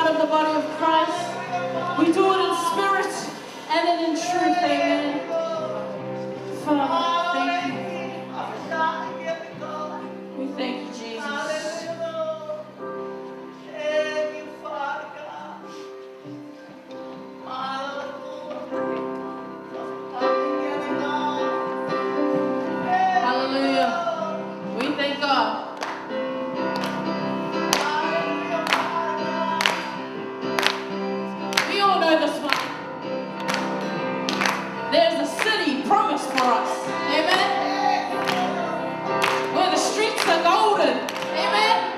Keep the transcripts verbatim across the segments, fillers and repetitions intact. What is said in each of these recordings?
of the body of Christ. We do it in spirit and in truth. Amen. Father, thank you. We thank you, Jesus. Hallelujah. We thank God. We all know this one. There's a city promised for us. Amen. Where the streets are golden. Amen.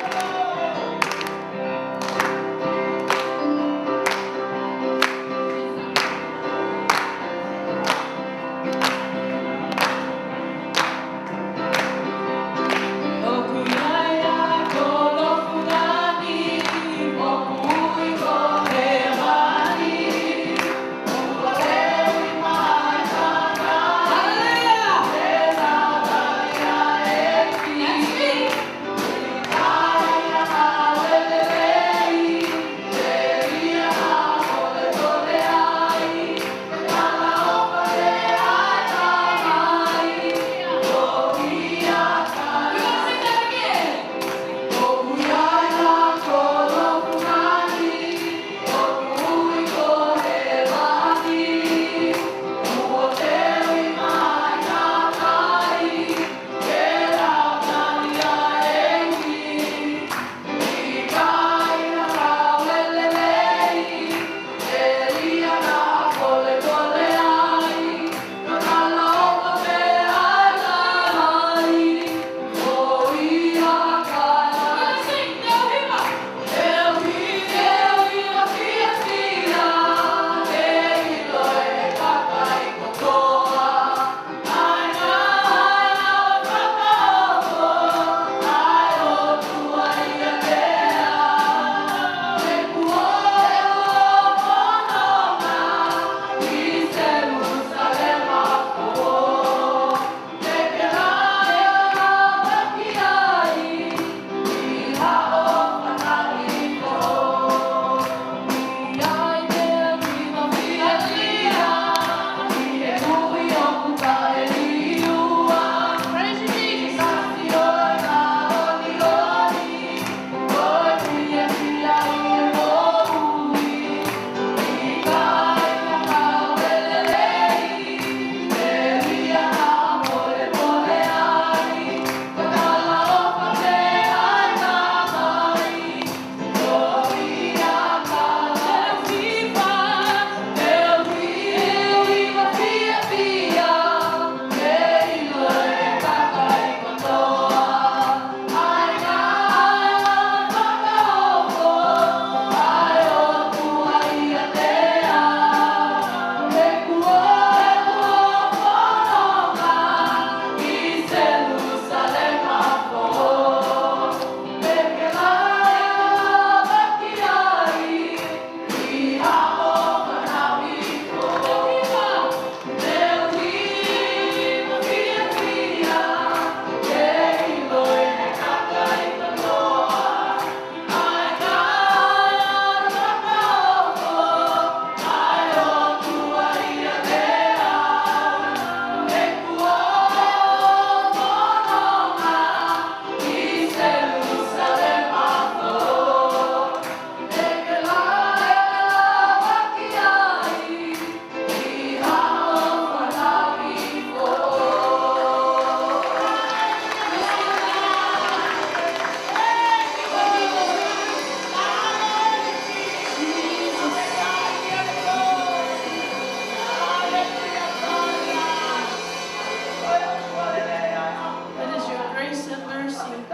It is your grace and mercy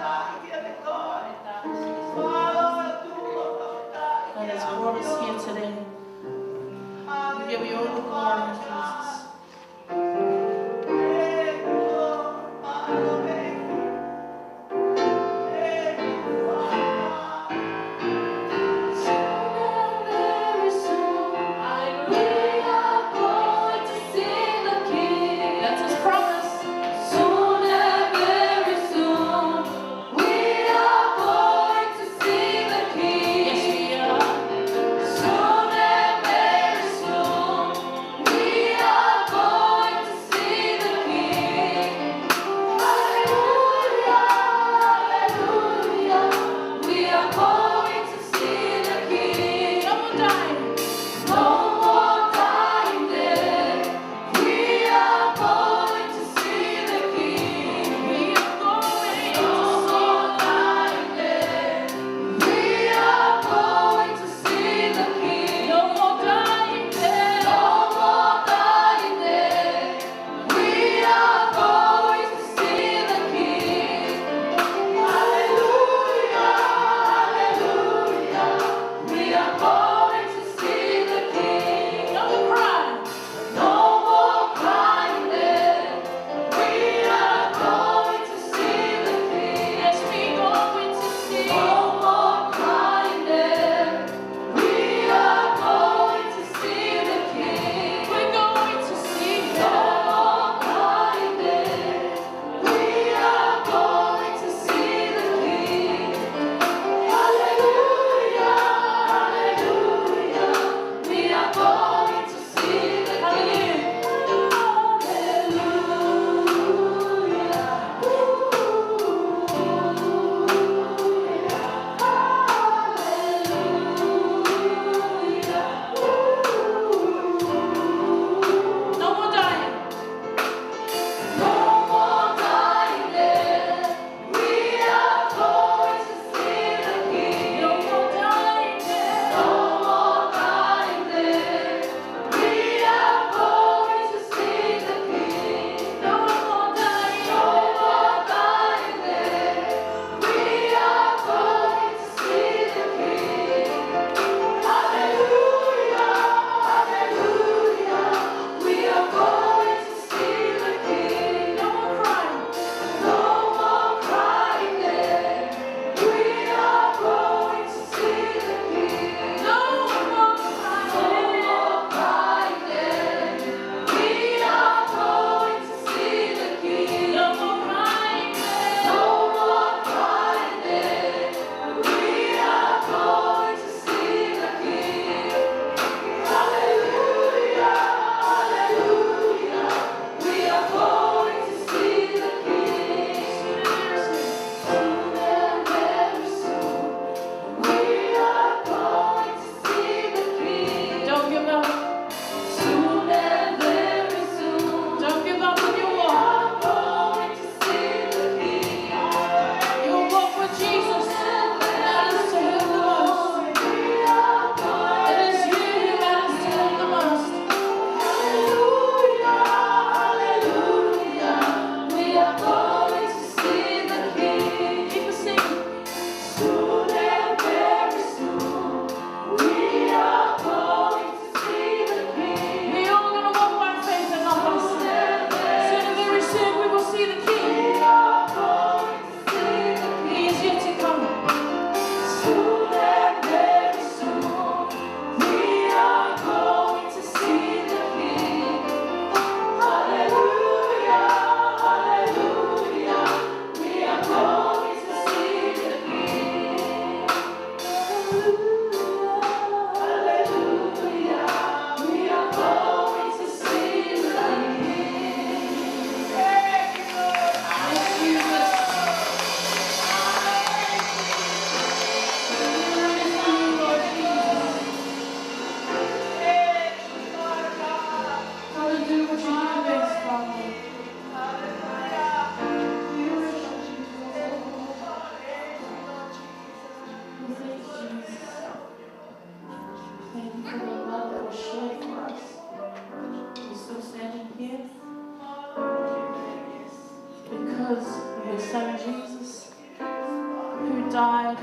that has brought us here today. We give you all the glory, Jesus. That's his promise. Soon and very soon, we are going to see the King. Yes, we are.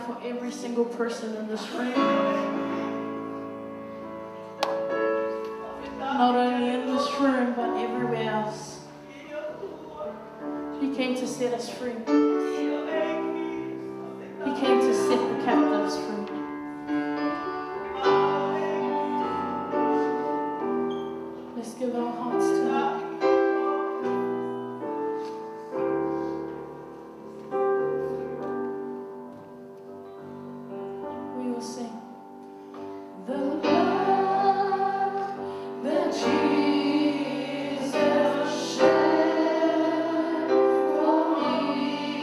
for every single person in this room. Not only in this room, but everywhere else. He came to set us free. He came to set the captives free. Let's give our hearts to Him. We will sing. The blood that Jesus shed for me.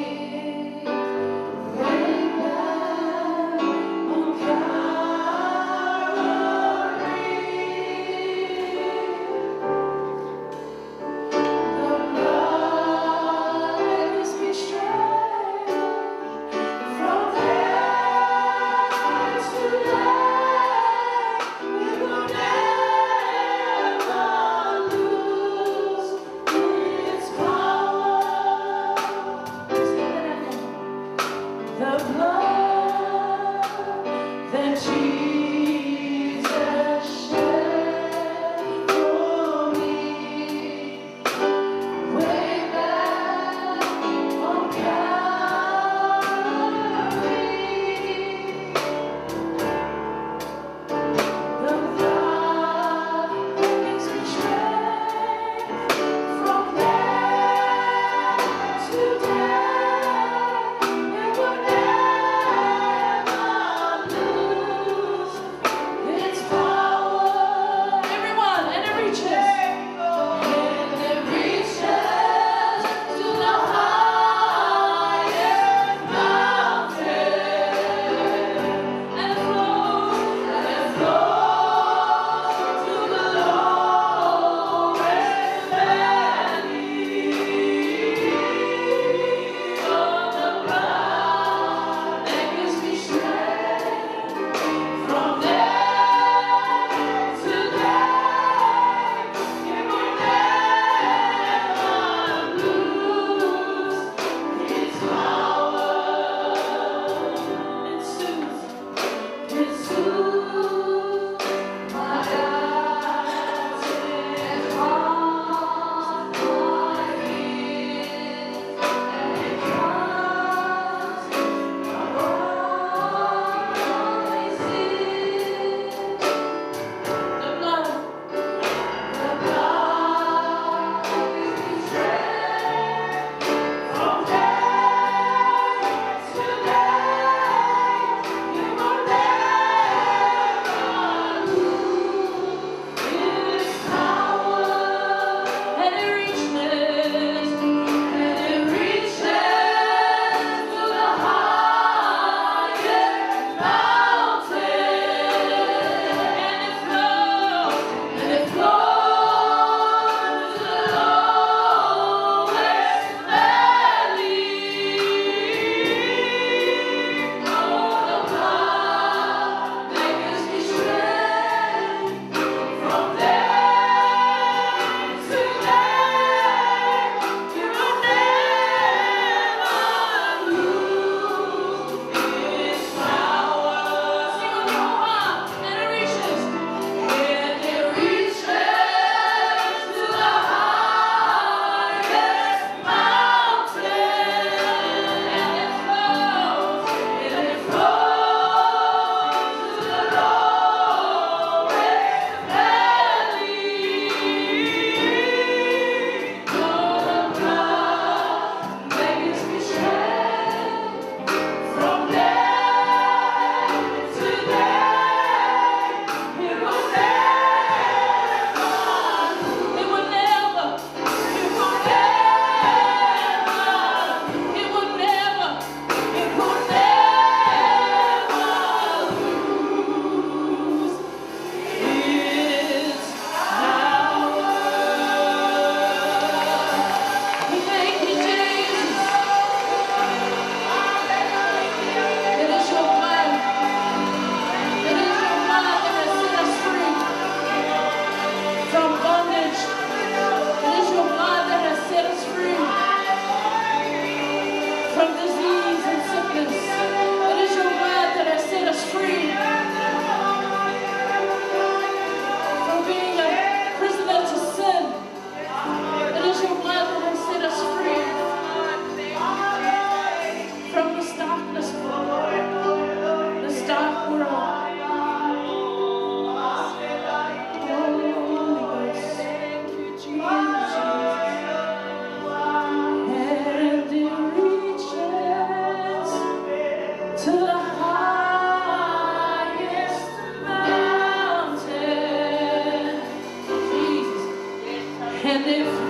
And it flows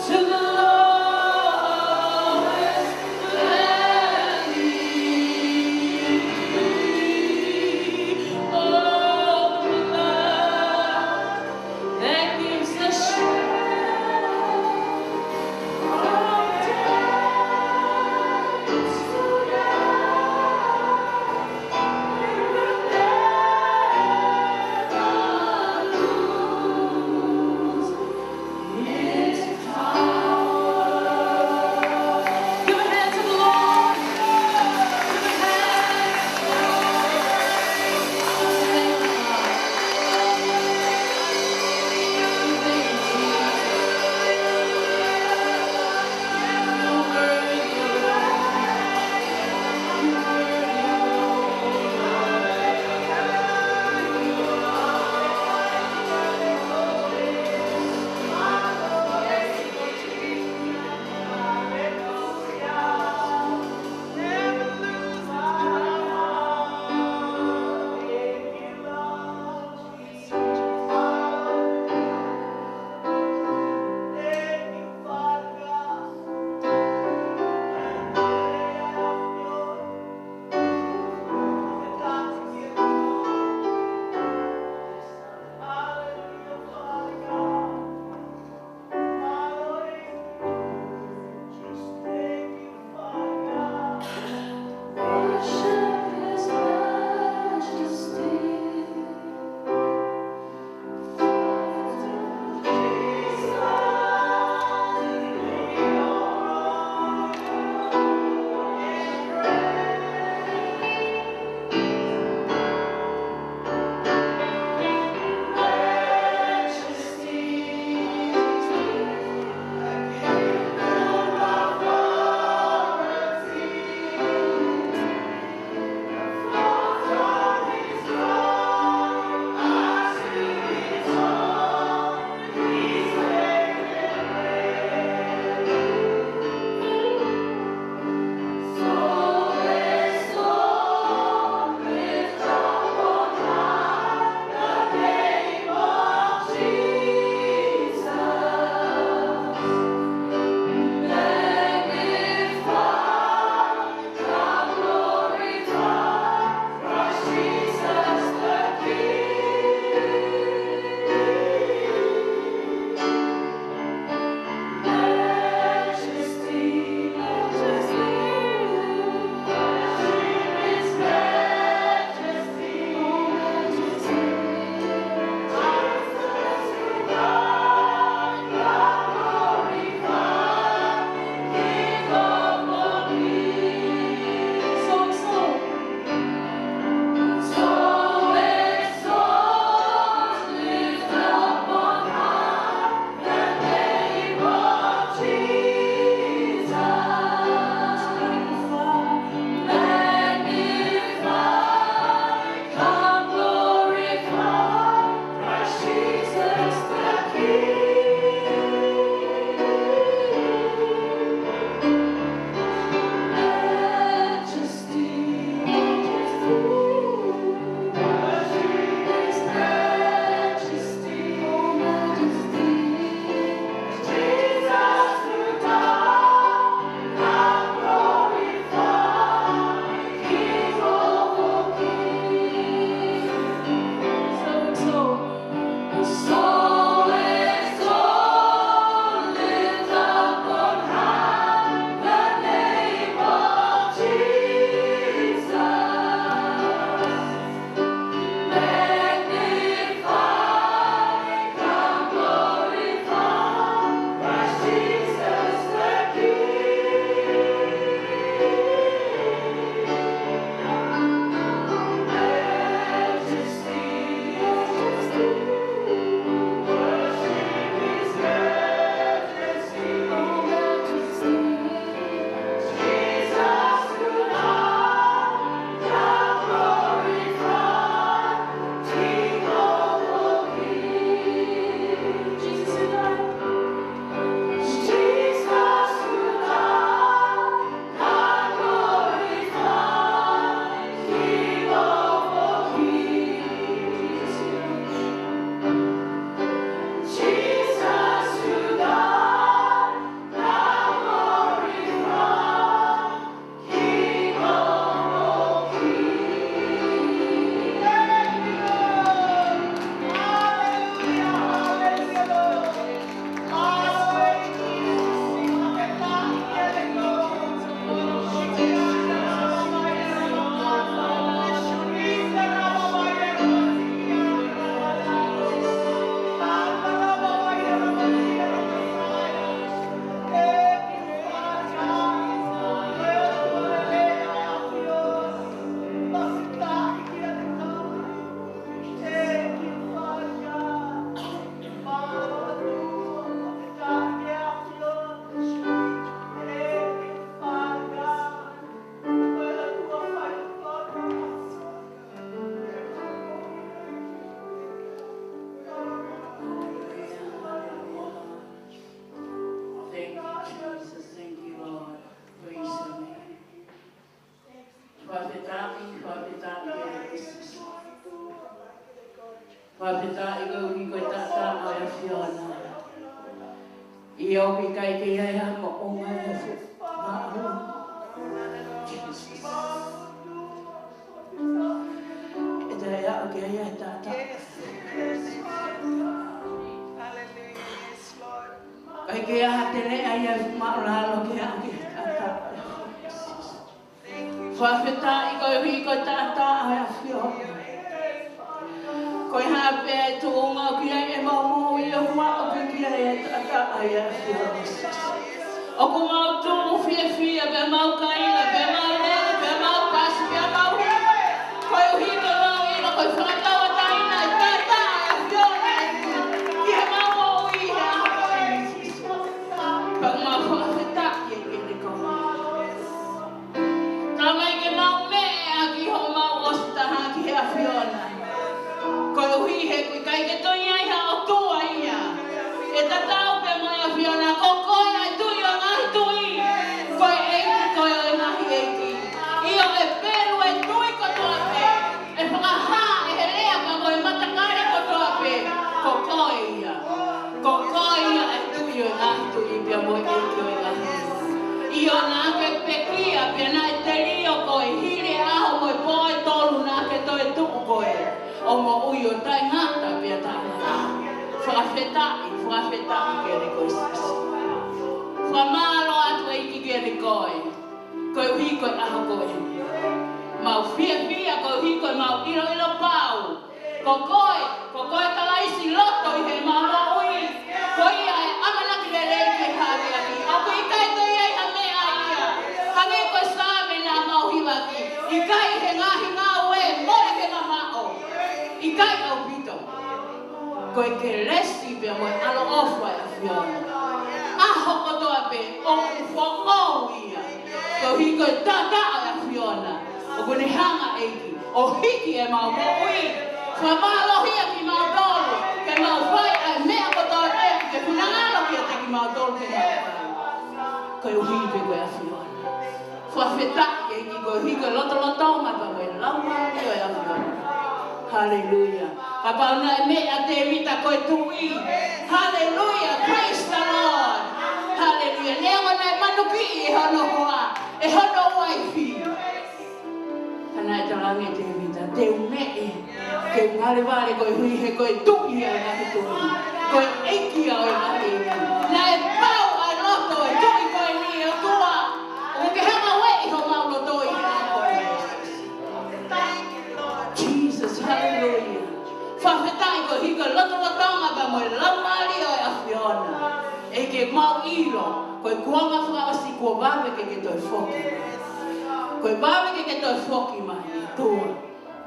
to the lowest valley. Oh, the blood that gives the strength from day to day. Fakafetaʻi koeʻuhi ko e taʻataʻa ʻo e ʻAfiona. ʻIo, ʻoku ʻikai ke ʻi ai ha moʻunga ʻi he fuʻu maʻu. Jesus. ʻE taʻe aʻu ki ai ha taʻataʻa. ʻIkai ke ʻi ai ha teleʻa ʻi he fuʻu māʻulalo ke aʻu ki ai ha taʻataʻa. Fakafetaʻi koeʻuhi ko e taʻataʻa ʻo e ʻAfiona. Ko e hā pē ʻa e tuʻunga ʻoku ʻi ai ʻemau moʻui, ʻoku mau aʻu pē ki ai ʻa e taʻataʻa ʻo e ʻAfiona. ʻOku mau tuʻu fiefia, pea mau kaila, pea mau lele, pea mau pasi, pea mau hiva. Koeʻuhi ko ʻemau ʻilo ko e fakatauʻatāina ʻa e taʻataʻa ʻo e ʻAfiona ʻi heʻemau moʻui he ʻaho ni. Pea mau fakafetaʻi ʻEiki ʻi he ʻaho ni. Talamai ke mau meʻa ʻaki homau ʻosi taha ki he ʻAfiona. Koeʻuhi he ʻoku ʻikai ke toe ʻi ai ha ʻOtua ia ʻe tatau pē mo e ʻAfiona, ko koe ʻa e Tuʻi ʻo e ngaahi tuʻi. Ko e ʻEiki koe ʻo e ngaahi ʻeiki. ʻIo, ʻe pelu e tui kotoa pē. ʻE fakahā ʻe he lea pea mo e matakali kotoa pē, ko koe ia. Ko koe ia ʻa e Tuʻi ʻo e ngaahi tuʻi pea mo e ʻEiki ʻo e ngaahi ʻeiki. ʻIo, naʻa ke pekia, pea naʻe telio koe, hili e ʻaho mo e pō ʻe tolu naʻa ke toe tuʻu koe ʻo moʻui ʻo taʻengata pea taʻengata. Fakafetaʻi, fakafetaʻi kiate koe Sīsū. Fakamālō atu ʻEiki kiate koe. Koeʻuhi ko e ʻaho ko eni. Mau fiefia koeʻuhi ko ʻemau ʻiloʻilo pau. Ko koe, ko koe Kalaisi loto ʻi heʻemau moʻui. Ko ia ʻa e ʻamanaki lelei ke hākeakiʻi. ʻOku ʻikai toe ʻi ai ha meʻa ia. Hangē ko e Saame naʻa mau hivaʻaki. ʻIkai he ngaahi ngāue mole ke mamaʻo. ʻIkai ʻaupito. Ko e kelesi pea mo e ʻaloʻofa ʻa e ʻAfiona. ʻAho kotoa pē ʻoku foʻou ia. Koeʻuhi ko e taʻataʻa ʻo e ʻAfiona. ʻOku ne hanga ʻEiki ʻo hiki ʻemau moʻui. Fakamālohia kimautolu. Ke mau fai ʻa e meʻa kotoa pē ʻoku ke finangalo kiate kimautolu ke mau fai. Koeʻuhi pē ko e ʻAfiona. Fakafetaʻi ʻEiki koeʻuhi ko e lotolotonga pea mo e laumālie ʻo e ʻAfiona. Haleluia. Kapau naʻe meʻa ʻa Tēvita ko e tuʻi. Haleluia. Praise the Lord. Haleluia. Neongo naʻe manukiʻi ʻe hono hoa, ʻe hono uaifi. Ka naʻe talaange ʻe Tēvita, te u meʻe, ke u ngalevale koeʻuhi he ko e Tuʻi ʻo e ngaahi tuʻi. Ko e ʻEiki ʻo e ngaahi ʻeiki. Naʻe pau ʻa e loto ʻo e tuʻi ko eni ʻOtua. ʻOku ke hanga ʻo ueʻi homau loto ʻi he ʻaho ko eni. Jesus, hallelujah. Fakafetaʻi koeʻuhi ko e lotolotonga pea mo e laumālie ʻo e ʻAfiona. ʻEiki, mau ʻilo, ko e kuonga fakaʻosi kuo vave ke ke toe foki. Kuo vave ke ke toe foki mai, ʻOtua.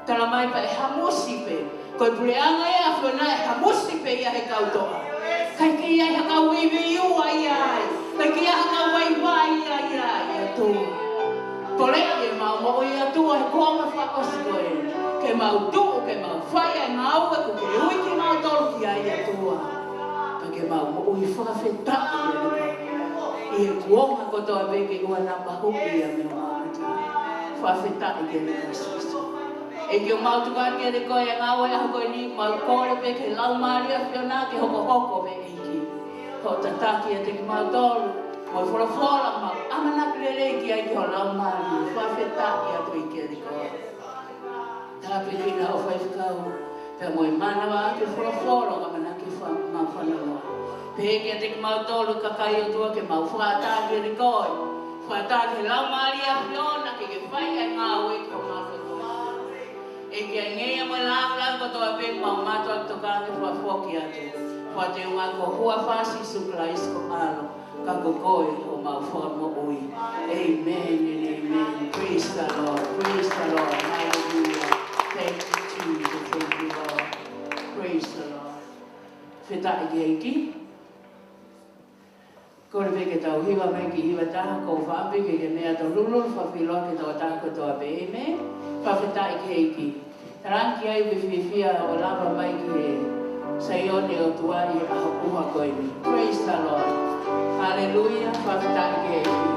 Talamai pea ʻe hamusi pē. Ko e puleʻanga ʻo e ʻAfiona ʻe hamusi pē ia he kau toʻa. ʻIkai ke ʻi ai ha kau veiveiua ia ai. ʻIkai ke ʻi ai ha kau vaivai ia ai, ʻOtua. Poleʻi ʻemau moʻui ʻOtua he kuonga fakaʻosi ko eni. Ke mau tuʻu, ke mau fai ʻa e ngāue ʻoku ke ui kimautolu ki ai ʻOtua. Ka ke mau moʻui fakafetaʻi ʻi he kuonga kotoa pē ke ʻoua naʻa mahuʻi ia mei homau ʻOtua. Fakafetaʻi kiate koe Sīsū. ʻEiki, ʻoku mau tuku atu kiate koe ʻa e ngāue ʻaho ko eni, mau kole pē ki he Laumālie ʻo e ʻAfiona ke hokohoko pē ʻEiki. Hoʻo tataki ʻiate kimautolu, mo e folofola mau ʻamanaki lelei ki ai ki ho Laumālie, fakafetaʻi atu ʻEiki kiate koe. Tāpuekina hoʻo faifekau, pea mo e mānava ʻaki e folofola ʻoku ʻamanaki ke fa-, mau fanongoa. Pehē kiate kimautolu kakai ʻOtua ke mau fakaʻatā kiate koe. Fakaʻatā ki he Laumālie ʻo e ʻAfiona ke ke fai ʻa e ngāue ki homau loto. ʻEiki, ʻa e ngeia mo e lāngilangi kotoa pē mau mātuʻaki tokanga ke fakafoki atu. Fakateunga ko e huafa ʻo Sīsū Kalaisi ko ho ʻAlo, ka ko koe homau Fakamoʻui. Amen and amen. Praise the Lord. Praise the Lord. Hallelujah. Thank you, Jesus. Thank you, Lord. Praise the Lord. Fakafetaʻi ki he ʻEiki. Kole pē ke tau hiva mai ki he hiva taha, ko e fakaʻapi ke ke meʻa tau lulululu fakafiloa ki he tokotaha kotoa pē. Amen. Fakafetaʻi ki he ʻEiki. Talaange ki ai ʻoku ke fiefia ʻo lava mai ki he Saione ʻo e ʻOtua ʻi he ʻaho ʻuha ko eni. Praise the Lord. Hallelujah. Fakafetaʻi ki he ʻEiki.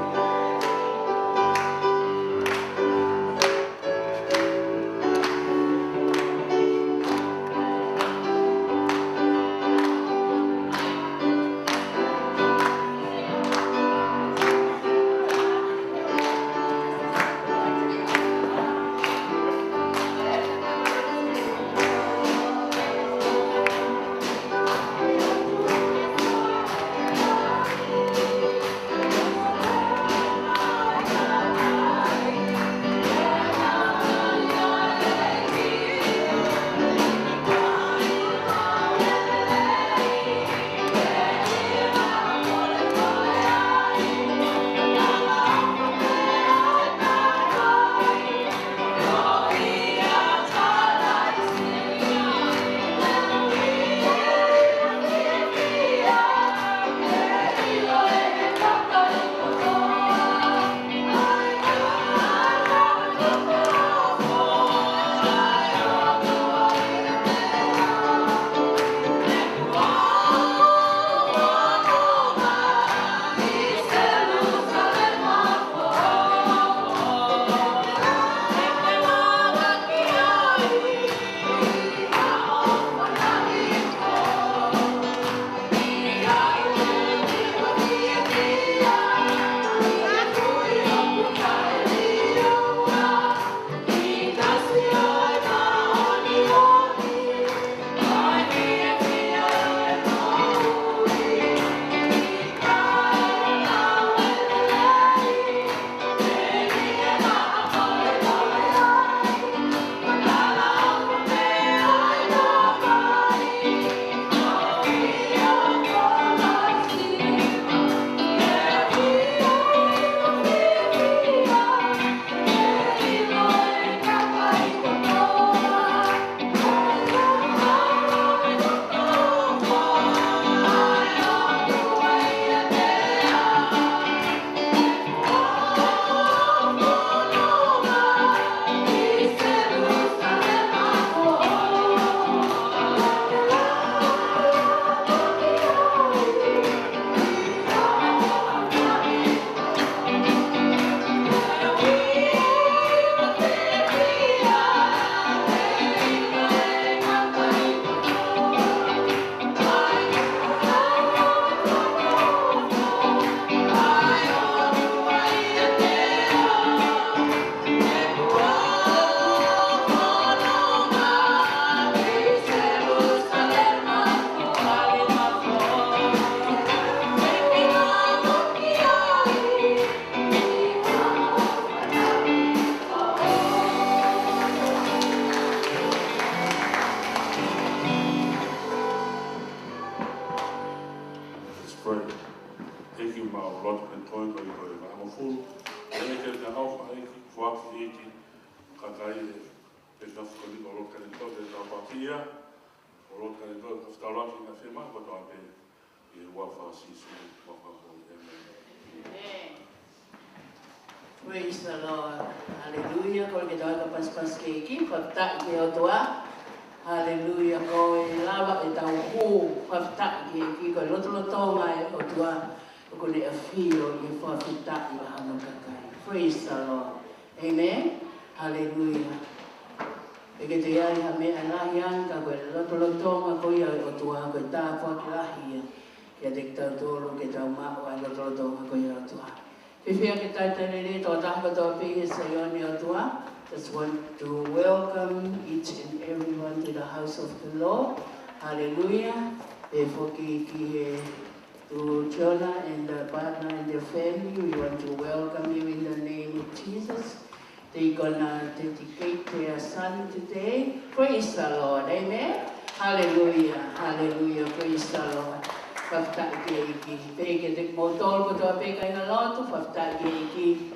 Fiti, kakai e, e tafu ko eni ko Lord Kanitoa, ke tau pakia, ko Lord Kanitoa, ka fetaulaki na fema, ko tau pe, e ua fa Sīsū, ua fa ko, amen. Amen. Praise the Lord. Hallelujah. Kole ke tau ka paspas ke ʻEiki, fakafetaʻi ki he ʻOtua. Hallelujah. Ko e lava e tau hū, fakafetaʻi ki he ʻEiki, ko e lotolotonga e ʻOtua. ʻOku ne ʻafio ʻi he fakafetaʻi ʻa hono kakai. Praise the Lord. Amen. Hallelujah. ʻIkai ke toe ʻi ai ha meʻa lahi ange ka ko e lotolotonga ko ia ʻo e ʻOtua, ko e tāpuaki lahi ia kiate kitautolu ke tau maʻu ʻa e lotolotonga ko ia ʻo e ʻOtua. Fiefia ke talitali lelei tō taha kotoa pē he Saione ʻo e ʻOtua. Just want to welcome each and everyone to the house of the Lord. Hallelujah. Pehē foki ki he to Jonah and the partner and the family, we want to welcome you in the name of Jesus. They're gonna dedicate their son today. Praise the Lord. Amen. Hallelujah. Hallelujah. Praise the Lord. Fakafetaʻi ki he ʻEiki. Pehē kiate kimoutolu kotoa pē kāinga lotu, fakafetaʻi ki he ʻEiki.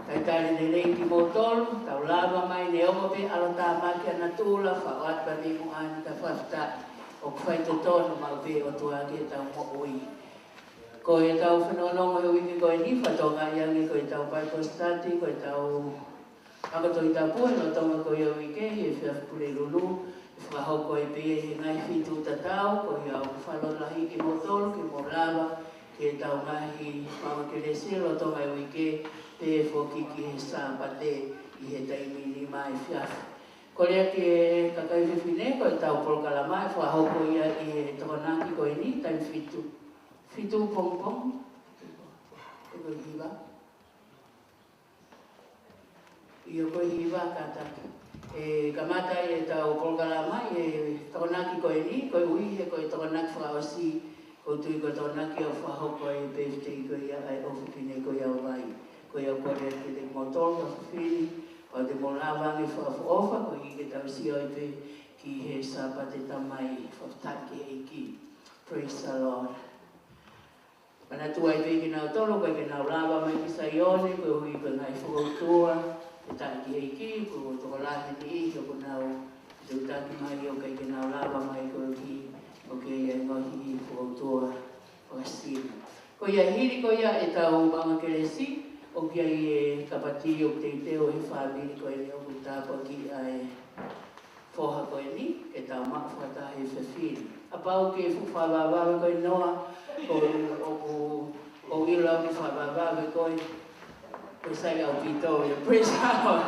Talitali lelei kimoutolu, tau lava mai ne ongo pē ʻalotāmaki ʻa natula, fakaʻatā ni mo ani ka fakafetaʻi. ʻOku faitotonu maʻu pē ʻOtua ke tau moʻui. Ko e tau fanongonongo he uike ko eni, fatongia ange ko e tau Bible study, ko e tau ako Tohi Tapu, he lolotonga ko ia uike, he efiafi Pulelulu, fakahoko ai pē he ngaahi feituʻu tatau, ko ia ʻoku fakalotolahi kimoutolu, ke mou lava, ke tau ngaahi maʻu kelesi, lolotonga e uike, pehē foki ki he Sāpate, ʻi he taimi nima efiafi. Kole atu ki he kakai fefine, ko e tau polokalama, ʻe fakahoko ia ʻi he Tokonaki ko eni, taimi fitu. Fitu pongipongi. ʻE ko e hiva. ʻIo ko e hiva kātaki. ʻE kamata ʻi he tau polokalama, ʻi he Tokonaki ko eni, koeʻuhi he ko e Tokonaki fakaʻosi, ʻoku ou tui ko e Tokonaki ʻoku fakahoko e birthday ko ia ʻa e ʻofefine ko ia ʻo Vai. Ko ia kole atu kiate kimoutolu, ka fefine, ʻoua te mou lava ange fakaʻofoʻofa, koeʻuhi ke tau sio ai pē ki he Sāpate Tamai, fakafetaʻi ki he ʻEiki. Praise the Lord. Manatua ai pē kinautolu, ʻoku ʻikai ke nau lava mai ki Saione, koeʻuhi ko e ngaahi fokoutua, fakafetaʻi ki he ʻEiki, ko e tokolahi e niʻihi ʻoku nau tuitaki mai ʻoku ʻikai ke nau lava mai koeʻuhi ʻoku ʻi ai e ngaahi fokoutua fakasino. Ko ia hili ko ia e tau maʻu kelesi, ʻoku ʻi ai e kapati ʻoku teuteu he fāmili ko eni ʻoku tāpuakiʻi ʻa e foha ko eni, ke tau maʻu fakataha he fefine. Kapau ke fuʻu fakavavevave koe Noa, ko ʻoku, ʻoku ʻilo au ke fakavavevave koe, ko e sai ʻaupito ia. Praise the Lord.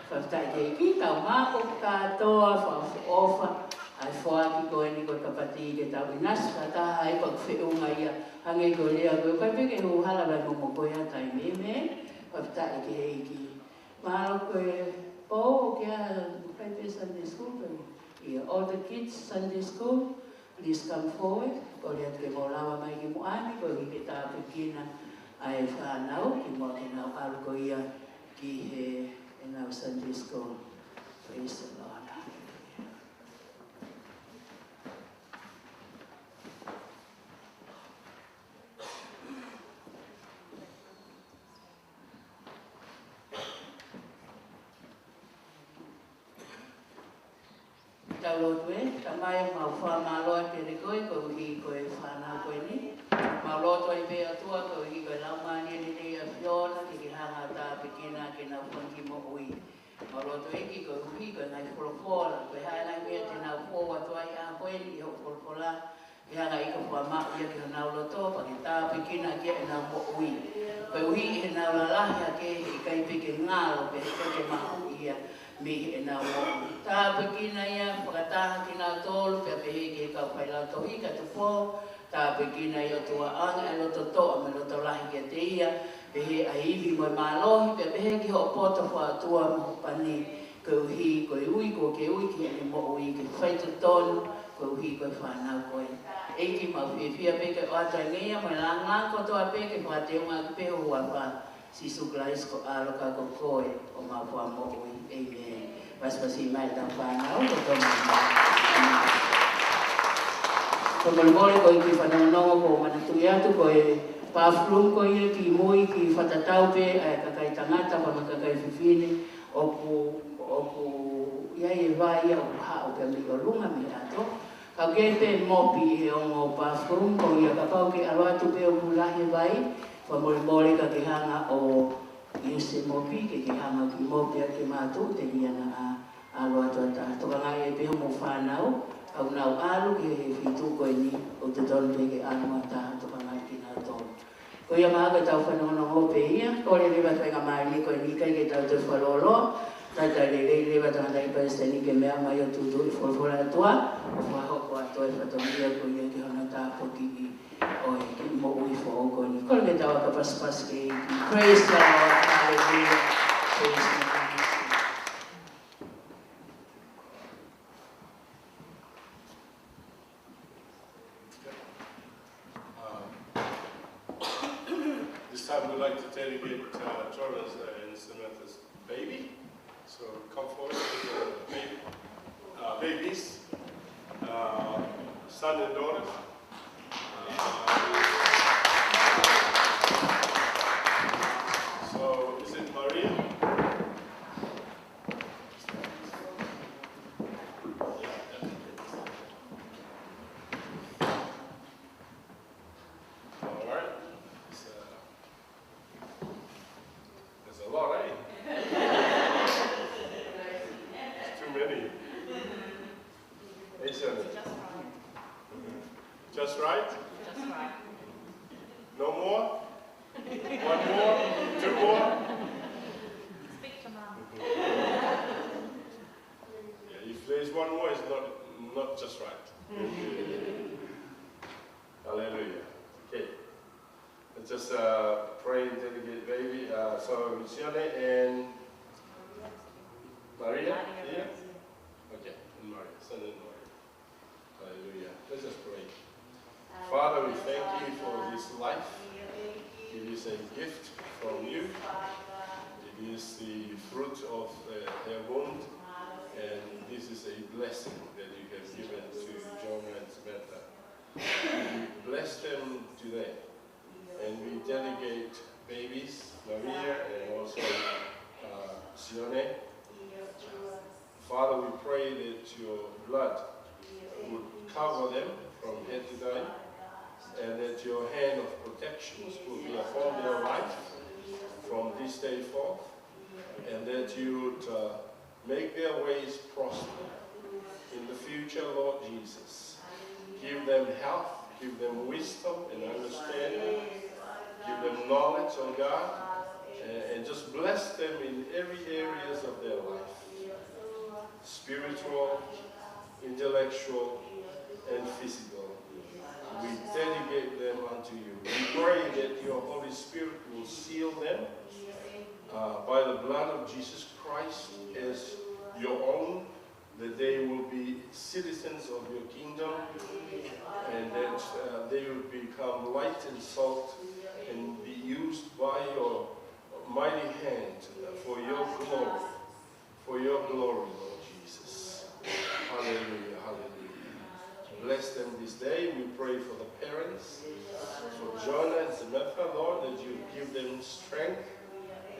Fakafetaʻi ki he ʻEiki, tau maʻu kātoa fakaʻofoʻofa, ʻa e foaki ko eni ko e kapati ke tau ʻinasi fakataha ai pea ʻoku feʻunga ia, hangē ko e lea ko ē, ʻikai pē ke u hala vai momo ko ia taimi, amen. Fakafetaʻi ki he ʻEiki. Mālō ko e pō, ʻoku ʻi ai e kai pē Sunday school pē. ʻIo, all the kids Sunday school, please come forward. Kole atu ke mou lava mai ki muʻa ni, koeʻuhi ke tāpuekina ʻa e fānau, kimuʻa ke nau ʻalu ko ia ki he, ʻenau Sunday school. Praise the Lord. Tau lotu ē. Tamai, mau fakamālō atu kiate koe, koeʻuhi ko e fānau ko eni. Mau lotu ai pē ʻOtua, koeʻuhi ko e Laumālie ni ʻa e ʻAfiona, ke ke hanga ʻo tāpuekina ke nau fanga kiʻi moʻui. Mau lotu ʻEiki, koeʻuhi ko e ngaahi folofola, ko e hā e ngaahi meʻa te nau fou atu ai ʻa ko eni ʻi hoʻo folofola, ke hanga ʻo fakamaʻu ia ki honau loto, pea ke tāpuekina ki ai ʻenau moʻui. Koeʻuhi ʻi heʻenau lalahi hake, heʻikai pē ke ngalo, pea heʻikai ke mahuʻi ia mei heʻenau moʻui. Tāpuekina ia, fakataha kinautolu, pea pehē ki he kau failautohi, kae tuku pē, tāpuekina ia ʻOtua, ʻoange ʻa e loto toʻa mo e loto lahi kiate ia, pehē ʻa e ivi mo e mālohi, pea pehē ki hoʻo poto fakaʻotua mo hoʻo pani, koeʻuhi ko e ui kuo ke ui ki heʻene moʻui ke faitotonu, koeʻuhi ko e fānau ko ē. ʻEiki, mau fiefia pē ke ʻoatu ange ia mo e lāngilangi kotoa pē ke fakateunga ʻaki pē ho huafa, Sīsū Kalaisi ko ho ʻAlo ka ko koe homau Fakamoʻui. ʻĒmeni. Pasipasi mai ʻetau fānau, ko tō mai. Fakamolemole ko e kiʻi fanongonongo, ʻoku ou manatuʻi atu ko e bathroom ko ia ki mui, kiʻi fakatatau pē ʻa e kakai tangata pea mo e kakai fefine ʻoku, ʻoku ʻi ai e vai ia ʻoku haʻu pē mei ʻolunga mei ʻato. Ka ʻoku ʻi ai pē mopi ʻi he ongo bathroom ko ia, kapau ʻoku ke ʻalu atu pē ʻoku lahi e vai, fakamolemole ka ke hanga ʻo ʻi se mopi, ke ke hanga ʻo kiʻi mopi ʻaki ke mātuʻu telia naʻa ʻalu atu ʻa e taha. Tokangaʻi pē hoʻomou fānau, ʻoku nau ʻalu ki he feituʻu ko eni, ʻoku totonu pē ke ʻalu ʻa e taha, tokangaʻi kinautolu. Ko ia mahalo ko ʻetau fanongonongo pē ia, kole leva e faingamālie ko eni ʻikai ke tau toe fakalōloa, talitali lelei leva e tangataʻeiki palesiteni ke meʻa mai ʻo tuʻutuʻuni e folofola ʻa e ʻOtua, ʻo fakahoko atu e fatongia ko ia ki hono tāpuakiʻi ʻo e kiʻi moʻui foʻou ko eni. Kole ke tau aka pasipasi ki he ʻEiki. Praise the Lord. Hallelujah. Praise the Lord. Um, this time we'd like to dedicate, uh, Jordan's, uh, and Samantha's baby. So come forward with the baby, uh, babies, uh, son and daughters. Uh, so is it Maria? All right. It's, uh, there's a lot, eh? It's too many. Hey, Sammy. Just right? Just right. No more? One more? Two more? Speak to mom. Yeah, if there's one more, it's not, not just right. Hallelujah. Okay. Let's just, uh, pray and dedicate baby. Uh, so, Sione and Maria, yeah? Okay, and Maria, Sione and Maria. Hallelujah. Let's just pray. Father, we thank you for this life. It is a gift from you. It is the fruit of, uh, her womb. And this is a blessing that you have given to Jonah and Samantha. We bless them today. And we dedicate babies, Maria and also, uh, Sione. Father, we pray that your blood would cover them from head to toe, and that your hand of protection will be upon their life from this day forth, and that you would, uh, make their ways prosper in the future, Lord Jesus. Give them health, give them wisdom and understanding. Give them knowledge, oh God, and, and just bless them in every areas of their life. Spiritual, intellectual, and physical. We dedicate them unto you. We pray that your Holy Spirit will seal them, uh, by the blood of Jesus Christ as your own, that they will be citizens of your kingdom, and that, uh, they will become light and salt and be used by your mighty hand for your glory, for your glory, Lord Jesus. Hallelujah, hallelujah. Bless them this day. We pray for the parents, for Jonah and Samantha, Lord, that you give them strength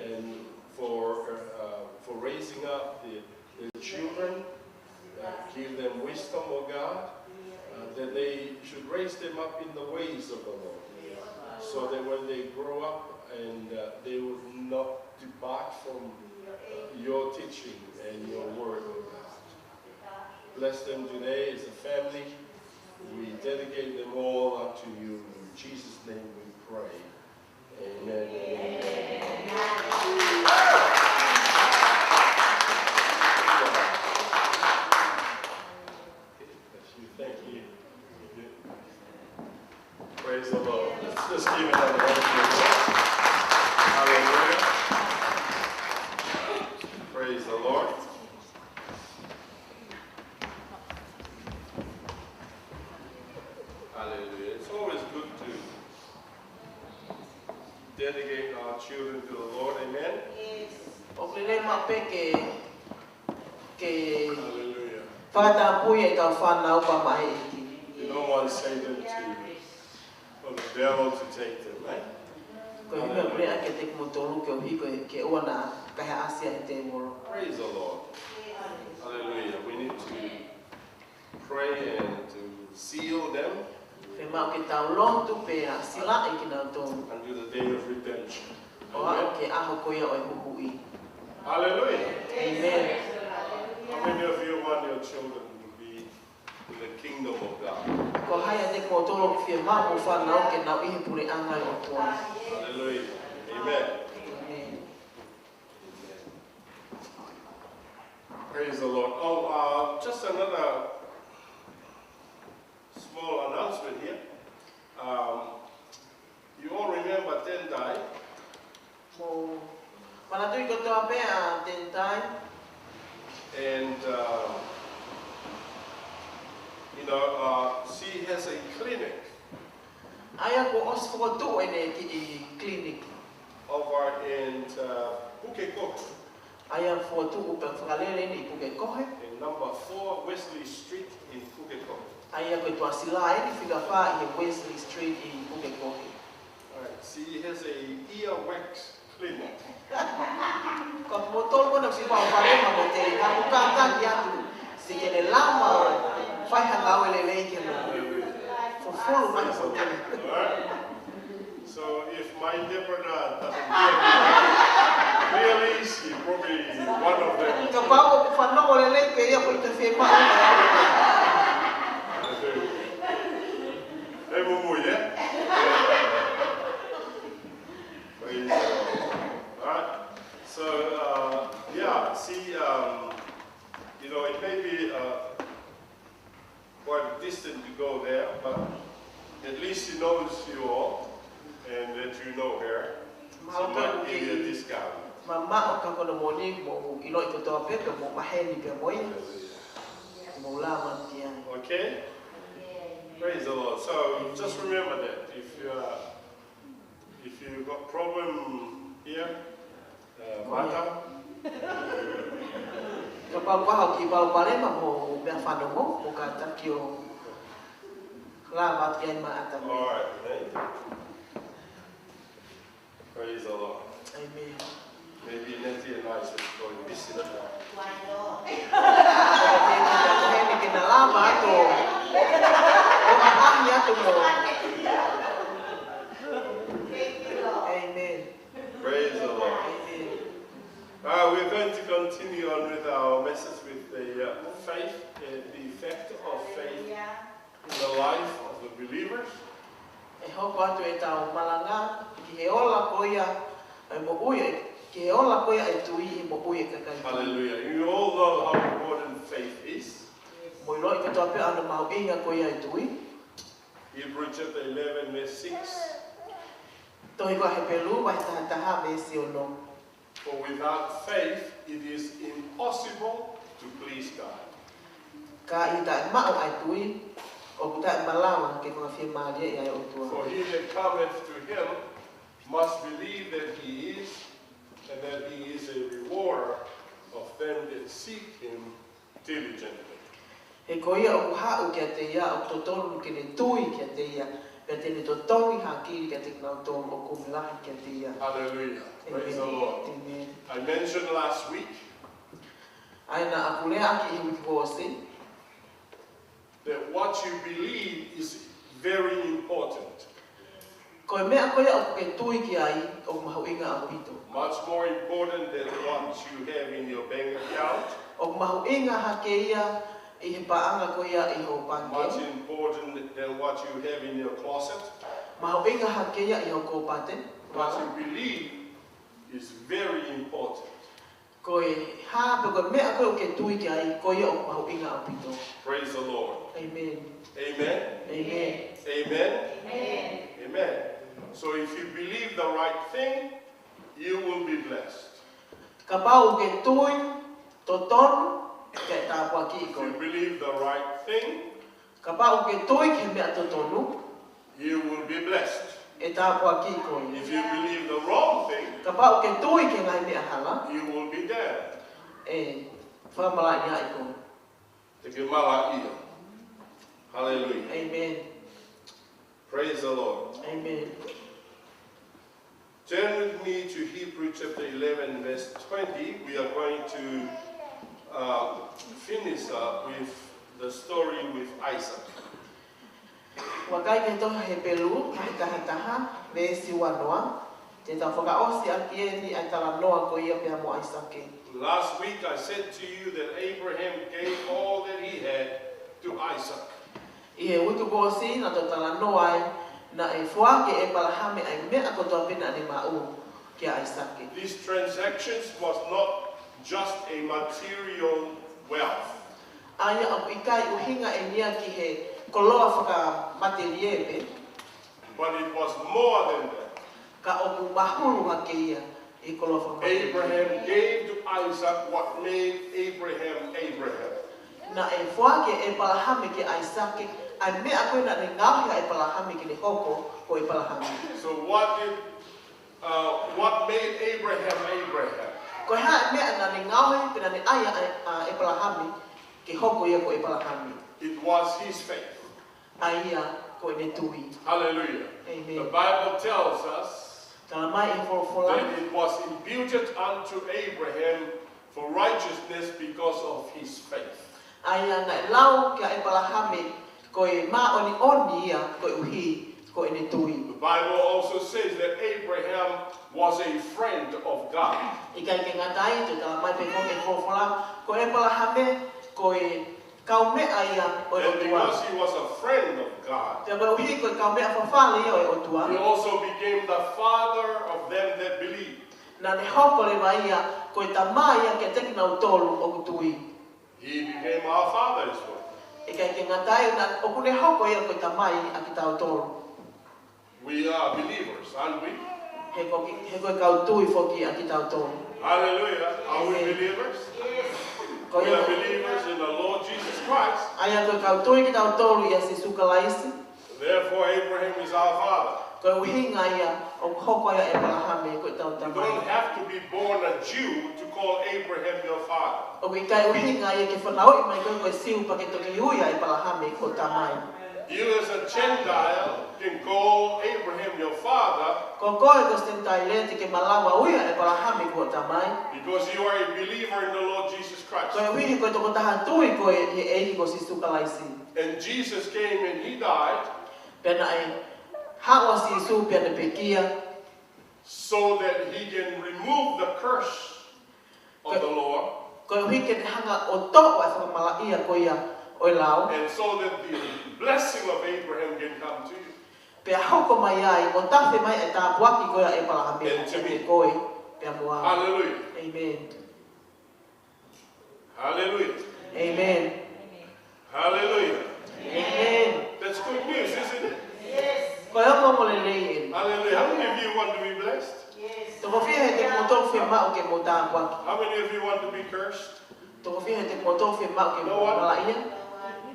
and for, uh, for raising up the, the children. Uh, give them wisdom, oh God, uh, that they should raise them up in the ways of the Lord, so that when they grow up and, uh, they would not depart from, uh, your teaching and your word, oh God. Bless them today as a family. We dedicate them all unto you. In Jesus' name we pray. Amen and amen. Thank you. Praise the Lord. Let's just give another hand to the Lord. Hallelujah. Praise the Lord. Hallelujah. It's always good to dedicate our children to the Lord. Amen. Yes. ʻOku lelei maʻu pē ke, ke Hallelujah. Fakatapui ʻetau fānau pea mo e ʻEiki. You know, want Satan to, or the devil to take them, eh? Ko e ʻuhinga ʻoku ou lea kiate kimoutolu koeʻuhi ko e ke ʻoua naʻa kahaʻasi ʻa e tēvolo. Praise the Lord. Hallelujah. We need to pray and to seal them Fiemaʻu ke tau lotu pea silaʻi kinautolu until the day of redemption. ʻO aʻu ki he ʻaho ko ia ʻo e huhuʻi. Hallelujah. Amen. How many of you want your children to be in the kingdom of God? Ko hai ʻiate kimoutolu ʻoku fiemaʻu hoʻomou fānau ke nau ʻi he puleʻanga ʻo e ʻOtua? Hallelujah. Amen. Amen. Praise the Lord. Oh, uh, just another small announcement here. Um, you all remember Tendai? Mou manatuʻi kotoa pē ʻa Tendai. And, uh, you know, uh, she has a clinic ʻA ia kuo ʻosi fokotuʻu ʻene kiʻi clinic over in, uh, Pukekohe. ʻA ia fokotuʻu pe fakalele ʻi Pukekohe. In number four Wesley Street in Pukekohe. ʻA ia ko e tuʻasila ʻeni fika fā ʻi he Wesley Street ʻi Pukekohe. All right, she has a ear wax clinic. Ko kimoutolu ko ena ʻoku siʻi palopalema mo e teli, ka ʻoku kātaki atu. Siʻi ke ne lava ʻo fai ha ngāue lelei ke mo fufulu mai mo teli. All right. So if my interpreter doesn't hear me clearly, she probably one of them. Kapau ʻoku fanongo lelei pē ia ko e ʻikai fiemaʻu. Ē, mumui, ē? Praise the Lord. All right. So, uh, yeah, see, um, you know, it may be, uh, quite distant to go there, but at least she knows you all and that you know her. She might give you a discount. Mamaʻo ka ko hono moʻoni mou ʻiloʻi kotoa pē pea mou maheni pē mo ia. Mou lava atu ki ai. Okay? Praise the Lord. So just remember that if you are If you got problem here, uh, mata. Kapau ʻoku ʻi ai ha kiʻi palopalema mo e meʻa fanongo, ʻoku kātaki ʻo lava atu ki ai maʻatautolu. All right, thank you. Praise the Lord. Amen. Maybe Nettie and I should go and visit her. Why not? Heni ke na lava atu. ʻO ʻaʻahi atu mo. Amen. Praise the Lord. Amen. Uh, we're going to continue on with our message with the, uh, faith, uh, the effect of faith in the life of the believers. ʻE hoko atu ʻetau malanga ki he ola ko ia ʻo e moʻui, ki he ola ko ia ʻo e tui ʻi he moʻui ʻa e kakai tui. Hallelujah. You all know how important faith is. Mou ʻiloʻi kotoa pē ʻa hono mahuʻinga ko ia ʻo e tui. Hebrew chapter eleven, verse six. Tohi ko ia ʻa Hepelū, vahe taha taha, veesi ono. For without faith it is impossible to please God. Ka ʻi he taʻemaʻu ʻa e tui, ʻoku taʻemalava ke fakafiemālieʻi ʻa e ʻOtua. For he that cometh to him must believe that he is, and that he is a rewarder of them that seek him diligently. He ko ia ʻoku haʻu kiate ia, ʻoku totonu ke ne tui kiate ia, pea te ne totongi hākili kiate kinautolu ʻoku kumi lahi kiate ia. Hallelujah. Praise the Lord. Amen. I mentioned last week ʻa ia naʻa ku lea ʻaki ʻi he uike kuo ʻosi, that what you believe is very important. Ko e meʻa ko ia ʻoku ke tui ki ai, ʻoku mahuʻinga ʻaupito. Much more important than what you have in your bank account. ʻOku mahuʻinga hake ia ʻi he paʻanga ko ia ʻi hoʻo pangikē. Much important than what you have in your closet. Mahuʻinga hake ia ʻi hoʻo kōpate. What you believe is very important. Ko e hā pe ko e meʻa ko ē ʻoku ke tui ki ai, ko ia ʻoku mahuʻinga ʻaupito. Praise the Lord. Amen. Amen. Amen. Amen. Amen. Amen. So if you believe the right thing, you will be blessed. Kapau ʻoku ke tui totonu, ke tāpuakiʻi koe. If you believe the right thing, Kapau ʻoku ke tui ki he meʻa totonu, you will be blessed. ʻE tāpuakiʻi koe. If you believe the wrong thing, Kapau ʻoku ke tui ki he ngaahi meʻa hala, you will be damned. ʻE fakamalaʻiaʻi koe. Te ke malaʻia. Hallelujah. Amen. Praise the Lord. Amen. Turn with me to Hebrew chapter eleven, verse twenty. We are going to uh, finish up with the story with Isaac. Vakai ki he tohi Hepelū, vahe taha taha, veesi ua noa. Te tau fakaʻosi ʻaki eni ʻa e talanoa ko ia pea mo ʻAisake. Last week I said to you that Abraham gave all that he had to Isaac. ʻI he uike kuo ʻosi naʻa tau talanoa ai, naʻe foaki ʻe ʻĒpalahame ʻa e meʻa kotoa pē naʻa ne maʻu kia ʻAisake. These transactions was not just a material wealth, ʻA ia ʻoku ʻikai ʻuhinga eni ia ki he koloa fakamatelie pē, but it was more than that. ka ʻoku mahulu hake ia ʻi he koloa fakamatelie. Abraham gave to Isaac what made Abraham Abraham. Naʻe foaki ʻe ʻĒpalahame kia ʻAisake ʻa e meʻa ko ē naʻa ne ngaohi ʻa ʻĒpalahame ke ne hoko ko ʻĒpalahame. So what did uh, what made Abraham Abraham? Ko e hā e meʻa naʻa ne ngaohi pe naʻa ne ʻai ai ʻa ʻĒpalahame ke hoko ia ko ʻĒpalahame? It was his faith. ʻA ia ko ʻene tui. Hallelujah. Amen. The Bible tells us Tala mai ʻe he folofola that it was imputed unto Abraham for righteousness because of his faith. ʻa ia naʻe lau kia ʻĒpalahame ko e māʻoniʻoni ia koeʻuhi ko ʻene tui. The Bible also says that Abraham was a friend of God. ʻIkai ke ngata ai, toe tala mai pē foki ʻe he folofola, ko ʻĒpalahame ko e kaumeʻa ia ʻo e And ʻOtua. Because he was a friend of God, Pea koeʻuhi ko e kaumeʻa fafale ia ʻo e ʻOtua, he also became the father of them that believe. naʻa ne hoko leva ia ko e tamai ia kiate kinautolu ʻoku tui. He became our father as well. ʻIkai ke ngata ai, naʻa ʻoku ne hoko ia ko e tamai ʻa kitautolu. We are believers, aren't we? He ko, he ko e kau tui foki ʻa kitautolu. Hallelujah. Are we Amen. Believers? Ko We ia, are believers in the Lord Jesus Christ. ʻa ia ko e kau tui kitautolu ʻia Sīsū Kalaisi. Therefore, Abraham is our father. Ko e ʻuhinga ia ʻoku hoko ai ʻa ʻĒpalahame ko ʻetau You tamai. Don't have to be born a Jew to call Abraham your father. ʻOku ʻikai ʻuhinga ia ke fanauʻi mai koe ko e Siu pea ke toki ui ʻa ʻĒpalahame ko ho tamai. You as a Gentile can call Abraham your father Ko koe ko e Senitaile te ke malava ui ʻa ʻĒpalahame ko ho tamai. because you are a believer in the Lord Jesus Christ. Koeʻuhi ko e tokotaha tui koe ʻi he ʻEiki ko Sīsū Kalaisi. And Jesus came and he died Pea naʻe haʻu ʻa Sīsū pea ne pekia. so that he can remove the curse of the law Koeʻuhi ke ne hanga ʻo toʻo ʻa e fakamalaʻia ko ia ʻo e lao. and so that the blessing of Abraham can come to you. Pea hoko mai ai, ʻo tafe mai e tāpuaki ko ia ʻa ʻĒpalahame kiate koe, pea mo au. Hallelujah. Amen. Hallelujah. Amen. Hallelujah. Amen. That's good news, isn't it? Ko e ongoongo lelei eni. Hallelujah. How many of you want to be blessed? Toko fiha ʻiate kimoutolu ʻoku fiemaʻu ke mou tāpuaki? How many of you want to be cursed? Toko fiha ʻiate kimoutolu ʻoku fiemaʻu ke mou malaʻia?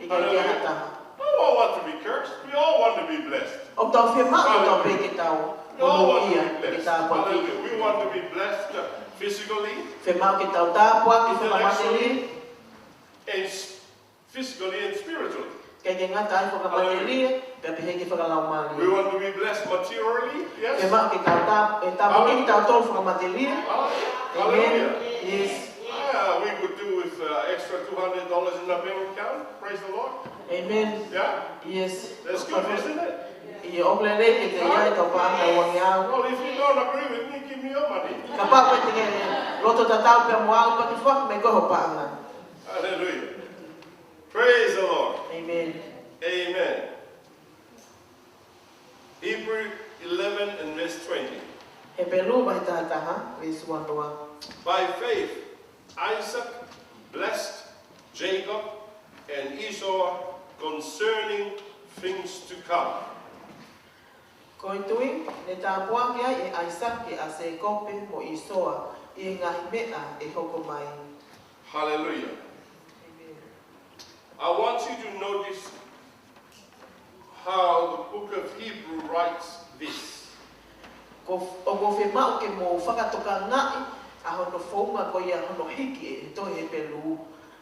ʻIkai ke ʻi ai ha taha. No one wants to be cursed. We all want to be blessed. ʻOku tau fiemaʻu ʻe tautolu pē ke tau We all want to monūʻia, be ke blessed. tāpuaki. Hallelujah. We want to be blessed uh, physically, Fiemaʻu ke tau tāpuaki fakamatelie, and s- physically and spiritually. ʻikai ke ngata ai fakamatelie, pea pehē ki he fakalaumālie. We want to be blessed materially, yes. Fiemaʻu ke tau tā, e tāpuaki kitautolu fakamatelie. Hallelujah. Amen. Hallelujah. Yes. Yeah, we could do with uh, extra two hundred dollars in the bank account. Praise the Lord. Amen. Yeah, Yes. that's good, isn't it? ʻIo, ʻoku lelei ke te ʻi ai e tau paʻanga ʻe uangeau. Well, if you don't agree with me, give me your money. Kapau ʻoku ʻikai te ke loto tatau pea mo au, pea ke foaki mai koe ho paʻanga. Hallelujah. Praise the Lord. Amen. Amen. Hebrew eleven and verse twenty. Hepelū vahe taha taha, veesi ua noa. By faith, Isaac blessed Jacob and Esau concerning things to come. Ko e tui, ne tāpuaki ai ʻe ʻAisake ʻa Sēkope mo ʻĪsoa ʻi he ngaahi meʻa ʻe hoko mai. Hallelujah. I want you to notice how the book of Hebrew writes this. Ko, ʻoku ou fiemaʻu ke mou fakatokangaʻi ʻa hono founga ko ia hono hiki ʻe he tohi Hepelū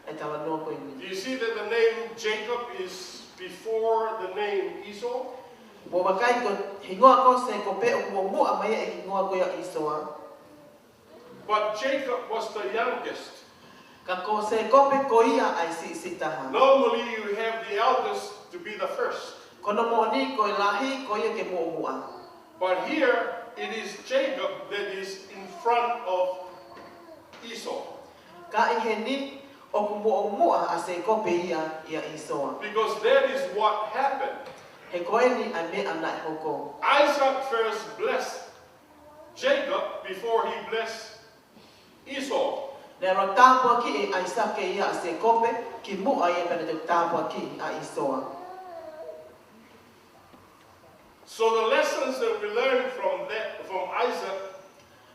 e talanoa ko eni. Do you see that the name Jacob is before the name Esau. Mou vakai ko e hingoa ko Sēkope ʻoku muʻomuʻa mai ʻa e hingoa ko ia ʻĪsoa. But Jacob was the youngest. Ka ko Sēkope ko ia ʻa e siʻisiʻi taha. Normally, you have the eldest to be the first. Ko hono moʻoni ko e lahi ko ia ke muʻomuʻa. But here, it is Jacob that is in front of Esau. Ka ʻi heni, ʻoku muʻomuʻa ʻa Sēkope ia ʻia ʻĪsoa. Because that is what happened. He ko eni ʻa e meʻa naʻe hoko. Isaac first blessed Jacob before he blessed Esau. Naʻe ʻuluaki tāpuakiʻi ʻe ʻAisake ia ʻa Sēkope kimuʻa ia pea ne toki tāpuakiʻi ʻa ʻĪsoa. So the lessons that we learn from that, from Isaac,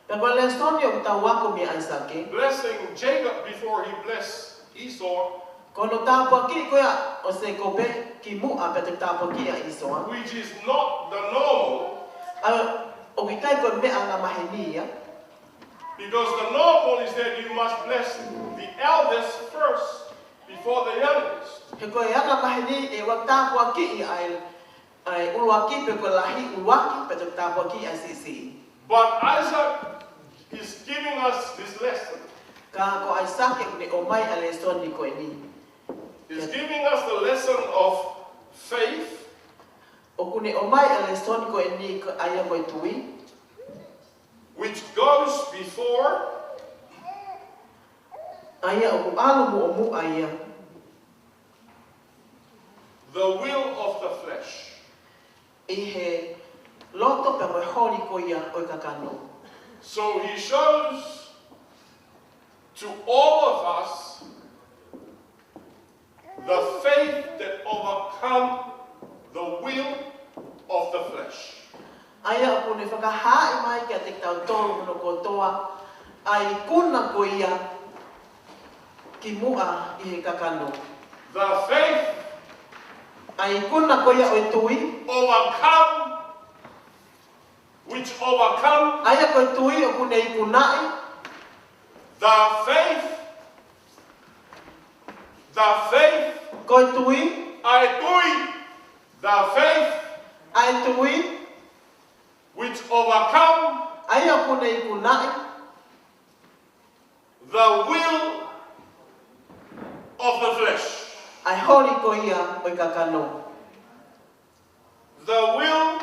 Pea ko e lēsoni ʻoku tau ako meia ʻAisake. Blessing Jacob before he blessed Esau, Ko hono tāpuakiʻi ko ia ʻo Sēkope kimuʻa pea toki tāpuakiʻi ʻa ʻĪsoa. Which is not the normal, ʻA, ʻoku ʻikai ko e meʻa angamaheni ia. Because the normal is that you must bless the eldest first before the youngest. He ko e angamaheni ʻe ʻuluaki tāpuakiʻi ʻa e, ʻa e ʻuluaki pe ko e lahi ʻuluaki pea toki tāpuakiʻi ʻa e siʻisiʻi. But Isaac is giving us this lesson. Ka ko ʻAisake ʻoku ne ʻomai ʻa e lēsoni ko eni. He's giving us the lesson of faith, ʻOku ne ʻomai ʻa e lēsoni ko eni ʻa ia ko e tui. Which goes before ʻA ia ʻoku ʻalu muʻomuʻa ia. The will of the flesh. ʻI he loto pea mo e holi ko ia ʻo e kakano. So he shows to all of us the faith that overcome the will of the flesh. ʻA ia ʻoku ne fakahaaʻi mai kiate kitautolu hono kotoa ʻa e ikuna ko ia kimuʻa ʻi he kakano. The faith ʻA e ikuna ko ia ʻo e tui. Overcome, which overcome. ʻA ia ko e tui ʻoku ne ikunaʻi. The faith, the faith. Ko e tui. ʻA e tui. The faith. ʻA e tui. Which overcome. ʻA ia ʻoku ne ikunaʻi. The will of the flesh. ʻA e holi ko ia ʻo e kakano. The will.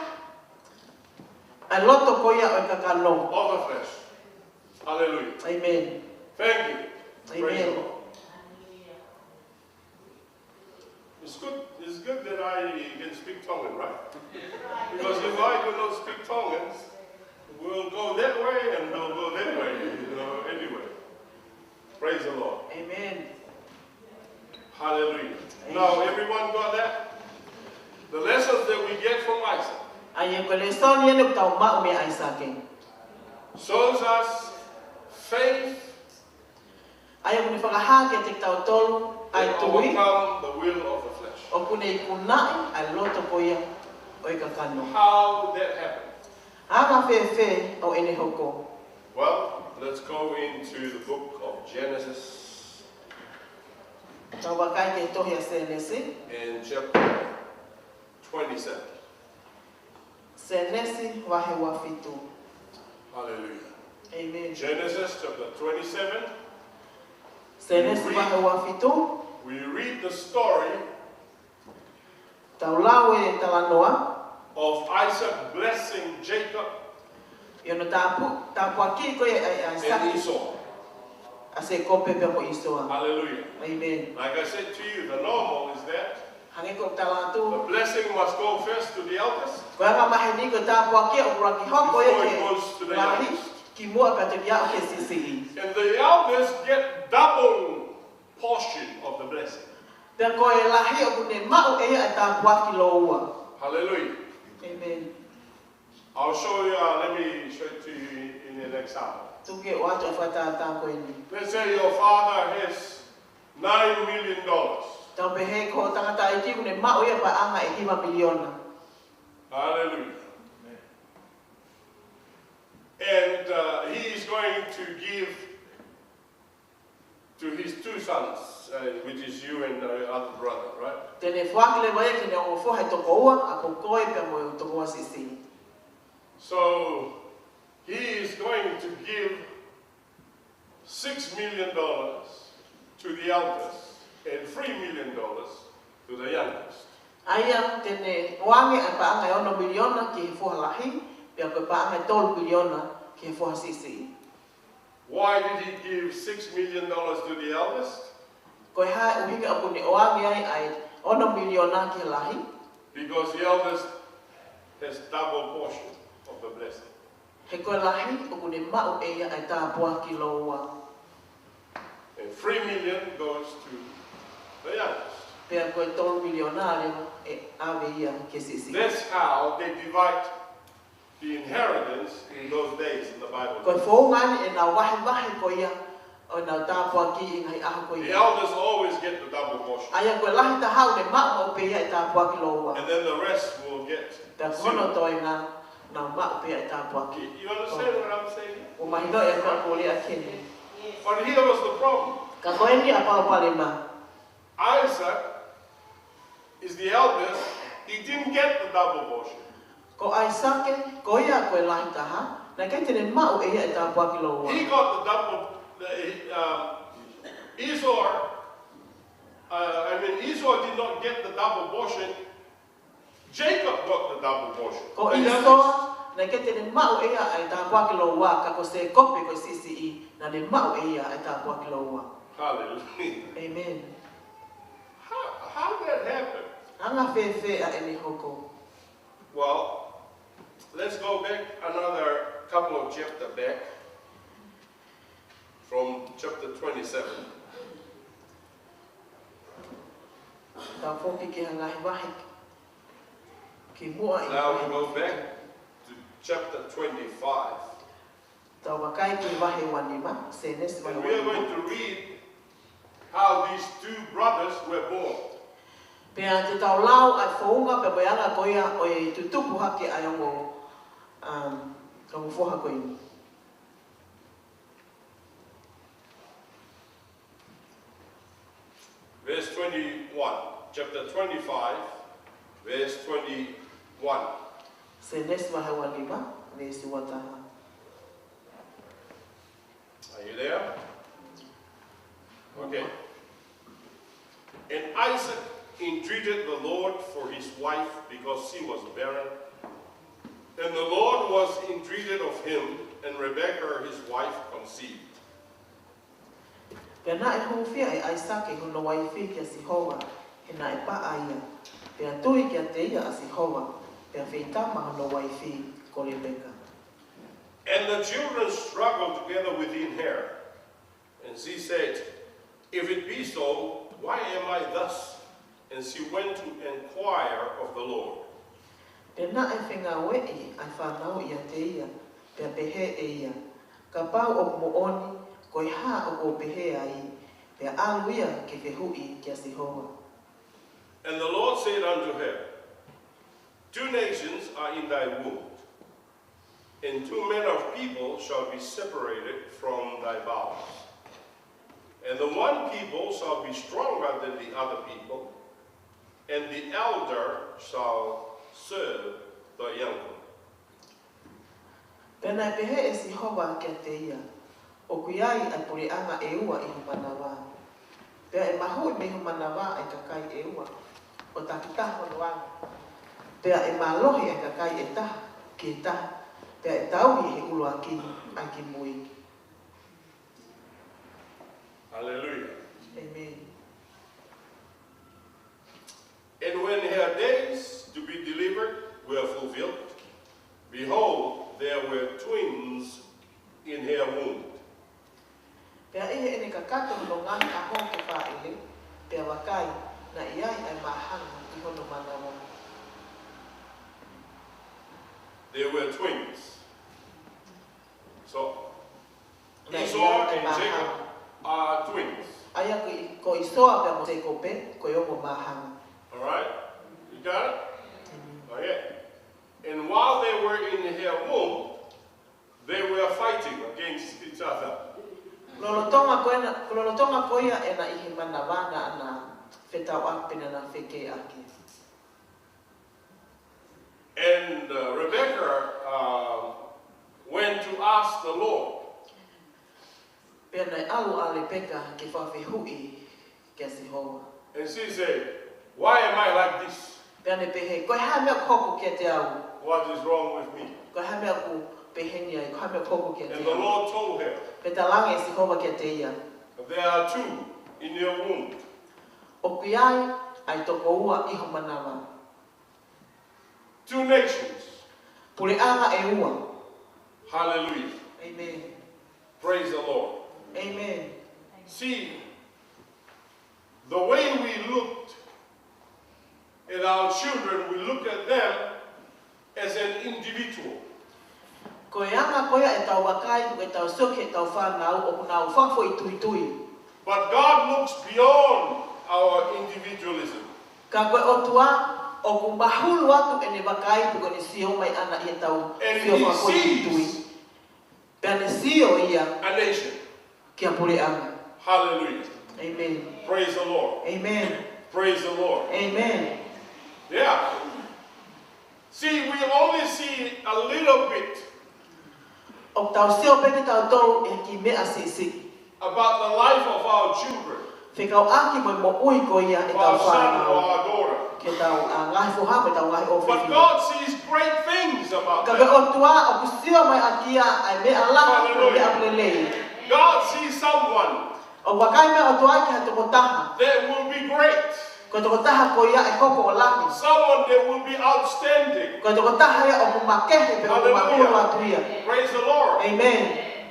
ʻA e loto ko ia ʻo e kakano. Of the flesh. Hallelujah. Amen. Thank you. Praise the Amen. Lord. It's good, it's good that I can speak Tongan, right? Because if I do not speak Tongan, we'll go that way and they'll go that way, you know, anyway. Praise the Lord. Amen. Hallelujah. Now, everyone got that? The lessons that we get from Isaac. ʻA ia ko e lēsoni eni ʻoku tau maʻu meia ʻAisake. Shows us faith ʻA ia ʻoku ne fakahā kiate kitautolu ʻa e that tui. Overcome the will of the flesh. ʻOku ne ikunaʻi ʻa e loto ko ia ʻo e kakano. How that happened. Anga fēfē ʻo ʻene hoko. Well, let's go into the book of Genesis Tau vakai ki he tohi ʻa Sēnesi. and chapter twenty-seven. Sēnesi vahe ua fitu. Hallelujah. Amen. Genesis chapter twenty-seven. Sēnesi vahe ua fitu. We read the story Tau lau e talanoa. Of Isaac blessing Jacob ʻI hono tāpu, tāpuakiʻi ko ia ʻa, ʻa and ʻAisake. Esau. ʻA Sēkope pea mo ʻĪsoa. Hallelujah. Amen. Like I said to you, the normal is that Hangē ko e tala atu. The blessing must go first to the eldest. Ko e angamaheni ko e tāpuaki ʻoku ʻuluaki hoko ia Before ki it goes to he the lahi, youngest. kimuʻa pea toki aʻu ki he siʻisiʻi. And the eldest get double portion of the blessing. Pea ko e lahi ʻoku ne maʻu ʻe ia ʻa e tāpuaki lōua. Hallelujah. Amen. I'll show you, uh, let me show it to you in, in an example. Tuku ke u ʻoatu ʻa e fakatātā ko eni. Let's say your father has nine million dollars. Tau pehē ko e tangataʻeiki ʻoku ne maʻu ia paʻanga ʻe hiva miliona. Hallelujah. And, uh, he is going to give to his two sons, uh, which is you and the other brother, right? Te ne foaki leva ia ki heʻene ongo foha ʻe toko ua, ʻa ko koe pea mo e ongo foha siʻisiʻi. So he is going to give six million dollars to the eldest and three million dollars to the youngest. ʻA ia te ne ʻoange ʻa e paʻanga ʻe ono miliona ki he foha lahi, pea ko e paʻanga ʻe tolu miliona ki he foha siʻisiʻi. Why did he give six million dollars to the eldest? Ko e hā e ʻuhinga ʻoku ne ʻoange ai ʻa e ono miliona ki he lahi? Because the eldest has double portion of the blessing. He ko e lahi ʻoku ne maʻu ʻe ia ʻa e tāpuaki lōua. And three million goes to the youngest. Pea ko e tolu miliona leva ʻe ʻave ia ki he siʻisiʻi. That's how they divide the inheritance in those days in the Bible. Ko e founga ʻeni ʻenau vahevahe ko ia ʻo ʻenau tāpuaki ʻi he ngaahi ʻaho ko ia. The elders always get the double portion. ʻA ia ko e lahi taha ʻoku ne maʻu maʻu pē ia ʻa e tāpuaki lōua. And then the rest will get. Pea ko hono toenga, nau maʻu pē ia ʻa e tāpuaki. You, you understand what I'm saying? ʻOku mahino ʻa e meʻa ʻoku ou lea ki ai. But here was the problem. Ka ko ʻeni ʻa e palopalema. Isaac is the eldest. He didn't get the double portion. Ko ʻAisake, ko ia ko e lahi taha, naʻe ʻikai te ne maʻu ʻe ia ʻa e tāpuaki lōua. He got the double, the, um, Esau, uh, I mean, Esau did not get the double portion. Jacob got the double portion. Ko ʻIsoa, naʻe ʻikai te ne maʻu ʻe ia ʻa e tāpuaki lōua, ka ko Sēkope ko e siʻisiʻi, naʻa ne maʻu ʻe ia ʻa e tāpuaki lōua. Hallelujah. Amen. How, how that happened? Anga fēfē ʻa ʻene hoko? Well, let's go back another couple of chapter back from chapter twenty-seven. Tau foki ki he ngaahi vahe ki muʻa ʻi he. Now we go back to chapter twenty-five. Tau vakai ki he vahe ua nima, Sēnesi vahe ua nima. And we are going to read how these two brothers were born. Pea te tau lau ʻa e founga pea mo e anga ko ia ʻo e tutupu hake ʻa e ongo, um, ongo foha ko eni. Verse twenty-one, chapter twenty-five, verse twenty-one. Sēnesi vahe ua nima, veesi ua taha. Are you there? Okay. And Isaac entreated the Lord for his wife because she was barren. And the Lord was entreated of him, and Rebekah his wife conceived. Pea naʻe hūfia ʻe ʻAisake hono uaifi kia Sihova, he naʻe paʻa ia. Pea tui kiate ia ʻa Sihova, pea feitama hono uaifi ko Lepeka. And the children struggled together within her. And she said, "If it be so, why am I thus?" And she went to inquire of the Lord. Pea naʻe fengāueʻi ʻa e fānau ʻiate ia, pea pehē ʻe ia, "Kapau ʻoku moʻoni, ko e hā ʻoku ou pehē ai?" Pea ʻalu ia ke fehuʻi kia Sihova. And the Lord said unto her, "Two nations are in thy womb, and two manner of people shall be separated from thy bowels. And the one people shall be stronger than the other people, and the elder shall serve the younger." Pea naʻe pehē ʻe Sihova kiate ia, "ʻOku ʻi ai ʻa e puleʻanga ʻe ua ʻi ho manava. Pea ʻe mahuʻi mei ho manava ʻa e kakai ʻe ua, ʻo takitaha hono anga. Pea ʻe mālohi ʻa e kakai ʻe taha ki he taha, pea ʻe tauhi ʻe he ʻuluaki ʻa e kimui." Hallelujah. Amen. And when her days to be delivered were fulfilled, behold, there were twins in her womb. Pea ʻi heʻene kakato hono ngaahi ʻaho ke fāʻele, pea vakai, naʻe ʻi ai ʻa e māhanga ʻi hono manava. There were twins. So, Esau and Jacob are twins. ʻA ia ko ʻIsoa pea mo Sēkope, ko e ongo māhanga. All right? You got it? Okay. And while they were in her womb, they were fighting against each other. Lolotonga ko ena, lolotonga ko ia ena ʻi he manava naʻa na fetauʻaki pea naʻa na fekēʻaki. And uh, Rebecca uh, went to ask the Lord. Pea naʻe ʻalu ʻa Lepeka ke fakafehuʻi kia Sihova. And she said, "Why am I like this? Pea ne pehē, ko e hā e meʻa ʻoku hoko kiate au? What is wrong with me?" Ko e hā e meʻa ʻoku pehē ni ai, ko e hā e meʻa ʻoku hoko kiate au? And the Lord told her, Pea talaange ʻe Sihova kiate ia, "There are two in your womb." ʻOku ʻi ai ʻa e toko ua ʻi ho manava. Two nations. Puleʻanga ʻe ua. Hallelujah. Amen. Praise the Lord. Amen. See, the way we looked at our children, we look at them as an individual. Ko e anga ko ia ʻetau vakai, ko ʻetau sio ki heʻetau fānau, ʻoku nau fakafoʻituitui. But God looks beyond our individualism. Ka ko e ʻOtua, ʻoku mahulu atu ʻene vakai, pe ko ʻene sio mai ʻana ʻi heʻetau sio fakafoʻituitui. And he sees Pea ne sio ia a nation. Kia puleʻanga. Hallelujah. Amen. Praise the Lord. Amen. Praise the Lord. Amen. Yeah. See, we only see a little bit ʻOku tau sio pē kitautolu he kiʻi meʻa siʻisiʻi. About the life of our children. Fekauʻaki mo e moʻui ko ia ʻetau fānau. Of our son or our daughter. Ke tau, ʻa, ngaahi foha mo ʻetau ngaahi ʻofefine. But God sees great things about them. Ka ko e ʻOtua ʻoku sio mai ʻaki ia ʻa e meʻa lahi, Hallelujah. Meʻa lelei. God sees someone ʻOku vakai mai ʻOtua ki ha tokotaha. That will be great. Ko e tokotaha ko ia ʻe hoko ʻo lahi. Someone that will be outstanding. Ko e tokotaha ia ʻoku makehe pea ʻoku Hallelujah. Mahulu atu ia. Praise the Lord. Amen.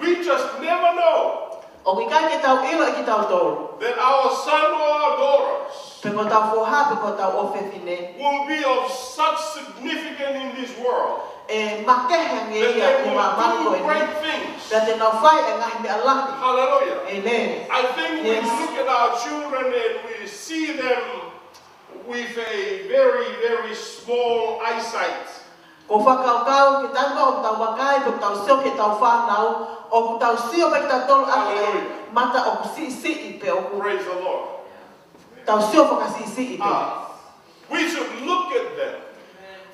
We just never know ʻOku ʻikai ke tau ʻilo ʻe kitautolu that our son or our daughters pe ko hotau foha pe ko hotau ʻofefine will be of such significance in this world ʻe makehe ange that ia they ʻi he will māmani ko eni. Great things. Pea te nau fai e ngaahi meʻa lahi. Hallelujah. Amen. I think we Yes. Look at our children and we see them with a very, very small eyesight. Ko e fakakaukau, ko e taimi ʻoku tau vakai, pe ʻoku tau sio ki heʻetau fānau, ʻoku tau sio pē kitautolu ʻaki e Hallelujah. Mata ʻoku siʻisiʻi pē ʻoku Praise the Lord. Tau sio fakasiʻisiʻi pē. Ah, we should look at them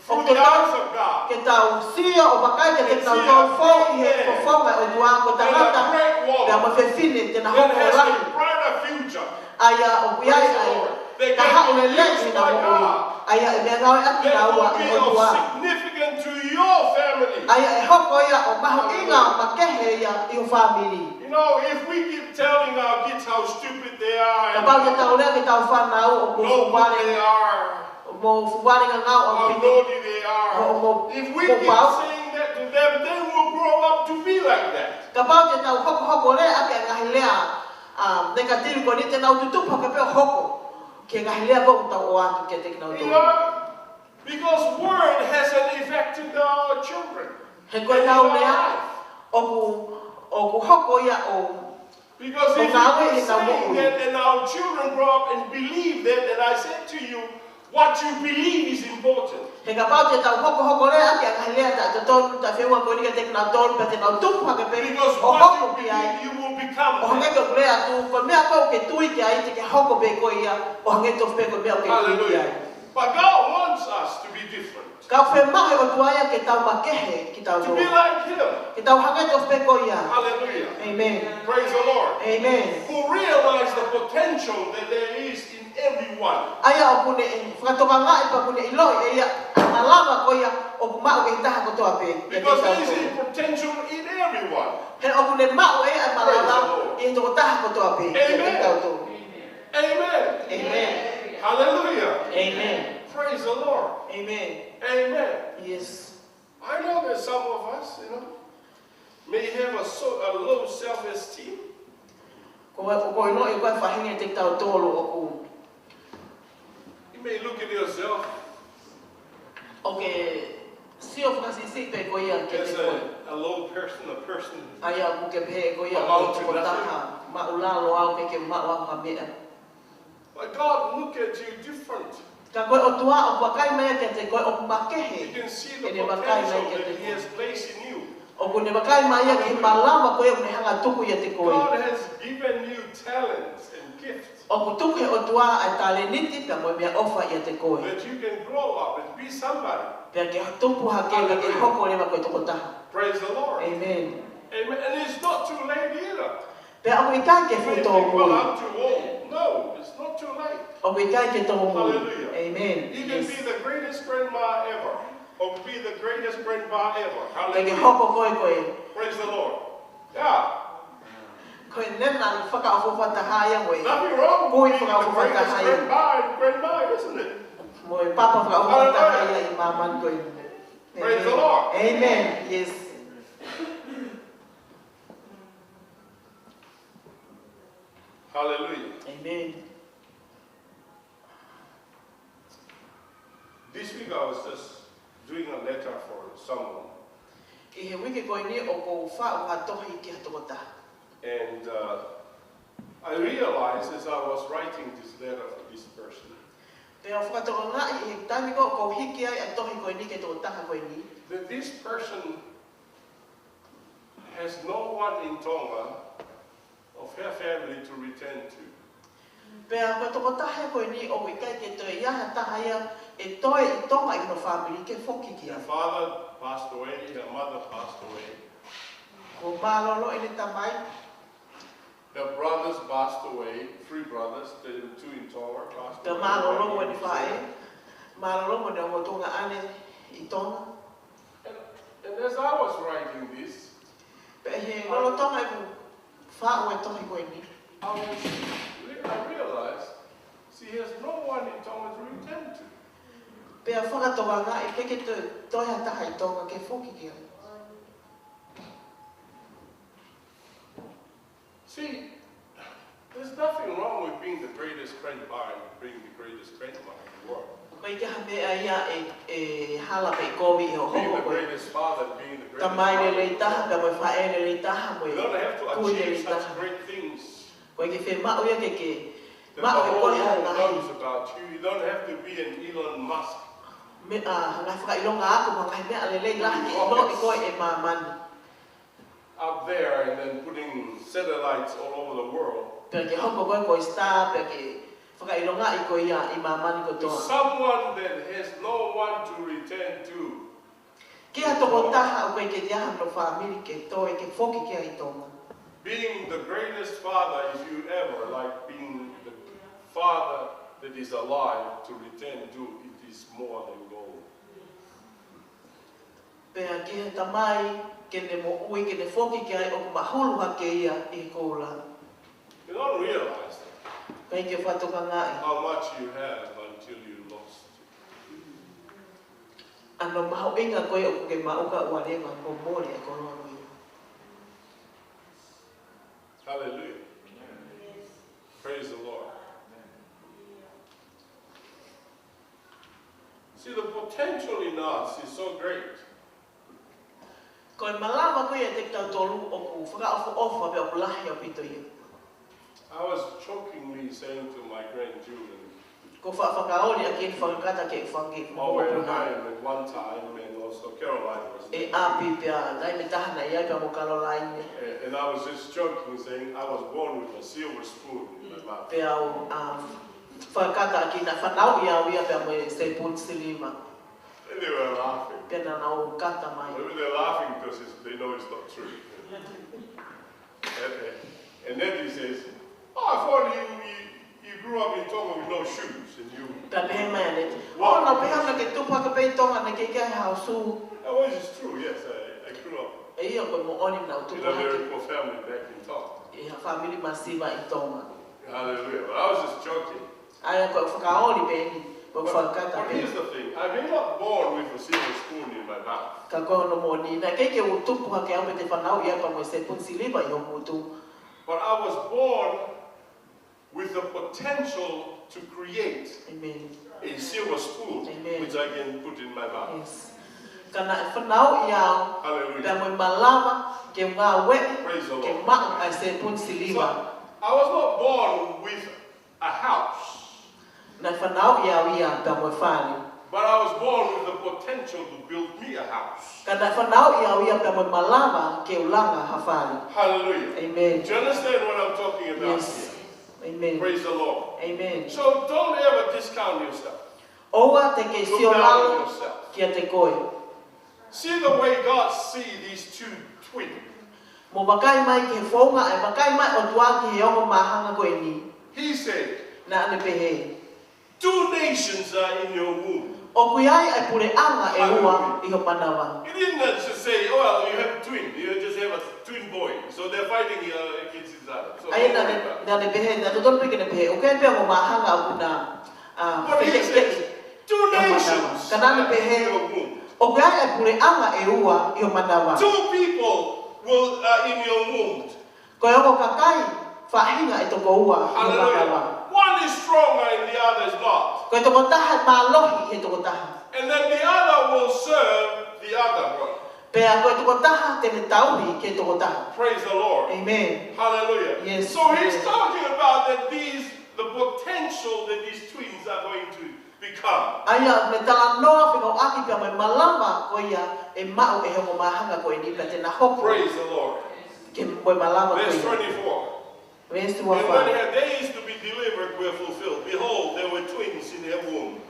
through the eyes of God. ʻOku totonu ke tau sio ʻo vakai kiate kinautolu foʻou ʻi he fofonga ʻo e ʻOtua, ko e tangata pea mo e fefine te na hoko ʻo lahi. That has a brighter future. ʻA ia ʻoku ʻi ai ʻa e kahaʻu lelei ʻi heʻena moʻui. ʻA ia ʻe meʻangāueʻaki kinaua ʻe he ʻOtua. Significant to your family. ʻA ia ʻe hoko ia ʻo mahuʻinga makehe ia ʻi ho fāmili. You know, if we keep telling our kids how stupid they are, kapau te tau lea ki heʻetau fānau ʻoku mou fuʻu vale, they are, ʻoku mou fuʻu vale ngangau ʻaupito, how naughty they are, ʻoku mou, if we keep saying that to them, they will grow up to be like that. Kapau te tau hokohoko lea ʻaki e ngaahi lea, um, negative ko eni, te nau tutupu hake pē ʻo hoko ki he ngaahi lea ko ē ʻoku tau ʻoatu kiate kinautolu. You know, because word has an effect in our children. He ko ʻenau lea ʻoku, ʻoku hoko ia ʻo Because if you keep saying that and our children grow up and believe that, and I said to you, what you believe is important. He kapau te tau hokohoko lea ʻaki e ngaahi lea taʻetotonu, taʻefeʻunga ko eni kiate kinautolu, pea te nau tupu hake pē ʻo hoko ki ai. Because what you believe, you will become that. ʻO hangē ko ʻeku lea atu, ko e meʻa ko ē ʻoku ke tui ki ai, te ke hoko pē koe ia ʻo hangē tofu pē ko e meʻa ʻoku ke tui ki ai. Hallelujah. But God wants us to be different. Ka ʻoku fiemaʻu ʻe he ʻOtua ia ke tau makehe kitautolu. To be like him. Ke tau hangē tofu pē ko ia. Hallelujah. Amen. Praise the Lord. Amen. Who realize the potential that there is in everyone. ʻA ia ʻoku ne fakatokangaʻi pea ʻoku ne ʻiloʻi ʻe ia ʻa e malava ko ia ʻoku maʻu ʻe he taha kotoa pē. Because there is a potential in everyone. He ʻoku ne maʻu ʻe ia ʻa e malava ʻi he tokotaha kotoa pē. Amen. Amen. Amen. Hallelujah. Amen. Praise the Lord. Amen. Amen. Yes. I know that some of us, you know, may have a, so, a low self-esteem. Ko e, ko e ʻilo ʻe koe faʻahinga ʻiate kitautolu ʻoku. You may look at yourself ʻoku ke sio fakasiʻisiʻi pē koe ia kiate koe. As a, a low person, a person. ʻA ia ʻoku ke pehē koe ia ʻoku ke tokotaha maʻulalo au, ʻikai ke maʻu au ha meʻa. But God look at you different. Ka ko e ʻOtua ʻoku vakai mai ia kiate koe ʻoku makehe. You can see the potential that he has placed in you. ʻEne vakai mai ia ki he malava ko ia ʻoku ne hanga tuku ʻiate koe. God has given you talents and gifts. ʻOku tuku he ʻOtua ʻa e talēniti pea mo e meʻaʻofa ʻiate koe. That you can grow up and be somebody. Pea ke tupu hake, pea ke Hallelujah. Hoko leva ko e tokotaha. Praise the Lord. Amen. Amen. And it's not too late either. Pea ʻoku ʻikai ke fuʻu tōmui. You may think, "Well, I'm too old." No, it's not too late. ʻOku ʻikai ke tōmui. Hallelujah. Amen. You can Yes. be the greatest grandma ever, or be the greatest grandpa ever. Ke ke Hallelujah. Hoko koe ko e Praise the Lord. Yeah. Ko e nena fakaʻofoʻofa taha ia mo e Nothing wrong kui with being the fakaʻofoʻofa greatest taha ia. Grandpa and grandma, isn't it? Mo e papa fakaʻofoʻofa taha Hallelujah. Ia ʻi māmani ko eni. Praise the Amen. Lord. Amen. Yes. Hallelujah. Amen. This week I was just doing a letter for someone. ʻI he uike ko eni ʻoku ou faʻu ha tohi ki ha tokotaha. And uh, I realized as I was writing this letter for this person Pea u fakatokangaʻi ʻi he taimi ko ē ʻoku ou hiki ai ʻa e tohi ko eni ki he tokotaha ko eni. That this person has no one in Tonga of her family to return to. Pea ko e tokotaha ko eni ʻoku ʻikai ke toe ʻi ai ha taha ia ʻe toe ʻi Tonga ʻi hono fāmili ke foki ki Her ai. Father passed away, her mother passed away. Kuo mālōlō ʻene tamai. Her brothers passed away, three brothers, the two in Tonga passed Pea away. Mālōlō mo ʻene faʻē. Mālōlō mo ʻene ongo tuongaʻane ʻi Tonga. And, and as I was writing this, Pea ʻi he lolotonga ʻeku faʻu e tohi ko eni. I was, I realized she has no one in Tonga to return to. Pea fakatokangaʻi ʻikai ke toe, toe ha taha ʻi Tonga ke foki ki ai. See, there's nothing wrong with being the greatest grandpa and being the greatest grandma in the world. ʻOku ʻikai ke ha meʻa ia ʻe, ʻe hala pe kovi ʻi hoʻo Being hoko the ko e greatest father and being the greatest tamai mother in lelei the taha, world. Pea mo e faʻē lelei taha, mo e You don't have to kui achieve lelei such taha. Great things Ko e ke fiemaʻu ia ke ke that the maʻu e whole koe ha world ngaahi knows about you. You don't have to be an Elon Musk. Meʻa, ha ngaahi fakaʻilonga ako, mo ha ngaahi meʻa lelei lahi ke ʻiloʻi koe ʻe māmani. Up there and then putting satellites all over the world. Pea ke hoko koe ko e star, pea ke fakaʻilongaʻi koe ia ʻi māmani To kotoa. Someone that has no one to return to. Ki ha tokotaha ʻoku ʻikai ke ʻi ai hano fāmili ke toe ke foki ki ai ʻi Tonga. Being the greatest father, if you ever, like, being the father that is alive to return to, it is more than gold. Pea ki he tamai, ke ne moʻui, ke ne foki ki ai ʻoku mahulu hake ia ʻi he koula. You don't realize that. ʻIkai ke fakatokangaʻi. How much you have until you lost it. ʻA hono mahuʻinga ko ē ʻoku ke maʻu ka ʻoua leva kuo mole e koloa ko ia. Hallelujah. Praise the Lord. See, the potential in us is so great. Ko e malava ko ia ʻiate kitautolu ʻoku fakaʻofoʻofa pea ʻoku lahi ʻaupito ia. I was jokingly saying to my grandchildren, Ko e faʻa fakaoli ʻa e kiʻi fakakata ke fanga over in Hawaii at one time, and also Caroline was there. ʻE ʻapi pea, taimi ʻe taha naʻe ʻi ai pea mo Caroline. And, and I was just joking, saying I was born with a silver spoon in my mouth. Pea u, um, fakakata ʻaki naʻe fanauʻi au ia pea mo e sēpuni siliva. And they were laughing. Pea naʻa nau kata mai. Maybe they're laughing because it's, they know it's not true. And, and, and then he says, "Oh, I thought you, you, you grew up in Tonga with no shoes, and you" Pea pehē mai ʻa Neti, "ʻŌ, naʻa ku pehē naʻa ku tupu hake pē ʻi Tonga naʻe ʻikai ke ʻi ai haʻaku sū." That was just true, yes, I, I grew up ʻE ia ko e moʻoni naʻa ku in tupu a hake very poor family back in Tonga. ʻI ha fāmili masiva ʻi Tonga. Hallelujah. But I was just joking. ʻA ia ko e fakaoli pē eni, ko e But, fakakata but pē. Here's the thing. I may not born with a silver spoon in my mouth. Ka ko hono moʻoni, naʻe ʻikai ke u tupu hake au pea te fanauʻi au pea mo e sēpuni siliva ʻi hoku ngutu. But I was born with the potential to create Amen. A silver spoon, Amen. Which I can put in my mouth. Yes. Ka naʻe fanauʻi au, Hallelujah. Pea mo e malava, ke ngāueʻi, Praise the Lord. Ke maʻu ʻa e sēpuni siliva. So, I was not born with a house. Naʻe fanauʻi au ia pea mo e fale. But I was born with the potential to build me a house. Ka naʻe fanauʻi au ia pea mo e malava ke u langa ha fale. Hallelujah. Amen. Do you understand what I'm talking about Yes. Here? Amen. Praise the Lord. Amen. So don't ever discount yourself. ʻOua te ke Look sio down on lalo yourself. kiate koe. See the way God see these two twins. Mo vakai mai ki he founga, ʻe vakai mai ʻOtua ki he ongo māhanga ko eni. He said, Naʻa ne pehē. Two nations are in your womb. ʻOku ʻi ai ʻa e puleʻanga ʻe ua ʻi ho manava. He didn't just say, oh, well, you have a twin. You just have a twin boy. So they're fighting uh, against each other. So ʻA ia don't naʻa worry ne, about it. naʻa ne pehē, naʻe totonu pē ke ne pehē. ʻOku ʻi ai pē ongo māhanga ʻoku na, ah, But he fekeuʻi says, two ʻi ho manava. nations Ka naʻa ne are pehē, in your womb. ʻOku ʻi ai ʻa e puleʻanga ʻe ua ʻi ho manava. Two people will, are in your womb. Ko e ongo kakai, faʻahinga ʻe toko ua ʻi ho manava. Hallelujah. One is stronger and the other is not. Ko e tokotaha ʻe mālohi ʻi he tokotaha. And then the other will serve the other one. Pea ko e tokotaha te ne tauhi ki he tokotaha. Praise the Lord. Amen. Hallelujah. Yes, So he's yes. talking about that these, the potential that these twins are going to become. ʻA ia, ne talanoa fekauʻaki pea mo e malava ko ia ʻe maʻu ʻe he ongo māhanga ko eni pea te na hoko Praise the Lord. ke mo e malava ko Verse ia. twenty-four. Veesi And when ua fā. her days to be delivered were fulfilled, behold, there were twins in her womb.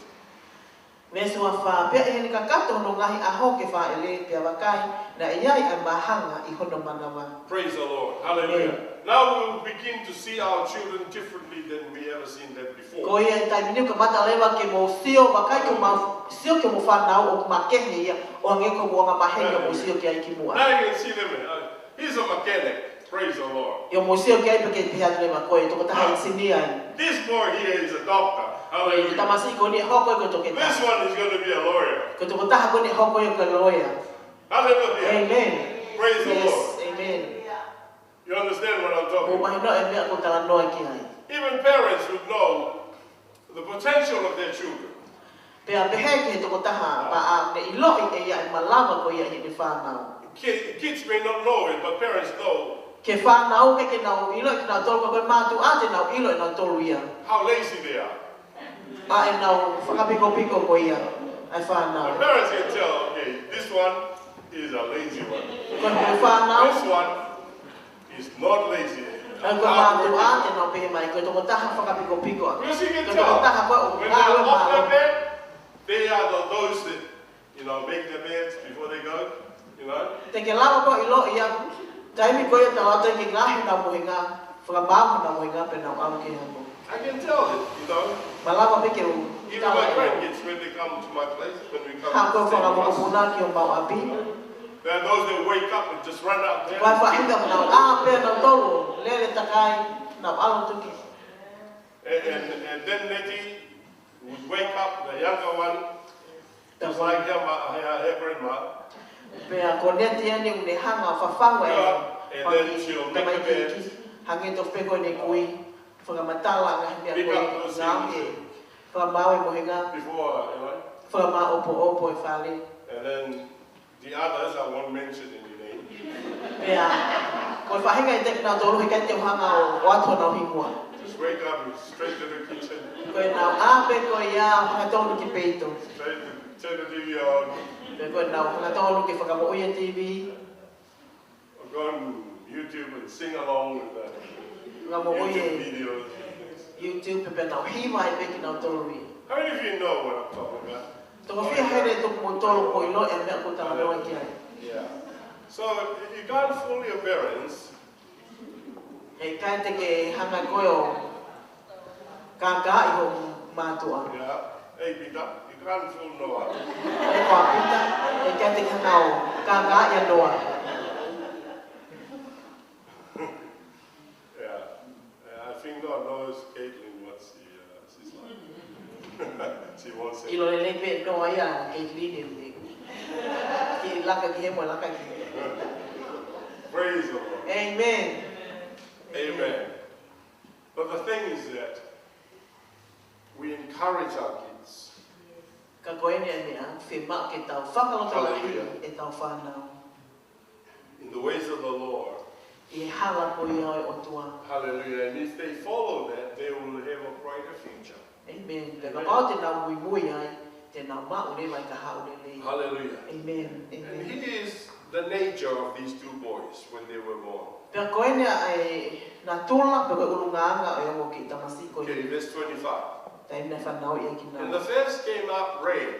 Veesi ua fā. Pea ʻi heʻene kakato hono ngaahi ʻaho ke fāʻele, pea vakai, naʻe ʻi ai ʻa e māhanga ʻi hono manava. Praise the Lord. Hallelujah. Now we will begin to see our children differently than we ever seen them before. Ko ia ʻi he taimi ni ʻoku kamata leva ke mou sio, vakai ke mou sio ki hoʻomou fānau ʻoku makehe ia, ʻo hangē ko hoʻomou anga maheni ʻoku mou sio ki ai kimuʻa. Now you can see them. Uh, he's a mechanic. Praise the Lord. ʻIo, mou sio ki ai pea ke pehē atu leva ko e tokotaha ʻenisinia ia. This boy here is a doctor. Ko e Hallelujah. tamasiʻi ko eni ʻe hoko ia ko e toketā. This one is going to be a lawyer. Ko e tokotaha ko eni ʻe hoko ia ko e loea. Hallelujah. Amen. Praise the Yes, Lord. amen. You understand what I'm Mou talking about? mahinoʻi e meʻa ʻoku ou talanoa ki ai. Even parents would know the potential of their children. Pea pehē ki he tokotaha, pea ʻa ne ʻiloʻi ʻe ia e malava ko ia ʻi heʻene fānau. Ki-, kids may not know it, but parents know Ki he fānau ʻikai ke nau ʻiloʻi kinautolu, ka ko e mātuʻa te nau ʻilo ʻe nautolu ia. how lazy they are. ʻA ʻenau fakapikopiko ko ia ʻa e fānau. The parents can tell, okay, this one is a lazy one. Ko e fānau, This one is not lazy. ʻa ko e mātuʻa te nau pehē mai, ko e tokotaha fakapikopiko. Because you can Ko e tell tokotaha ko e when ngāue they're off their mālohi. bed, they are the, those that, you know, make their beds before they go, you know. Te ke lava ko ʻiloʻi ia, taimi ko ia te nau lava ke ngaahi honau mohenga, fakamaau honau mohenga pea nau ʻalu ki he hako. I can tell it, you know. Malava pē ke u Even my grandkids, when they come to my place, when we come Hako to stay with us, fakamokopuna ki homau ʻapi. there are those that wake up and just run out there. Ko e faʻahinga nau ʻā pē nautolu, lele takai, nau ʻalu tuki. And, and, and then Nettie would wake up, the younger one, just like her, ma- her, her grandma. Pea ko Neti eni ʻoku ne hanga ʻo fafangu e Yeah, and then she'll make the tamaiki bed. Hangē tofu pē ko ʻene kui, fakamatala ngaahi meʻa Pick ko up those ngāue. things. Fakamaau e mohenga, Before, you know, fakamāʻopoʻopo e fale. and then the others, I won't mention any name. Pea, ko e faʻahinga ʻe taha nautolu heʻikai te u hanga ʻo, ʻo ʻoatu honau hingoa. Just wake up and straight to the kitchen. Ko ʻenau ʻā pē ko ia, hangatonu ki peito. Straight to turn the T V on. Pea ko ʻenau hangatonu ke fakamoʻui e T V. Or go on YouTube and sing along with the Fakamoʻui YouTube e videos. YouTube pea nau hiva ai pē kinautolu ia. How many of you know what I'm talking about? Toko fiha heni ʻe toko motolo ko ʻilo e meʻa ʻoku ou talanoa ki ai. Yeah. So you can't fool your parents. Heʻikai te ke hanga koe ʻo kākaaʻi ho mātuʻa. Yeah. Hey, Peter, you can't fool Noah. ʻE ko Pita, heʻikai te ke hanga ʻo kākaaʻi ʻa Noa. Yeah. Yeah, I think Noah knows Caitlin, what she, uh, she's like. She wants it. ʻIlo lelei pē Noa ia, Caitlin, ʻe ke laka ki he mo laka ki he. Praise the Lord. Amen. Amen. But the thing is that we encourage our kids Ka ko eni e meʻa, fiemaʻu ke tau fakalotolahi Hallelujah. ʻetau fānau. In the ways of the Lord. ʻI he hala ko ia ʻo e ʻOtua. Hallelujah. And if they follow that, they will have a brighter future. Amen. Pea kapau te nau muimui ai, te nau maʻu leva e kahaʻu lelei. Hallelujah. Amen. And Amen. he is the nature of these two boys when they were born. Pea ko eni ʻa e natula, pe ko e ʻulungaanga ʻo e ongo kiʻi tamasiʻi ko eni. Okay, verse twenty-five. Taimi naʻe fanauʻi ai kinaua. And the face came up red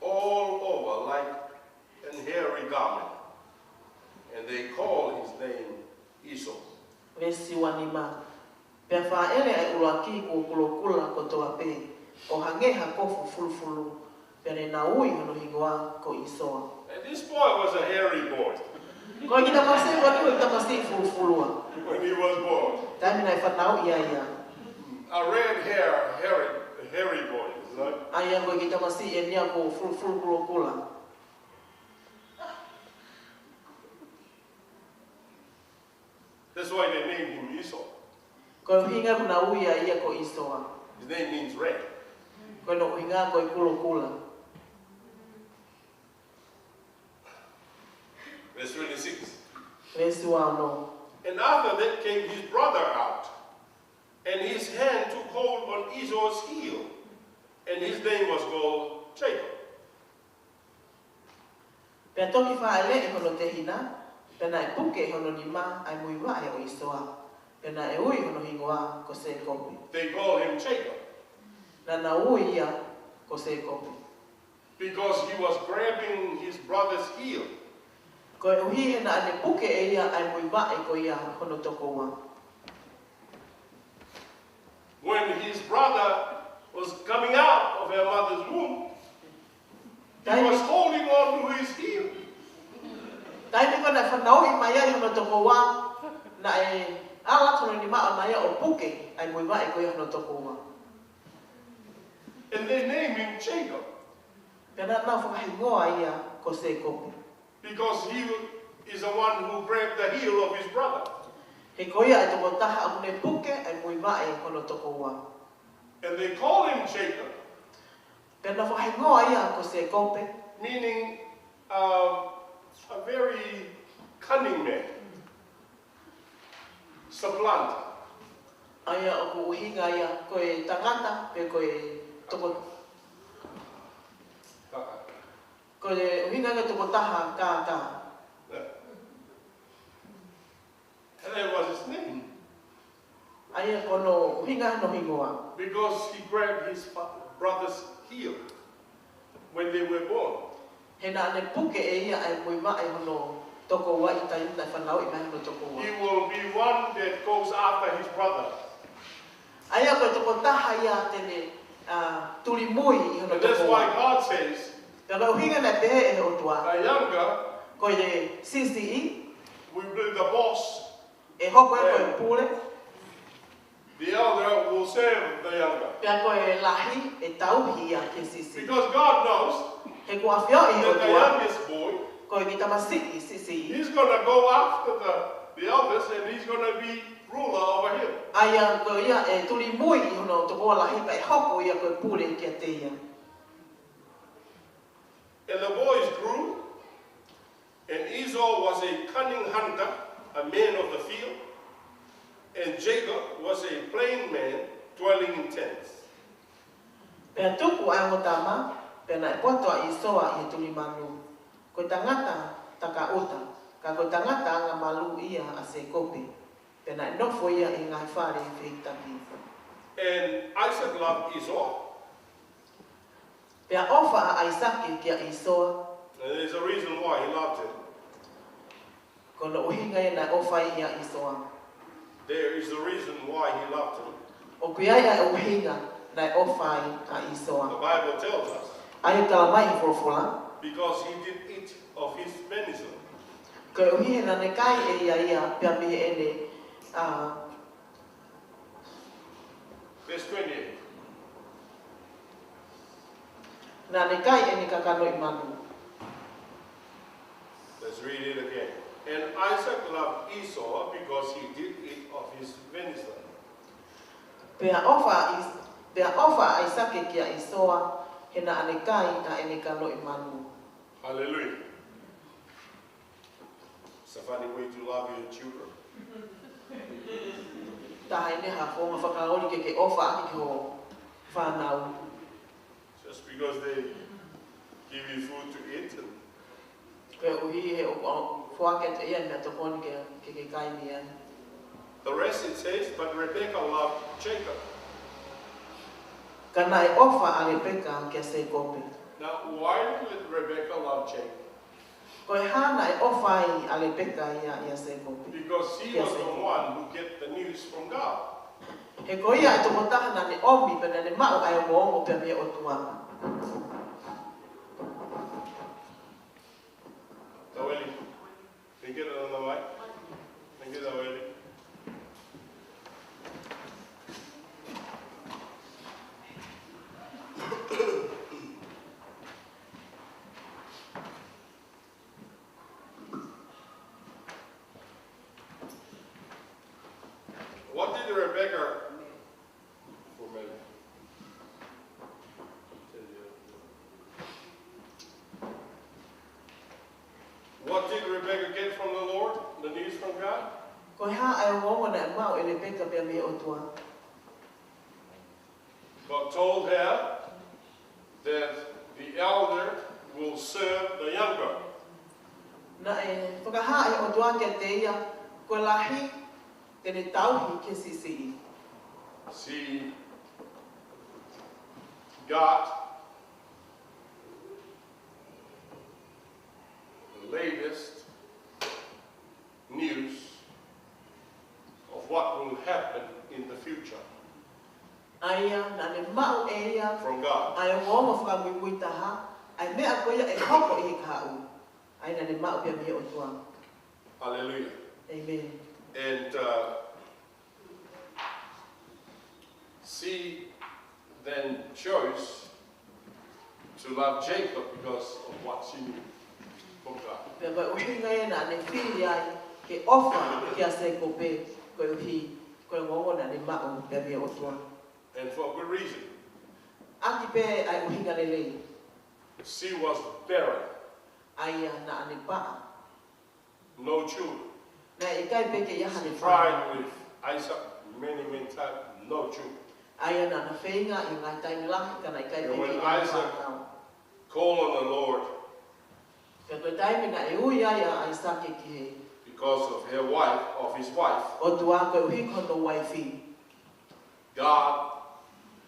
all over like an hairy garment, and they called his name Esau. Veesi uanima. Pea fāʻele ʻa e ʻuluaki kuo kulokula kotoa pē, ʻo hangē ha kofu fulufulu, pea ne na ui hono hingoa ko ʻIsoa. And this boy was a hairy boy Ko e kiʻi tamasiʻi ko eni ko e kiʻi tamasiʻi fulufulua. When he was born. Taimi naʻe fanauʻi ai ia. A red hair, hairy, hairy boy, right? ʻA ia ko e kiʻi tamasiʻi eni ia kuo fulufulu kulokula. That's why they named him Esau. Ko e ʻuhinga ʻoku na ui ai ia ko ʻIsoa. His name means red. Ko hono ʻuhinga ko e kulokula. Verse twenty-six. Veesi uaono. And after that came his brother out, and his hand took hold on Esau's heel, and his name was called Jacob. Pea toki fāʻeleʻi hono tehina, pea naʻe puke hono nima ʻa e muivaʻe ʻo ʻIsoa, pea naʻe ui hono hingoa ko Sēkope. They call him Jacob. Naʻa na ui ia ko Sēkope. Because he was grabbing his brother's heel. Koeʻuhi he naʻa ne puke ʻe ia ʻa e muivaʻe ko ia hono tokoua. When his brother was coming out of her mother's womb, he Taimi was holding on to his heel. Taimi ko ē naʻe fanauʻi mai ai hono tokoua, naʻe ala atu hono nima ʻo na ia ʻo puke ʻa e muivaʻe ko ia hono tokoua. And they name him Jacob. Pea naʻa nau fakahingoa ia ko Sēkope. Because he is the one who grabbed the heel of his brother. He ko ia ʻa e tokotaha ʻoku ne puke ʻa e muivaʻe hono tokoua. And they call him Jacob. Pea nau fakahingoa ia ko Sēkope. Meaning, uh, a very cunning man. Supplanter. ʻA ia ʻoku ʻuhinga ia ko e tangata, pe ko e toko-, ko e ʻuhinga ko e tokotaha kākā. Yeah. And that was his name. ʻA ia ko hono ʻuhinga hono hingoa. Because he grabbed his fa-, brother's heel when they were born. He naʻa ne puke ʻe ia ʻa e muivaʻe hono tokoua ʻi he taimi naʻe fanauʻi mai hono tokoua. He will be one that goes after his brother. ʻA ia ko e tokotaha ia te ne, ā, tulimui ʻi hono tokoua. And that's why God says, Pea ko e ʻuhinga naʻe pehē ʻe he ʻOtua. The younger Ko e siʻisiʻi will be the boss. ʻE hoko ia ko e pule. The elder will serve the younger. Pea ko e lahi ʻe tauhi ia ki he siʻisiʻi. Because God knows He kuo ʻafioʻi ʻe he that the ʻOtua. Youngest boy, Ko e kiʻi tamasiʻi siʻisiʻi. He's gonna go after the, the elders and he's gonna be ruler over him. ʻA ia ko ia ʻe tulimui ʻi hono tokoua lahi pea ʻe hoko ia ko e pule kiate ia. And the boys grew, and Esau was a cunning hunter, a man of the field, and Jacob was a plain man dwelling in tents. Pea tupu ʻa e ongo tama, pea naʻe poto ʻa ʻIsoa ʻi he tuli manu. Ko e tangata takaʻuta, ka ko e tangata angamalū ia ʻa Sēkope. Pea naʻe nofo ia ʻi he ngaahi fale fehikitaki. And Isaac loved Esau. Pea ʻofa ʻa ʻAisake kia ʻIsoa. And there's a reason why he loved him. Ko hono ʻuhinga ia naʻe ʻofa ai ʻia ʻIsoa. There is a reason why he loved him. ʻOku ʻi ai ʻa e ʻuhinga naʻe ʻofa ai ʻa ʻIsoa. The Bible tells us. ʻA ia ʻoku tala mai ʻe he folofola. Because he did eat of his venison. Koeʻuhi he naʻa ne kai ʻe ia ia pea mei heʻene, ā, Verse twenty-eight. Naʻa ne kai ʻene kakanoʻi manu. Let's read it again. And Isaac loved Esau because he did eat of his venison. Pea ʻofa ʻa ʻIs-, pea ʻofa ʻa ʻAisake kia ʻIsoa, he naʻa ne kai ʻa ʻene kanoʻi manu. Hallelujah. It's a funny way to love your children. Taha eni ha founga fakaoli ke ke ʻofa ʻaki ki hoʻo fānau. Just because they give you food to eat and Koeʻuhi he ʻoku foaki atu ʻe ia e meʻatokoni ke, ke ke kai mei ai. The rest it says, but Rebekah loved Jacob. Ka naʻe ʻofa ʻa Lepeka kia Sēkope. Now, why did Rebekah love Jacob? Ko e hā naʻe ʻofa ai ʻa Lepeka ia ʻia Sēkope? Because he was the one who get the news from God. He ko ia e tokotaha naʻa ne ʻomi pe naʻa ne maʻu ʻa e ongoongo pea mei he ʻOtua. Taueli. Can you get another mic? Can you get Taueli? What did Rebecca for me? What did Rebecca get from the Lord? The news from God? Ko e hā ʻa e ongoongo naʻe maʻu ʻe Lepeka pea mei he ʻOtua? God told her that the elder will serve the younger. Naʻe fakahā ʻe he ʻOtua kiate ia ko e lahi te ne tauhi ki he siʻisiʻi. She got the latest news of what will happen in the future. ʻA ia naʻa ne maʻu ʻe ia From God. ʻa e ongoongo fakamuimui taha, ʻa e meʻa ko ia ʻe hoko ʻi he kahaʻu. ʻA ia naʻa ne maʻu pea mei he ʻOtua. Hallelujah. Amen. And uh, she then chose to love Jacob because of what she knew from God. Pea ko e ʻuhinga ia naʻa ne fili ai ke ʻofa kia Sēkope koeʻuhi ko e ongoongo naʻa ne maʻu pea mei he ʻOtua. And for a good reason. ʻAki pē ʻa e ʻuhinga lelei. She was barren, ʻA ia naʻa ne paʻa. No children. Naʻe ʻikai pē ke ʻi ai haʻane fānau. She tried with Isaac many, many times, no children. ʻA ia naʻa na feinga ʻi he ngaahi taimi lahi ka naʻe ʻikai pē ke ʻi ai haʻane fānau. Call on the Lord. Pea ko e taimi naʻe ui ai ʻa ʻAisake ki he. Because of her wife, of his wife. ʻOtua koeʻuhi ko hono uaifi. God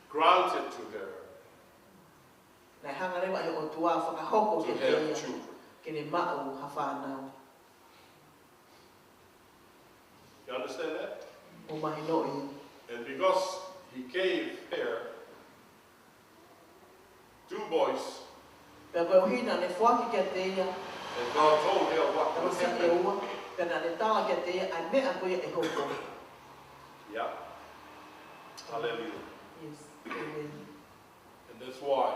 granted to her. Naʻe hanga leva ʻe he ʻOtua fakahoko kiate ia ke ne maʻu ha fānau. You understand that? ʻO mahino ia. And because he gave her two boys. Pea koeʻuhi naʻa ne foaki kiate ia. And God told her what would happen. Pea naʻa ne tala kiate ia ʻa e meʻa ko ia ʻe hoko. Yeah. Hallelujah. Yes. Amen. And that's why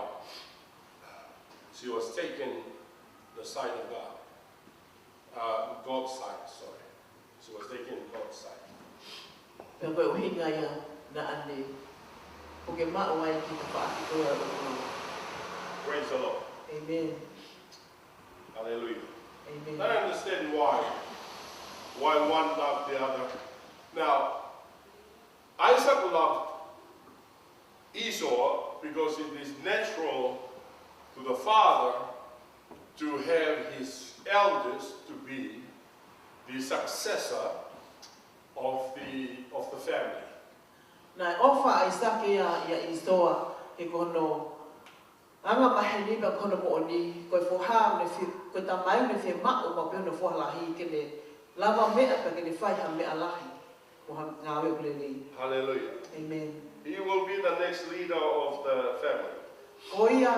she was taken the side of God. Uh, God's side, sorry. She was taken God's side. Pea ko e ʻuhinga ia naʻa ne puke maʻu ai ki he tafaʻaki ko ia ʻo e ʻOtua. Praise the Lord. Amen. Hallelujah. Amen. Now I understand why, why one loved the other. Now, Isaac loved Esau because it is natural to the father to have his eldest to be the successor of the, of the family. Naʻe ʻofa ʻa ʻAisake ia ʻia ʻĪsoa he ko hono anga maheni pea ko hono moʻoni, ko e foha ne fie, ko e tamai ne fiemaʻu maʻu pē hono foha lahi ke ne lava meʻa pea ke ne fai ha meʻa lahi. Mo ha ngāue ʻoku lelei. Hallelujah. Amen. He will be the next leader of the family. Ko ia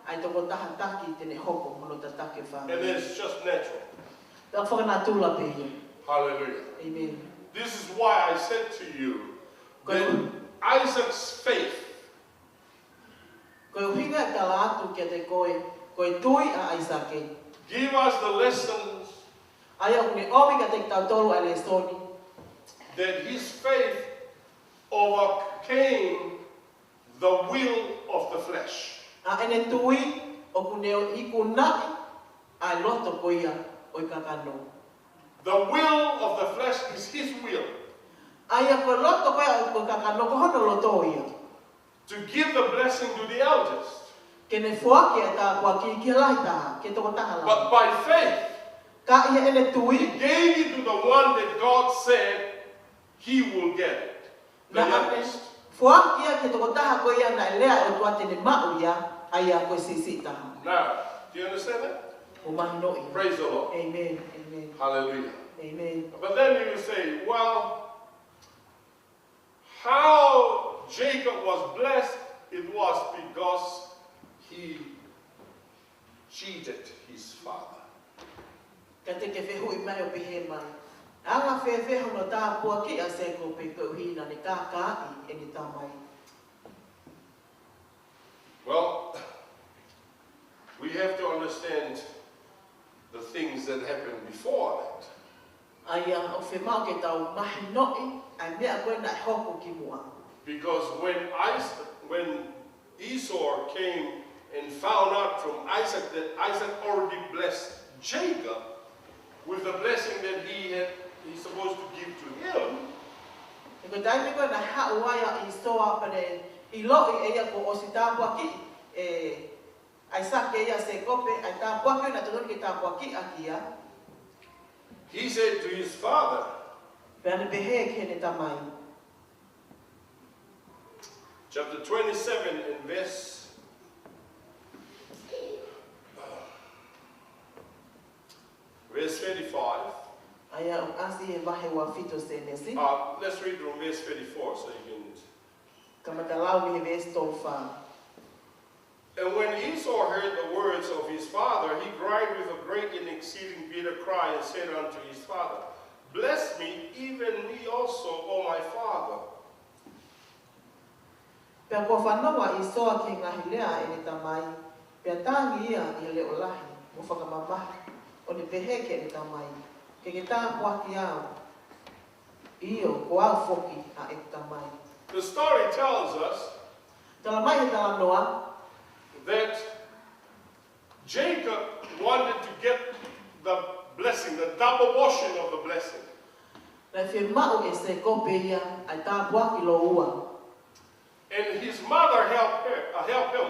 ʻa e tokotaha taki te ne hoko hono tataki e fāmili. And it's just natural. Pea fakanatula pē ia. Hallelujah. Amen. This is why I said to you that Isaac's faith Ko e ʻuhinga e tala atu kiate koe, ko e tui ʻa ʻAisake. Give us the lessons ʻA ia ʻoku ne ʻomi kiate kitautolu ʻa e lēsoni. That his faith overcame the will of the flesh. ʻA ʻene tui ʻoku ne ikunaʻi ʻa e loto ko ia ʻo e kakano. The will of the flesh is his will. ʻA ia ko e loto ko ia ʻo e kakano ko hono loto ia. To give the blessing to the eldest. Ke ne foaki e tāpuaki ki he lahi taha, ki he tokotaha lahi. But by faith, Ka ʻi heʻene tui, he gave it to the one that God said he will get it. The Naʻa ne youngest. foaki ia ki he tokotaha ko ia naʻe lea e ʻOtua te ne maʻu ia, ʻa ia ko e siʻisiʻi taha. Now, do you understand that? ʻOku mahinoʻi. Praise the Lord. Amen. Amen. Hallelujah. Amen. But then you say, well, how Jacob was blessed, it was because he cheated his father. Ka te ke fehuʻi mai ʻo pehē mai, ʻa e anga fēfē hono tāpuakiʻi ʻa Sēkope koeʻuhi naʻa ne kākaaʻi ʻene tamai? Well, we have to understand the things that happened before that. ʻA ia ʻoku fiemaʻu ke tau mahinoʻi ʻa e meʻa ko ē naʻe hoko kimuʻa. Because when Isaac, when Esau came and found out from Isaac that Isaac already blessed Jacob with the blessing that he had, he's supposed to give to him, He ko e taimi ko ē naʻe haʻu ai ʻa ʻĪsoa pea ne ʻiloʻi ʻe ia kuo ʻosi tāpuakiʻi ʻe ʻAisake ʻia Sēkope ʻa e tāpuaki naʻe totonu ke tāpuakiʻi ʻaki ia. He said to his father, Pea ne pehē ki heʻene tamai. Chapter twenty-seven and verse, verse thirty-five. ʻA ia ʻoku ʻasi he vahe ua fitu Sēnesi. Uh, let's read from verse thirty-four so you can Kamata lau mei he veesi tolu fā. And when Esau heard the words of his father, he cried with a great and exceeding bitter cry and said unto his father, Bless me, even me also, O my father. Pea kuo fanongo ʻa ʻĪsoa ki he ngaahi lea ʻa ʻene tamai, pea tangi ia ʻi he leʻo lahi mo fakamamahi, ʻo ne pehē ki heʻene tamai, Ke ke tāpuakiʻi au, ʻio, ko au foki ʻa ʻeku tamai. The story tells us Tala mai he talanoa that Jacob wanted to get the blessing, the double portion of the blessing. Naʻe fiemaʻu ʻe Sēkope ia ʻa e tāpuaki lōua. And his mother helped her, uh, helped him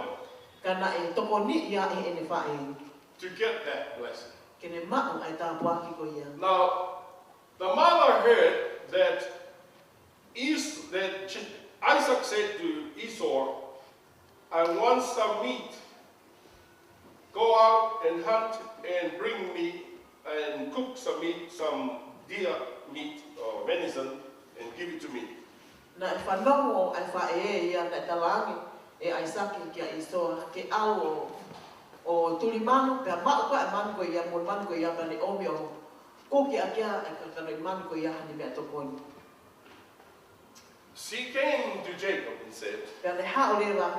Ka naʻe tokoniʻi ia ʻe heʻene faʻē to get that blessing. Ke ne maʻu ʻa e tāpuaki ko ia. Now, the mother heard that Is that J- Isaac said to Esau, I want some meat. Go out and hunt and bring me and cook some meat, some deer meat or venison, and give it to me. Naʻe fanongo ʻa e faʻē ia naʻe talaange ʻe ʻAisake kia ʻĪsoa ke ʻalu ʻo, ʻo tuli manu, pea maʻu ko ē ʻa e manu ko ia, mo e manu ko ia pea ne ʻomi ʻo kuki ʻaki ʻa e kakanoʻi manu ko ia ha meʻatokoni. She came to Jacob and said, Pea ne haʻu leva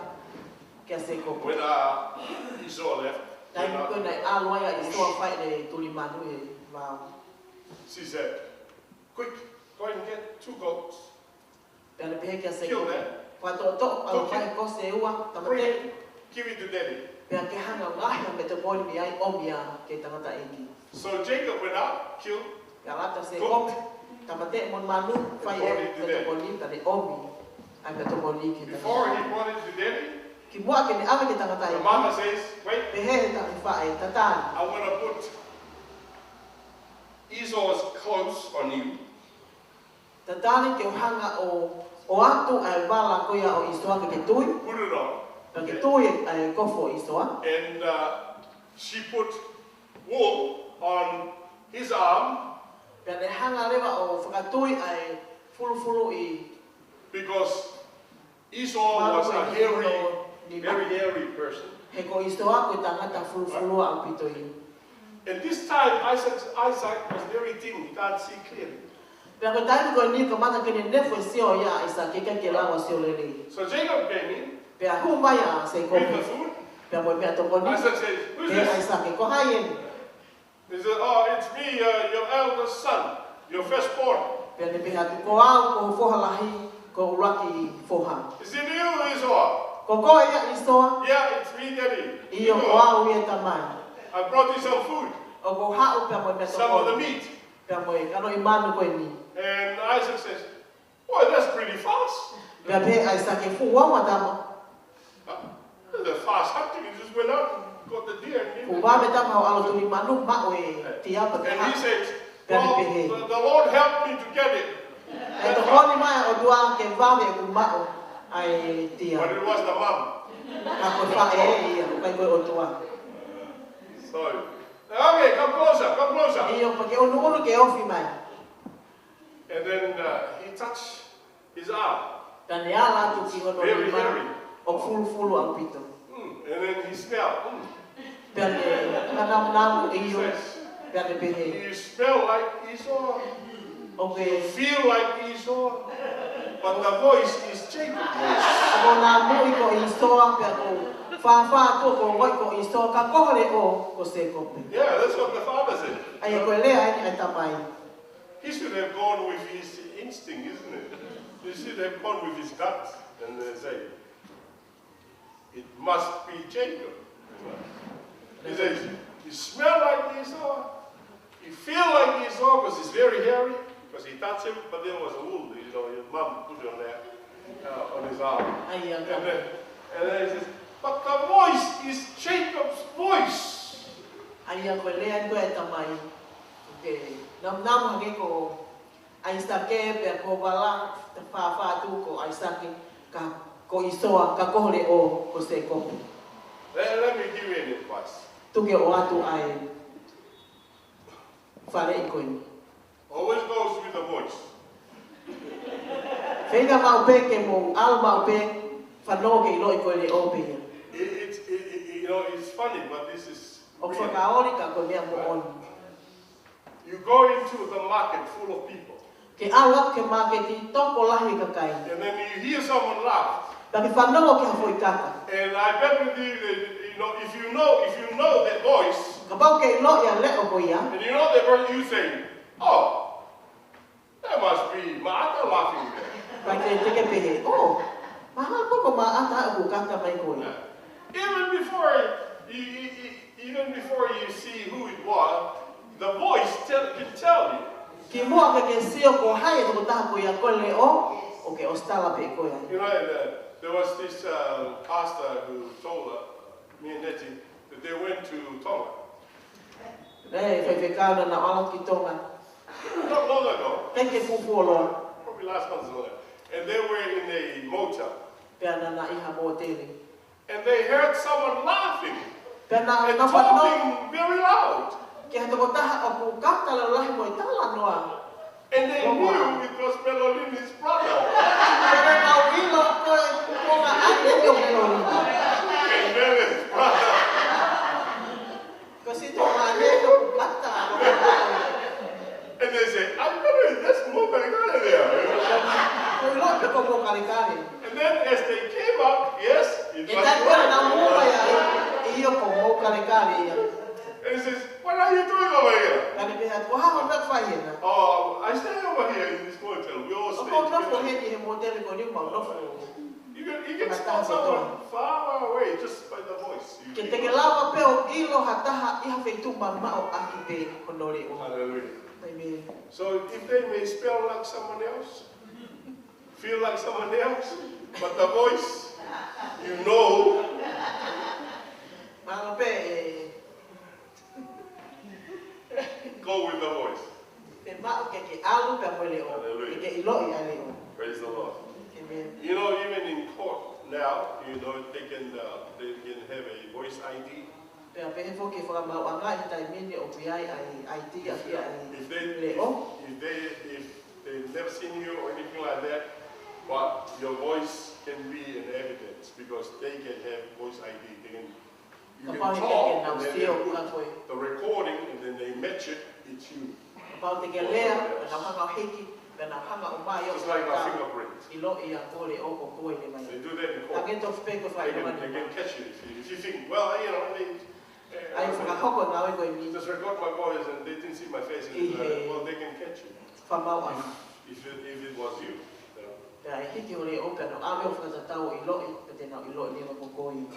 kia Sēkope. When uh, Esau left, Taimi ko ē naʻe ʻalu ai ʻa ʻĪsoa ʻo fai ʻene tuli manu he vao. She said, Quick, go and get two goats. Pea ne pehē kia Sēkope, Kill them. Fakatoʻotoʻo, ʻalu ʻo fai e kosi ʻe ua, tāmateʻi. Bring it. Give it to daddy. Pea ke hanga ʻo ngaohi ha meʻatokoni mei ai ʻo ʻomi ia ki he tangataʻeiki. So Jacob went out, killed, Pea ʻalu atu ʻa Sēkope, tāmateʻi mo e manu, fai e meʻatokoni, pea ne ʻomi ʻa e meʻatokoni ki he tangataʻeiki. Before he brought it to daddy, Kimuʻa ke ne ʻave ki he tangataʻeiki, the mama says, Wait, pehē ʻe he faʻē, Tatali. I want to put Esau's clothes on you. Tatali ke u hanga ʻo, ʻoatu ʻa e vala ko ia ʻo ʻĪsoa ke ke tui. Put it on. Pea ke tui ʻa e kofu ʻo ʻĪsoa. And uh, she put wool on his arm. Pea ne hanga leva ʻo fakatui ʻa e fulufuluʻi. Because Esau was a hairy, very hairy person. He ko ʻĪsoa ko e tangata fulufulua ʻaupito ia. And this time, Isaac, Isaac was very dim. He can't see clearly. Pea ko e taimi ko eni kamata ke ne nefo e sio ia ʻa ʻAisake, ʻikai ke lava ʻo sio lelei. So Jacob came in. Pea hū mai ʻa Sēkope. With the food. Pea mo e meʻatokoni. Isaac says, Who's this? Pehē ʻe ʻAisake, Ko hai eni? He said, Oh, it's me, uh, your eldest son, your firstborn. Pea ne pehē atu, Ko au, ko ho foha lahi, ko ho ʻuluaki foha. Is it you, Esau? Ko koe ia ʻĪsoa? Yeah, it's me, Daddy. ʻIo, ko au ia, Tamai. I brought you some food. ʻOku ou haʻu pea mo e meʻatokoni. Some of the meat. Pea mo e kanoʻi manu ko eni. And Isaac says, Boy, that's pretty fast. Pea pehē ʻe ʻAisake, Fuʻu ʻaonga, tama. Huh? The fast hunting, he just went out and got the deer and ate it. Kuo vave tama ʻo ʻalu tuli manu, maʻu e tia pea ke haʻu. And he said, "Well, the, the Lord helped me to get it." ʻE tokoni mai ʻOtua ke vave ʻeku maʻu ʻa e tia. But it was the mom. Ka ko e faʻē ia, ʻikai ko e ʻOtua. Sorry. Okay, come closer, come closer. ʻIo, pea ke ʻunuʻunu ke ofi mai. And then, uh, he touched his arm. Pea ne ala atu ki hono nima ʻo fulufulu ʻaupito. Mm. And then he smelled. Mm. Pea ne namunamu, ʻio. Pea ne pehē, "You smell like Esau. ʻOku ke feel like Esau. But the voice is Jacob's voice." ʻOku ke namunamu ko ʻĪsoa, pea ʻoku ou fāfā atu ʻoku ou ongoʻi ko ʻĪsoa, ka ko ho leʻo ko Sēkope. Yeah, that's what the father said. ʻA ia ko e lea ʻeni ʻa e tamai. He should have gone with his instinct, isn't it? He should have gone with his gut and then say, "It must be Jacob." He says, "He smell like Esau. He feel like Esau because he's very hairy, because he touched him, but there was a wound, you know, your mom put it on there, uh, on his arm." ʻA ia, and then, and then he says, "But the voice is Jacob's voice." ʻA ia ko e lea ʻeni ko ē ʻa e tamai. ʻOku ke namunamu hangē ko ʻAisake pea ko ho vala, ta fāfā atu ko ʻAisake, ka ko ʻĪsoa, ka ko ho leʻo ko Sēkope. Let, let me give you an advice. Tuku ke u ʻoatu ʻa e faleʻi ko eni. Always goes with the voice. Feinga maʻu pē ke mou ʻalu maʻu pē, fanongo ke ʻiloʻi ko e leʻo pē ia. It, it, it, it, you know, it's funny, but this is real. ʻOku fakaoli ka ko e meʻa moʻoni. You go into the market full of people. Ke ʻalu atu ki he māketi tokolahi e kakai. And then you hear someone laugh. Pea ke fanongo ki ha foʻi kaka. And I bet with you that, you know, if you know, if you know that voice, kapau ʻoku ke ʻiloʻi ʻa e leʻo ko ia, and you know that voice, you say, "Oh, that must be Maʻata laughing there." Pea ke, te ke pehē, "Oh, mahalo pē ko Maʻata ʻoku kaka mai ko ia." Yeah. Even before you, you, you, even before you see who it was, the voice tell, can tell you. Kimuʻa ke ke sio ko hai e tokotaha ko ia, ko e leʻo, ʻoku ke ʻosi tala pē ʻe koe ia. You know, the, there was this, uh, pastor who told, uh, me and Nettie that they went to Tonga. Naʻe faifekau naʻa nau ʻalu ki Tonga. Not long ago. ʻIkai ke fuofua loa. Probably last month or something. And they were in a motel. Pea naʻa na ʻi ha mōtele. And they heard someone laughing. Pea naʻa na fanongo. And talking very loud. Ki ha tokotaha ʻoku kaka laulahi mo e talanoa. And they knew it was Melolini's brother. Pea naʻa nau ʻilo ko e kuonga ʻaneni ʻo Melolini. And Melolini's brother. Ko siʻi tokoua ʻaneni ʻoku kaka. And they say, "I bet you that's Mōkalikali there." Ko e ʻilo pē ko Mōkalikali. And then as they came up, yes, it was Mōkalikali. ʻI he taimi naʻa nau hū mai ai, ʻio ko Mōkalikali ia. And he says, "What are you doing over here?" Pea ne pehē atu, "Ko e hā hoʻo meʻa ʻoku fai hena?" "Oh, I stay over here in this motel. We all stay together." ʻOku ou nofo heni he mōtele ko eni, mau nofo. You can, you can spot someone far, far away just by the voice. You, you know. Ke te ke lava pē ʻo ʻilo ha taha ʻi ha feituʻu mamaʻo ʻaki pē hono leʻo. Hallelujah. Amen. So if they may smell like someone else, feel like someone else, but the voice, you know. Mahalo pē, eh, go with the voice. Fiemaʻu ke ke ʻalu pea mo e leʻo. Hallelujah. Ke ke ʻiloʻi ʻa e leʻo. Praise the Lord. Amen. You know, even in court now, you know, they can, uh, they can have a voice I D. Pea pehē foki e fakamaauʻanga ʻi he taimi ni ʻoku ʻi ai ʻa e I D ʻaki ʻa e leʻo. If they, if, if they, if they've never seen you or anything like that, but your voice can be an evidence because they can have voice I D. They can You can talk, and then they put the recording, and then they match it, it's you. Kapau te ke lea, pea nau hanga ʻo hiki, pea nau hanga ʻo ʻomai ʻo. Just like a fingerprint. ʻIloʻi ʻa e leʻo ko koe ʻoku ʻomai. They do that in court. Hangē tofu pē ko e fai. They can, they can catch you if you, if you think, well, you know, they, uh, ʻai fakahoko e ngāue ko eni. Just record my voice and they didn't see my face and, uh, well, they can catch you. Fakamaauʻanga. If, if it, if it was you, you know. Pea ʻe hiki ho leʻo pea nau ʻave ʻo fakatatau ʻo ʻiloʻi, pea te nau ʻiloʻi leva ko koe.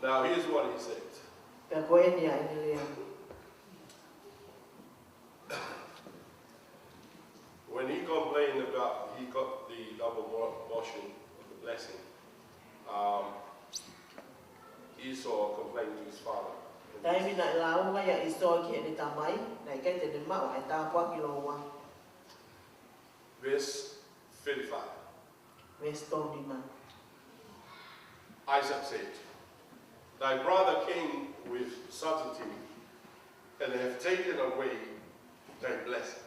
Now, here's what he said. Pea ko eni ʻa ʻene lea. When he complained about he got the double mo-, portion of the blessing, Esau complained to his father. Taimi naʻe lāunga ai ʻa ʻĪsoa ki heʻene tamai, naʻe ʻikai te ne maʻu ʻa e tāpuaki lōua. Verse thirty-five. Veesi tolu nima. Isaac said, "Thy brother came with subtlety and have taken away thy blessing."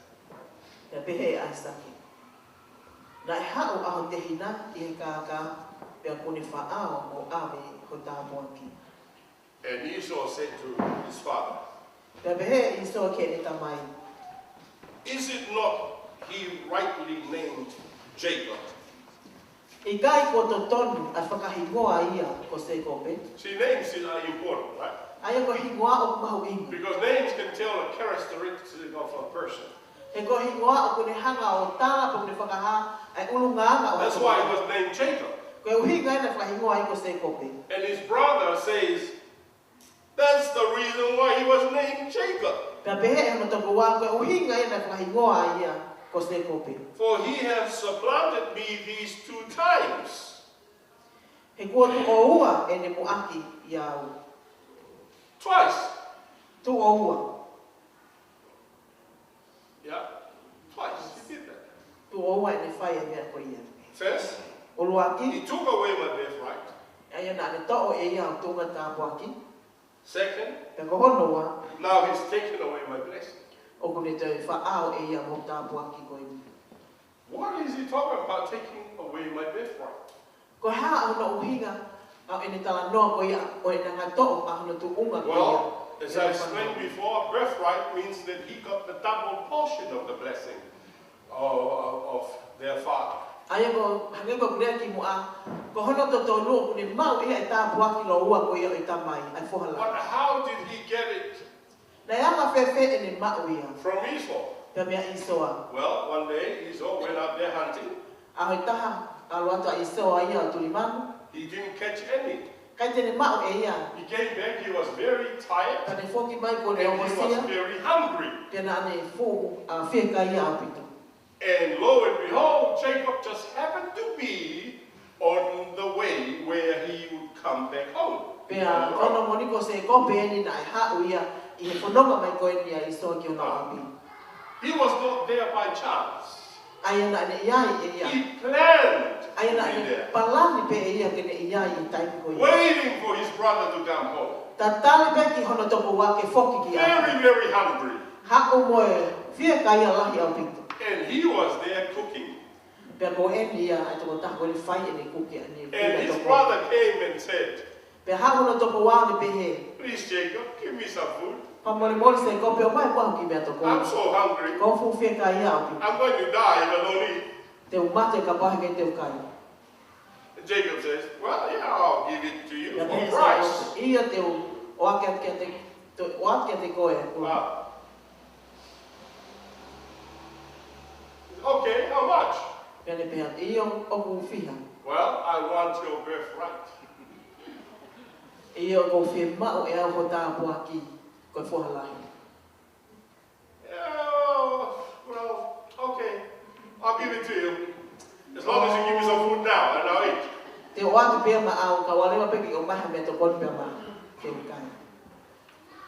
Pea pehē ʻe ʻAisake, "Naʻe haʻu ʻa ho tehina ʻi he kākā, pea kuo ne faʻao ʻo ʻave ho tāpuaki." And Esau said to his father, Pea pehē ʻe ʻĪsoa ki heʻene tamai, "Is it not he rightly named Jacob?" ʻIkai kuo totonu ʻa e fakahingoa ia ko Sēkope? See, names are important, right? ʻA ia ko e hingoa ʻoku mahuʻinga. Because names can tell a characteristic of a person. He ko e hingoa ʻoku ne hanga ʻo tala pe ʻoku ne fakahā ʻa e ʻulungaanga ʻo e That's why he was named Jacob. Ko e ʻuhinga ia naʻe fakahingoa ai ko Sēkope. And his brother says, "That's the reason why he was named Jacob. Pea pehē ʻe hono tokoua, ko e ʻuhinga ia naʻe fakahingoa ai ia ko Sēkope. For he has supplanted me these two times." He kuo tuʻo ua ʻene muʻaki ʻiate au. Twice. Tuʻo ua. Yeah, twice he did that. Tuʻo ua ʻene fai ʻa e meʻa ko ia. First, ʻUluaki, he took away my birthright. ʻA ia naʻa ne toʻo ʻe ia hoku tuʻunga tāpuaki. Second, Pea ko hono ua, now he's taken away my blessing. ʻOku ne toe faʻao ʻe ia mo e tāpuaki ko eni. What is he talking about, taking away my birthright? Ko e hā hono ʻuhinga ʻa ʻene talanoa ko ia ʻo ʻene hanga ʻo toʻo ʻa hono tuʻunga ko ia? Well, as I explained before, birthright means that he got the double portion of the blessing of, of, of their father. ʻA ia ko, hangē ko e lea kimuʻa, ko hono totonu ʻoku ne maʻu ʻe ia e tāpuaki lōua ko ia ʻo e tamai, ʻa e foha lahi. But how did he get it? Naʻe anga fēfē ʻene maʻu ia? From Esau. Pea meia ʻĪsoa. Well, one day Esau went out there hunting. ʻAho ʻe taha, ʻalu atu ʻa ʻĪsoa ia ʻo tuli manu. He didn't catch any. ʻIkai te ne maʻu ʻe ia. He came back, he was very tired. Pea ne foki mai kuo ne ongosia. And he was very hungry. Pea naʻa ne fuʻu, ʻa, fiekaia ʻaupito. And lo and behold, Jacob just happened to be on the way where he would come back home. Pea ko hono moʻoni ko Sēkope eni naʻe haʻu ia ʻi he fononga mai ko eni ʻa ʻĪsoa ki hono ʻapi. He was not there by chance. ʻA ia naʻa ne ʻi ai ʻe ia. He planned to be there. ʻA ia naʻa ne palani pē ʻe ia ke ne ʻi ai ʻi he taimi ko ia. Waiting for his brother to come home. Tatali pē ki hono tokoua ke foki ki ʻapi. Very, very hungry. Haʻu mo e fiekaia lahi ʻaupito. And he was there cooking. Pea ko eni ia ʻa e tokotaha ko eni fai ʻene kuki ʻa eni. And his brother came and said, Pea haʻu hono tokoua ʻo ne pehē, "Please, Jacob, give me some food. Fakamolemole Sēkope, ʻomai muʻa ha kiʻi meʻatokoni. I'm so hungry. ʻOku ou fuʻu fiekaia ʻaupito. I'm going to die if I don't eat." Te u mate kapau he ʻikai te u kai. And Jacob says, "Well, yeah, I'll give it to you for a price." Pea pehē ʻe Sēkope, ʻio te u ʻoatu kiate, te u ʻoatu kiate koe. Wow. Okay, how much? Pea ne pehē, ʻio, ʻoku fiha? Well, I want your birthright. ʻIo, ʻoku ou fie maʻu ʻe au ho tāpuaki, ko e foha lahi. Yeah, well, okay. I'll give it to you. As long as you give me some food now, and I'll eat. Te u ʻoatu pē ia maʻau, ka ʻoua leva pē ke ʻomai ha meʻatokoni pē maʻau, te u kai.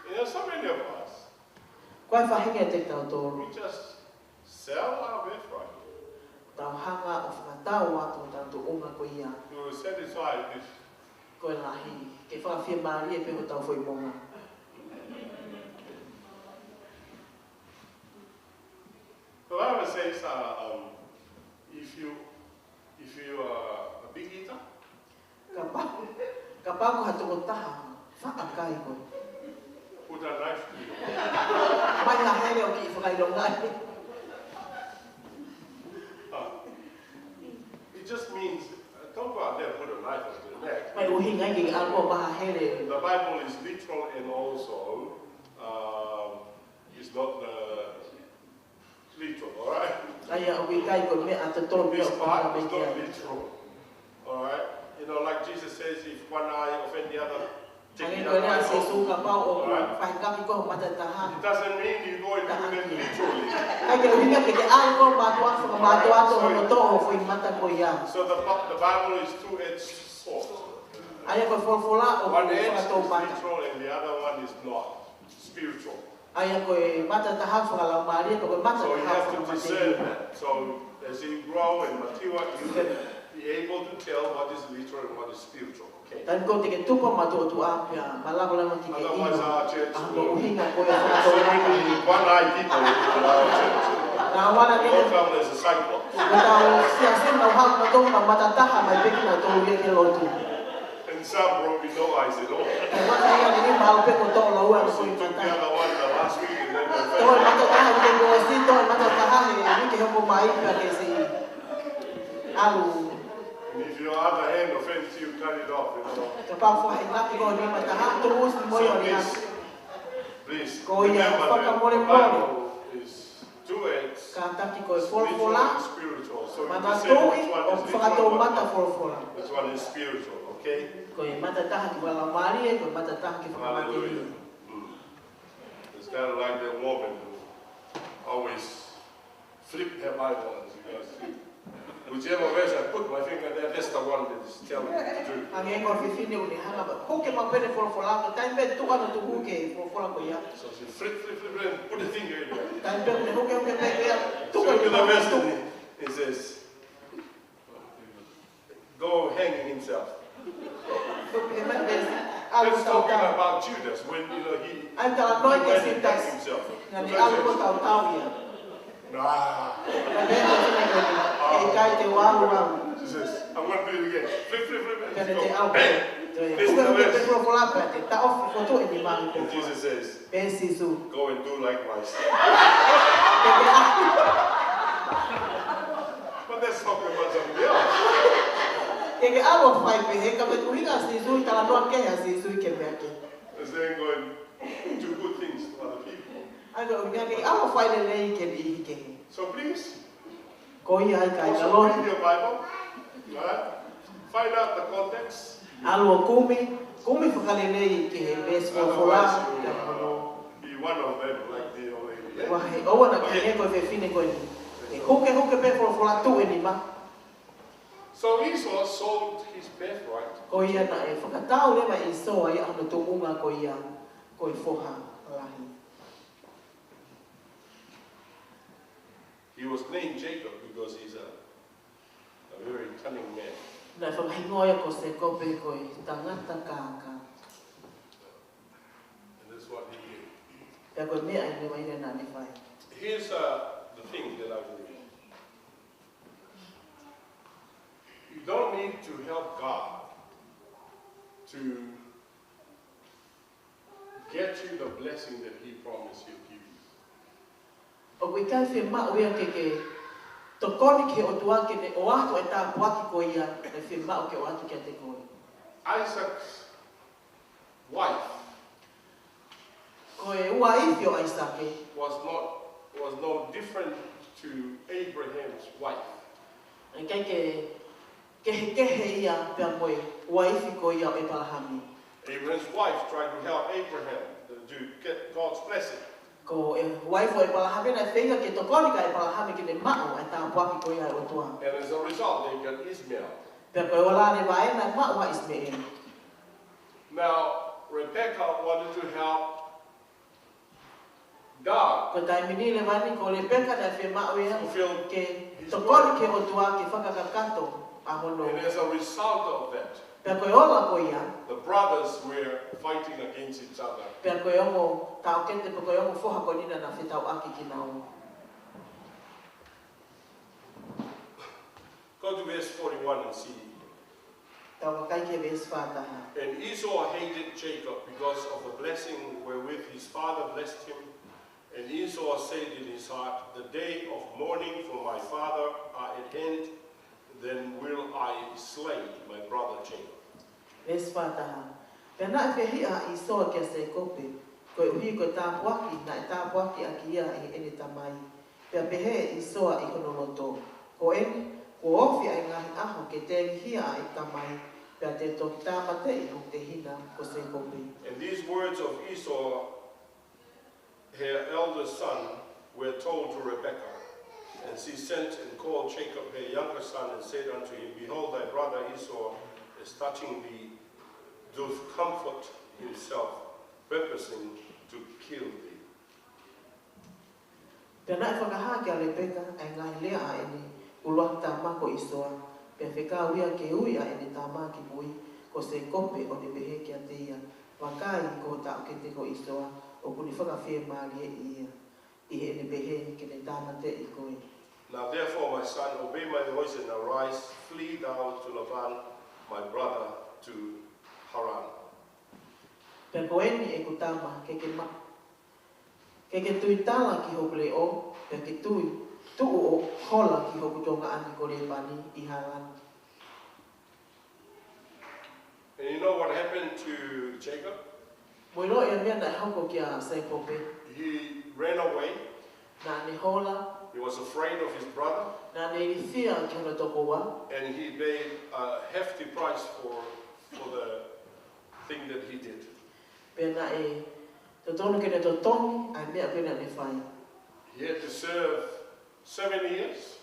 You know, so many of us, Ko e faʻahinga ʻiate kitautolu. We just sell our birthright. Tau hanga ʻo fakatau atu hotau tuʻunga ko ia. To satisfy this. Ko e lahi, ke fakafiemālie pē hotau foʻi moʻunga. The Bible says, uh, um, if you, if you are a big eater, Kapau, kapau ko ha tokotaha faʻa kai koe. Put a knife to you. ʻOmai ha hele ʻo kiʻi fakaʻilongaʻi. Uh, it just means, uh, don't go out there and put a knife on your neck. ʻOku ʻikai ʻuhinga ia ke ʻalu ʻo ʻomai ha hele. The Bible is literal and also, um, it's not the literal, all right? ʻA ia ʻoku ʻikai ko e meʻa totonu. This part is not literal, all right? You know, like Jesus says, if one eye offend the other, take the other eye out. Hangē ko e lea ʻa Sīsū, kapau ʻoku fahikaki koe ho mata ʻe taha, It doesn't mean you go and do that literally. ʻIkai ke ʻuhinga ke ke ʻalu koe ʻo mātuʻaki fakamātoato hono toʻo ho foʻi mata ko ia. So the Bi-, the Bible is two-edged sword. ʻA ia ko e folofola ʻoku fakatou mata. One is literal and the other one is not spiritual. ʻA ia ko e mata ʻe taha fakalaumālie, ko e mata ʻe taha fakamatelie. So you have to discern that. So as you grow and mature, you will be able to tell what is literal and what is spiritual. Okay. Taimi ko ē te ke tupu matuʻotuʻa pea malava lava ke ke ʻilo ʻa hono ʻuhinga ko ē ʻo e folofola. Naʻa ʻoku ʻi ai e siasi ʻoku nau haʻu nautolu ʻo mata ʻe taha mai pē kinautolu ia ki he lotu. And some probably no eyes at all. Pea ʻoku ʻi ai e niʻihi mahalo pē ʻoku toʻo lau ʻa e foʻi mata. Toʻo e mata ʻe taha he uike kuo ʻosi, toʻo e mata ʻe taha he uike hoko mai pea ke siʻi ʻalu. And if your other hand offends you, cut it off. Kapau ʻoku fakahinohino koe ʻe he nima ʻe taha, tuku ʻusi mo ia ʻo liʻaki. Ko ia, fakamolemole. Kātaki ko e folofola, manatuʻi ʻoku fakatou mata folofola. Ko e mata ʻe taha ke fakalaumālie, ko e mata ʻe taha ke fakamatelie. It's kind of like that woman who always flip her Bible and she goes, "Whichever verse I put my finger there, that's the one that is telling me to do." Hangē ko e fefine ʻoku ne hanga pē ʻo huke maʻu pē ʻene folofola, ko e taimi pē ʻe tuʻu ai hono tuku ki he folofola ko ia. So she flip, flip, flip, flip, and put the finger in there. Taimi pē ʻoku ne huke, huke pē ia, tuku. He says, "Go hanging himself." That's talking about Judas when, you know, he, he went and hanged himself. Naʻa ne ʻalu ʻo tautau ia. Nah. He ʻikai te u ʻalu au. He says, "I'm gonna do it again." Flip, flip, flip, flip. Pea ne ʻalu. Bang! This is the verse. And Jesus says, "Go and do likewise." But that's talking about something else. Ke ke ʻalu ʻo fai pehē, ka ko e ʻuhinga ʻa Sīsū, talanoa kehe ʻa Sīsū ki he meʻa kehe. It's then going to do good things to other people. ʻA ia ko e ʻuhinga ke ʻalu ʻo fai lelei ki he niʻihi kehe. So please, Ko ia ai ka ʻikai ke ʻalu. Also read your Bible, right? Find out the context. ʻAlu ʻo kumi, kumi fakalelei ki he veesi folofola. Otherwise, you will be one of them, like the old lady. He ʻoua naʻa ke hangē ko e fefine ko eni. ʻE huke, huke pē folofola tuʻu ʻe nima. So Esau sold his birthright. Ko ia naʻe fakatau leva ʻe ʻĪsoa ia hono tuʻunga ko ia ko e foha lahi. He was named Jacob because he's a, a very cunning man. Naʻe fakahingoa ia ko Sēkope ko e tangata kākā. And that's what he did. Pea ko e meʻa ia naʻa ne fai. Here's, uh, the thing that I believe. You don't need to help God to get you the blessing that he promised he'll give you. ʻOku ʻikai fiemaʻu ia ke ke tokoni ki he ʻOtua ke ne ʻoatu e tāpuaki ko ia naʻe fiemaʻu ke ʻoatu kiate koe. Isaac's wife Ko e uaifi ʻo ʻAisake was not, was no different to Abraham's wife. ʻIkai ke kehekehe ia pea mo e uaifi ko ia ʻo ʻEpalahame. Abraham's wife tried to help Abraham to get God's blessing. Ko e uaifi ʻo ʻEpalahame naʻe feinga ke tokoni kia ʻEpalahame ke ne maʻu ʻa e tāpuaki ko ia ʻa e ʻOtua. And as a result, they got Ishmael. Pea ko e ola leva ʻena naʻe maʻu ʻa ʻIsimeʻele. Now, Rebecca wanted to help God. Ko e taimi ni leva ni ko Lepeka naʻe fiemaʻu ia ke tokoni ki he ʻOtua ke fakakakato ʻa hono. And as a result of that, pea ko e ola ko ia, the brothers were fighting against each other. Pea ko e ongo taʻokete, pea ko e ongo foha ko eni naʻa na fetauʻaki kinaua. Go to verse forty-one and see. Tau vakai ki he veesi fā taha. And Esau hated Jacob because of the blessing wherewith his father blessed him. And Esau said in his heart, "The day of mourning for my father are at hand, then will I slay my brother Jacob." Veesi fā taha. Pea naʻe fehiʻa ʻa ʻĪsoa kia Sēkope, koeʻuhi ko e tāpuaki naʻe tāpuakiʻaki ia ʻe heʻene tamai. Pea pehē ʻe ʻĪsoa ʻi hono loto, "Ko eni, kuo ofi ʻa e ngaahi ʻaho ke tengihia ʻa e tamai, pea te u toki tāmateʻi hoku tehina ko Sēkope." And these words of Esau her eldest son were told to Rebekah. And she sent and called Jacob her younger son and said unto him, "Behold, thy brother Esau is touching thee with comfort himself, purposing to kill thee. Pea naʻe fakahā kia Lepeka ʻa e ngaahi lea ʻa ʻene ʻuluaki tama ko ʻIsoa, pea fekau ia ke ui ʻa ʻene tama kimui ko Sēkope, ʻo ne pehē kiate ia, Vakai, ko ho taʻokete ko ʻIsoa, ʻoku ne fakafiemālieʻi ia ʻi heʻene pehē ke ne tāmateʻi koe. Now therefore, my son, obey my voice and arise, flee down to Laban, my brother, to Haran. Pea ko eni, ʻeku tama, ke ke ma-, ke ke tuitala ki hoku leʻo, pea ke tui, tuʻu ʻo hola ki hoku tuongaʻane ko Lēpani ʻi Hālani. And you know what happened to Jacob? Mou ʻiloʻi ʻa e meʻa naʻe hoko kia Sēkope. He ran away. Naʻa ne hola. He was afraid of his brother. Naʻa ne ilifia ki hono tokoua. And he paid a hefty price for, for the thing that he did. Pea naʻe totonu ke ne totongi ʻa e meʻa ko ē naʻa ne fai. He had to serve seven years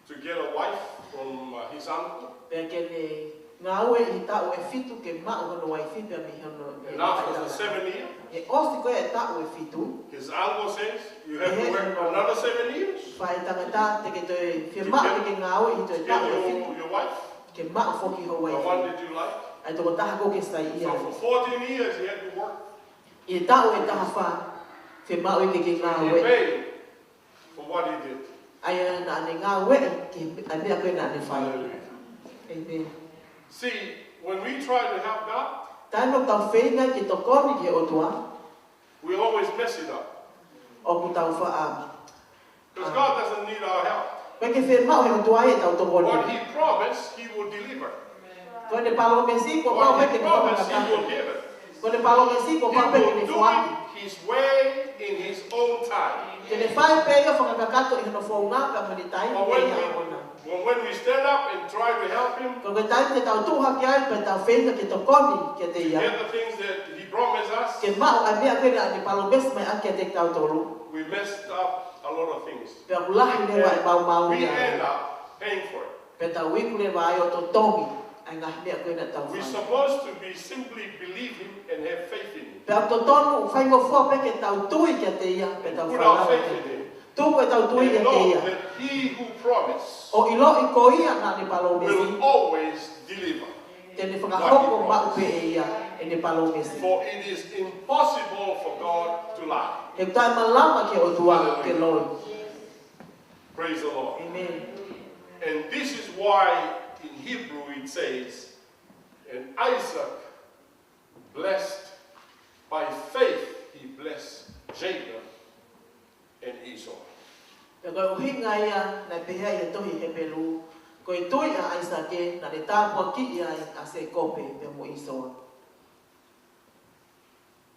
to get a wife from, uh, his uncle. Pea ke ne ngāue ʻi he taʻu ʻe fitu ke maʻu hono uaifi pea mei hono, mei And hono after the faʻitangata. Seven years, ʻI he ʻosi ko ē ʻa e taʻu ʻe fitu, his uncle says, "You have to work another seven years faʻitangata, te ke toe fiemaʻu ke ke ngāue ʻi he toe to get taʻu ʻe fitu your, your wife, ke maʻu foki ho the one uaifi. that you like." ʻA e tokotaha ko ē ke saiʻia. So for fourteen years, he had to work. ʻI he taʻu ʻe taha fā, fiemaʻu ia ke ke He ngāue. paid for what he did. ʻA ia naʻa ne ngāueʻi ki he, ʻa e meʻa ko ē naʻa ne fai. Hallelujah. Amen. See, when we try to help God, Taimi ʻoku tau feinga ke tokoni ki he ʻOtua, we always mess it up. ʻoku tau faʻa. Because God doesn't need our help. ʻOku ʻikai ke fiemaʻu he ʻOtua ia ʻetau tokoni. What he promised, he will deliver. Ko ʻene palōmesi kuo pau What pē he ke ne promised, he fakakakato. will give it. Ko ʻene palōmesi He kuo pau pē ke will ne do foaki. it his way in his own time. Ke ne fai pē ia ʻo fakakakato ʻi hono founga pea mo ʻene taimi But pē when ia we, ʻaʻana. but when we stand up and try to help him Ko e taimi te tau tuʻu hake ai pea tau feinga ke tokoni kiate ia. get the things that he promised us, Ke maʻu ʻa e meʻa ko ē naʻa ne palōmesi mai ʻaki kiate kitautolu, we messed up a lot of things. pea ʻoku lahi leva e maumau We ia. end up paying for it. Pea tau iku leva ai ʻo totongi ʻa e ngaahi meʻa ko ē naʻa tau We're fai. supposed to be simply believe him and have faith in him. Pea ʻoku totonu, faingofua pē ke tau tui kiate ia, pea tau Put our falala faith ki in him. Tuku ʻetau tui And kiate know ia. that he who promised ʻO ʻiloʻi ko ia naʻa ne palōmesi, will always deliver. te ne fakahoko maʻu pē ʻe ia ʻene palōmesi. For it is impossible for God to lie. He ʻikai malava ki he ʻOtua ke loi. Praise the Lord. Amen. And this is why in Hebrew it says, "And Isaac blessed, by faith he blessed Jacob and Esau." Pea ko e ʻuhinga ia naʻe pehē ai ʻe he tohi Hepelū, ko e tui ʻa ʻAisake naʻa ne tāpuakiʻi ai ʻa Sēkope pea mo ʻĪsoa.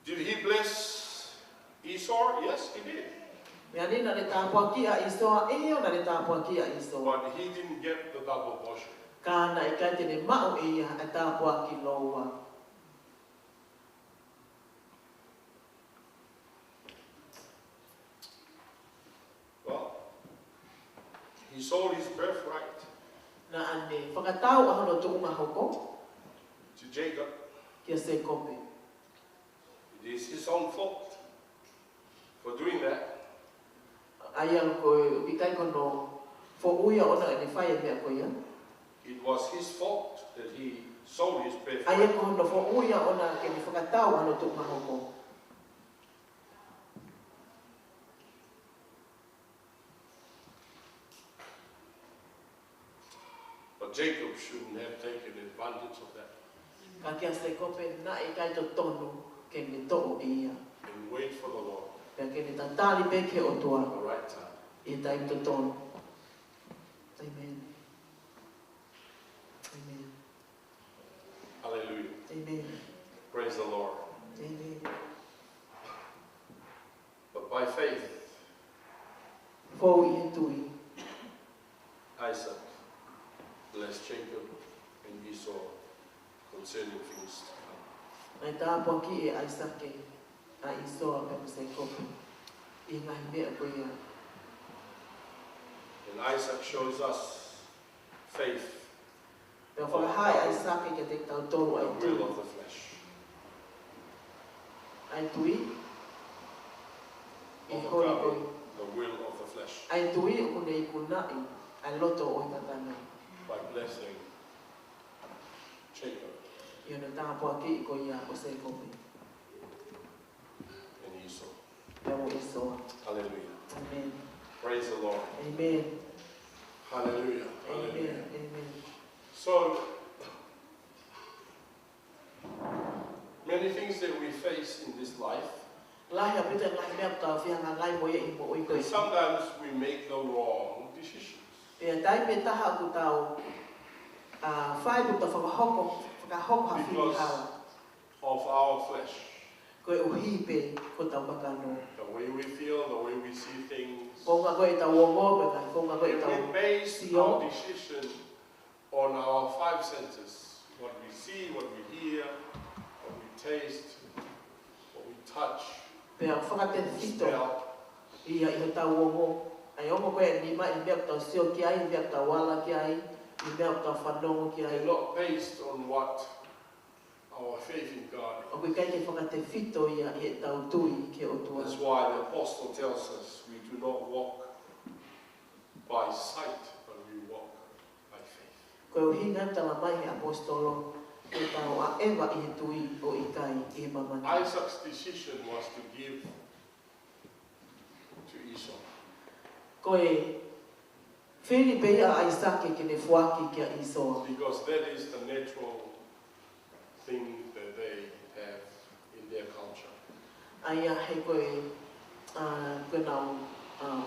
Did he bless Esau? Yes, he did. Meʻa ni, naʻa ne tāpuakiʻi ʻa ʻĪsoa, ʻio, naʻa ne tāpuakiʻi ʻa ʻĪsoa. But he didn't get the double portion. Ka naʻe ʻikai te ne maʻu ʻe ia ʻa e tāpuaki lōua. Well, he sold his birthright. Naʻa ne fakatau ʻa hono tuʻunga hoko. To Jacob. Kia Sēkope. It is his own fault for doing that. ʻA ia ko e ʻikai ko hono foʻui ʻoʻona ʻene fai e meʻa ko ia. It was his fault that he sold his birthright. ʻA ia ko hono foʻui ʻoʻona ke ne fakatau ʻa hono tuʻunga hoko. But Jacob shouldn't have taken advantage of that. Ka kia Sēkope naʻe ʻikai totonu ke ne toʻo ʻe ia. And wait for the Lord. Pea ke ne tatali pē ki he ʻOtua. At the right time. ʻI he taimi totonu. Amen. Amen. Hallelujah. Amen. Praise the Lord. Amen. But by faith, fou ʻi he tui, Isaac blessed Jacob and Esau concerning things to come. Naʻe tāpuakiʻi ʻe ʻAisake ʻa ʻĪsoa pea mo Sēkope ʻi he ngaahi meʻa ko ia. And Isaac shows us faith. Pea fakahā ʻe ʻAisake kiate kitautolu ʻa e tui. The will of the flesh. ʻA e tui, ʻi he holi ko ē. Overcoming the will of the flesh. ʻA e tui ʻoku ne ikunaʻi ʻa e loto ʻo e kakano. By blessing Jacob. ʻI hono tāpuakiʻi ko ia ʻo Sēkope. And Esau. Pea mo ʻĪsoa. Hallelujah. Amen. Praise the Lord. Amen. Hallelujah. Amen. Hallelujah. Amen. So, many things that we face in this life, lahi ʻaupito e ngaahi meʻa ʻoku tau fehangahangai mo ia ʻi he moʻui ko ē. Sometimes we make the wrong decisions. Pea taimi ʻe taha ʻoku tau, ʻa, fai pe tau fakahoko, fakahoko ha fili hala. Because of our flesh. Koeʻuhi pē ko hotau kakano. The way we feel, the way we see things. Founga ko ē ʻetau ongo, pe ngaahi founga ko ē ʻetau sio. And we base our decision on our five senses, what we see, what we hear, what we taste, what we touch, smell. Pea fakatefito ia ʻi hotau ongo, ʻa e ongo ko ē ʻa e nima, ʻi he meʻa ʻoku tau sio ki ai, ʻi he meʻa ʻoku tau ala ki ai, ʻi he meʻa ʻoku tau fanongo ki ai. And not based on what our faith in God. ʻOku ʻikai ke fakatefito ia ʻi heʻetau tui ki he ʻOtua. That's why the apostle tells us we do not walk by sight, but we walk by faith. Ko e ʻuhinga ia ʻoku talamai ʻe he ʻapositolo, ke tau ʻaʻeva ʻi he tui ʻo ʻikai ʻi he māmani. Isaac's decision was to give to Esau. Ko e fili pē ia ʻa ʻAisake ke ne foaki kia ʻĪsoa. Because that is the natural thing that they have in their culture. ʻA ia he ko e, ʻa, ko ʻenau, ʻa,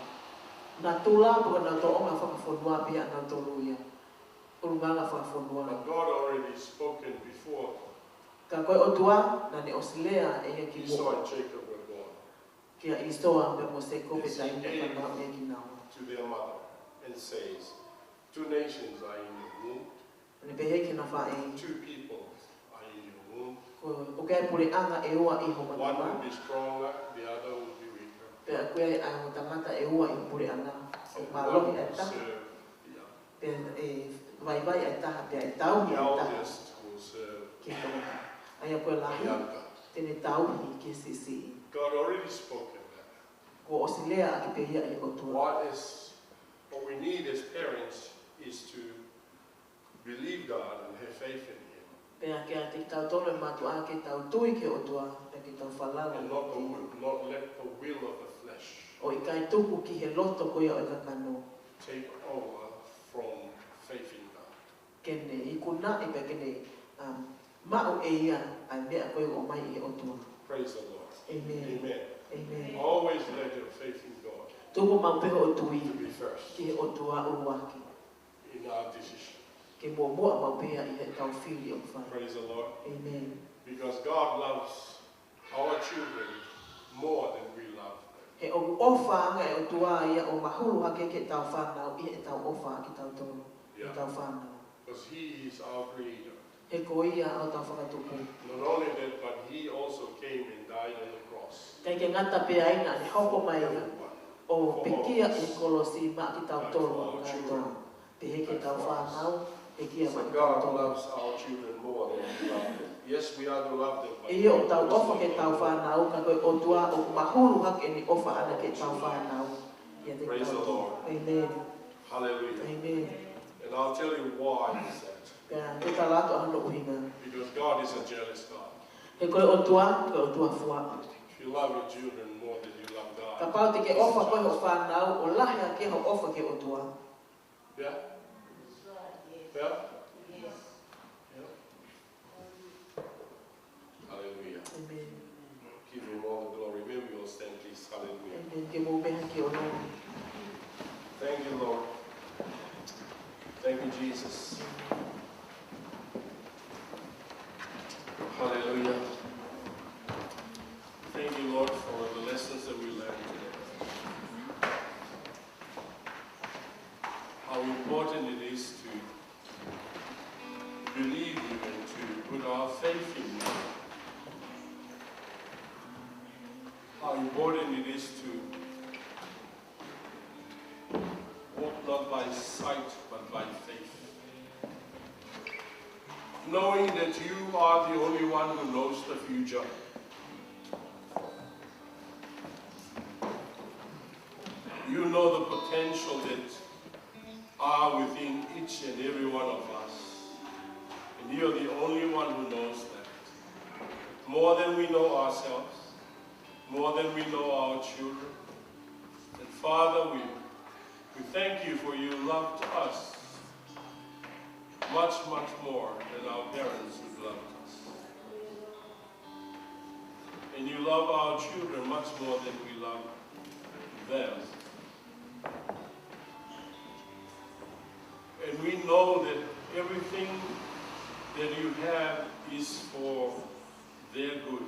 natula, ko ʻenau tōʻonga fakafonua pē ia ʻanautolu ia. ʻUlungaanga fakafonua. But God already spoken before. Ka ko e ʻOtua, naʻa ne ʻosi lea ʻe ia ki Esau and Jacob were born. Kia ʻĪsoa pea mo Sēkope taimi naʻe fanauʻi kinaua. As he gave to their mother and says, "Two nations are in your womb." Ne pehē ki heʻene faʻē. "Two people are in your womb. Ko, ʻoku ʻi ai e puleʻanga ʻe ua ʻi ho manava. One will be stronger, the other will be weaker." Pea ʻoku ʻi ai ʻa e ongo tangata ʻe ua ʻi ho puleʻanga. And one will serve the other. ʻOku mālohi ʻa e taha. Pea ʻe vaivai ʻa e taha, pea ʻe tauhi ʻa e taha. The eldest will serve the younger. Ki he tangata. ʻA ia ko e lahi, te ne tauhi ki he siʻisiʻi. God already spoken that. Kuo ʻosi lea ʻaki pē ia ʻe he ʻOtua. What is, what we need as parents is to believe God and have faith in Him. Pea kiate kitautolu ʻa e mātuʻa ke tau tui ki he ʻOtua, pea ke tau falala. And not the wi-, not let the will of the flesh. ʻO ʻikai tuku ki he loto ko ia ʻo e kakano. Take over from faith in God. Ke ne ikunaʻi pea ke ne, um, maʻu ʻe ia ʻa e meʻa ko ē ʻoku ʻomai ʻe he ʻOtua. Praise the Lord. Amen. Amen. Amen. Always let your faith in God Tuku maʻu pē hoʻo tui to be first ki he ʻOtua ʻuluaki. In our decision. Ke muʻomuʻa maʻu pē ia ʻi heʻetau fili ʻoku fai. Praise the Lord. Amen. Because God loves our children more than we love them. He ʻoku ʻofa ange ʻa e ʻOtua ia ʻo mahulu hake ki heʻetau fānau ʻi heʻetau ʻofa ʻa kitautolu, Yeah. ʻetau fānau. 'Cause He is our creator. He ko ia hotau Fakatupu. Not only that, but He also came and died on the cross. ʻIkai ke ngata pē ai, naʻa ne hoko mai ia ʻo pekia ʻi he kolosi maʻa kitautolu kātoa. Pehē ki heʻetau fānau, pekia maʻa kitautolu. So God loves our children more than we love them. Yes, we are to love them, but ʻIo, ʻoku tau ʻofa ki heʻetau fānau, ka ko e ʻOtua ʻoku mahulu hake ʻene ʻofa ʻana ki heʻetau fānau. Praise the Lord. Amen. Hallelujah. Amen. And I'll tell you why is that. Pea te u tala atu hono ʻuhinga. Because God is a jealous God. He ko e ʻOtua, ko e ʻOtua fuaʻa. If you love your children more than you love God, Kapau te ke ʻofa koe hoʻo fānau ʻo lahi ange hoʻo ʻofa ki he ʻOtua. Yeah? Yeah? Yeah? Hallelujah. Amen. Give Him all the glory. May we all stand, please. Hallelujah. Amen. Ke mou meʻa ki ʻolunga. Thank you, Lord. Thank you, Jesus. Hallelujah. Thank you, Lord, for the lessons that we learned today. How important it is to believe you and to put our faith in you. How important it is to walk not by sight, but by faith. Knowing that you are the only one who knows the future. You know the potential that are within each and every one of us. And you're the only one who knows that. More than we know ourselves, more than we know our children. And Father, we, we thank you for you loved us much, much more than our parents would love us. And you love our children much more than we love them. And we know that everything that you have is for their good.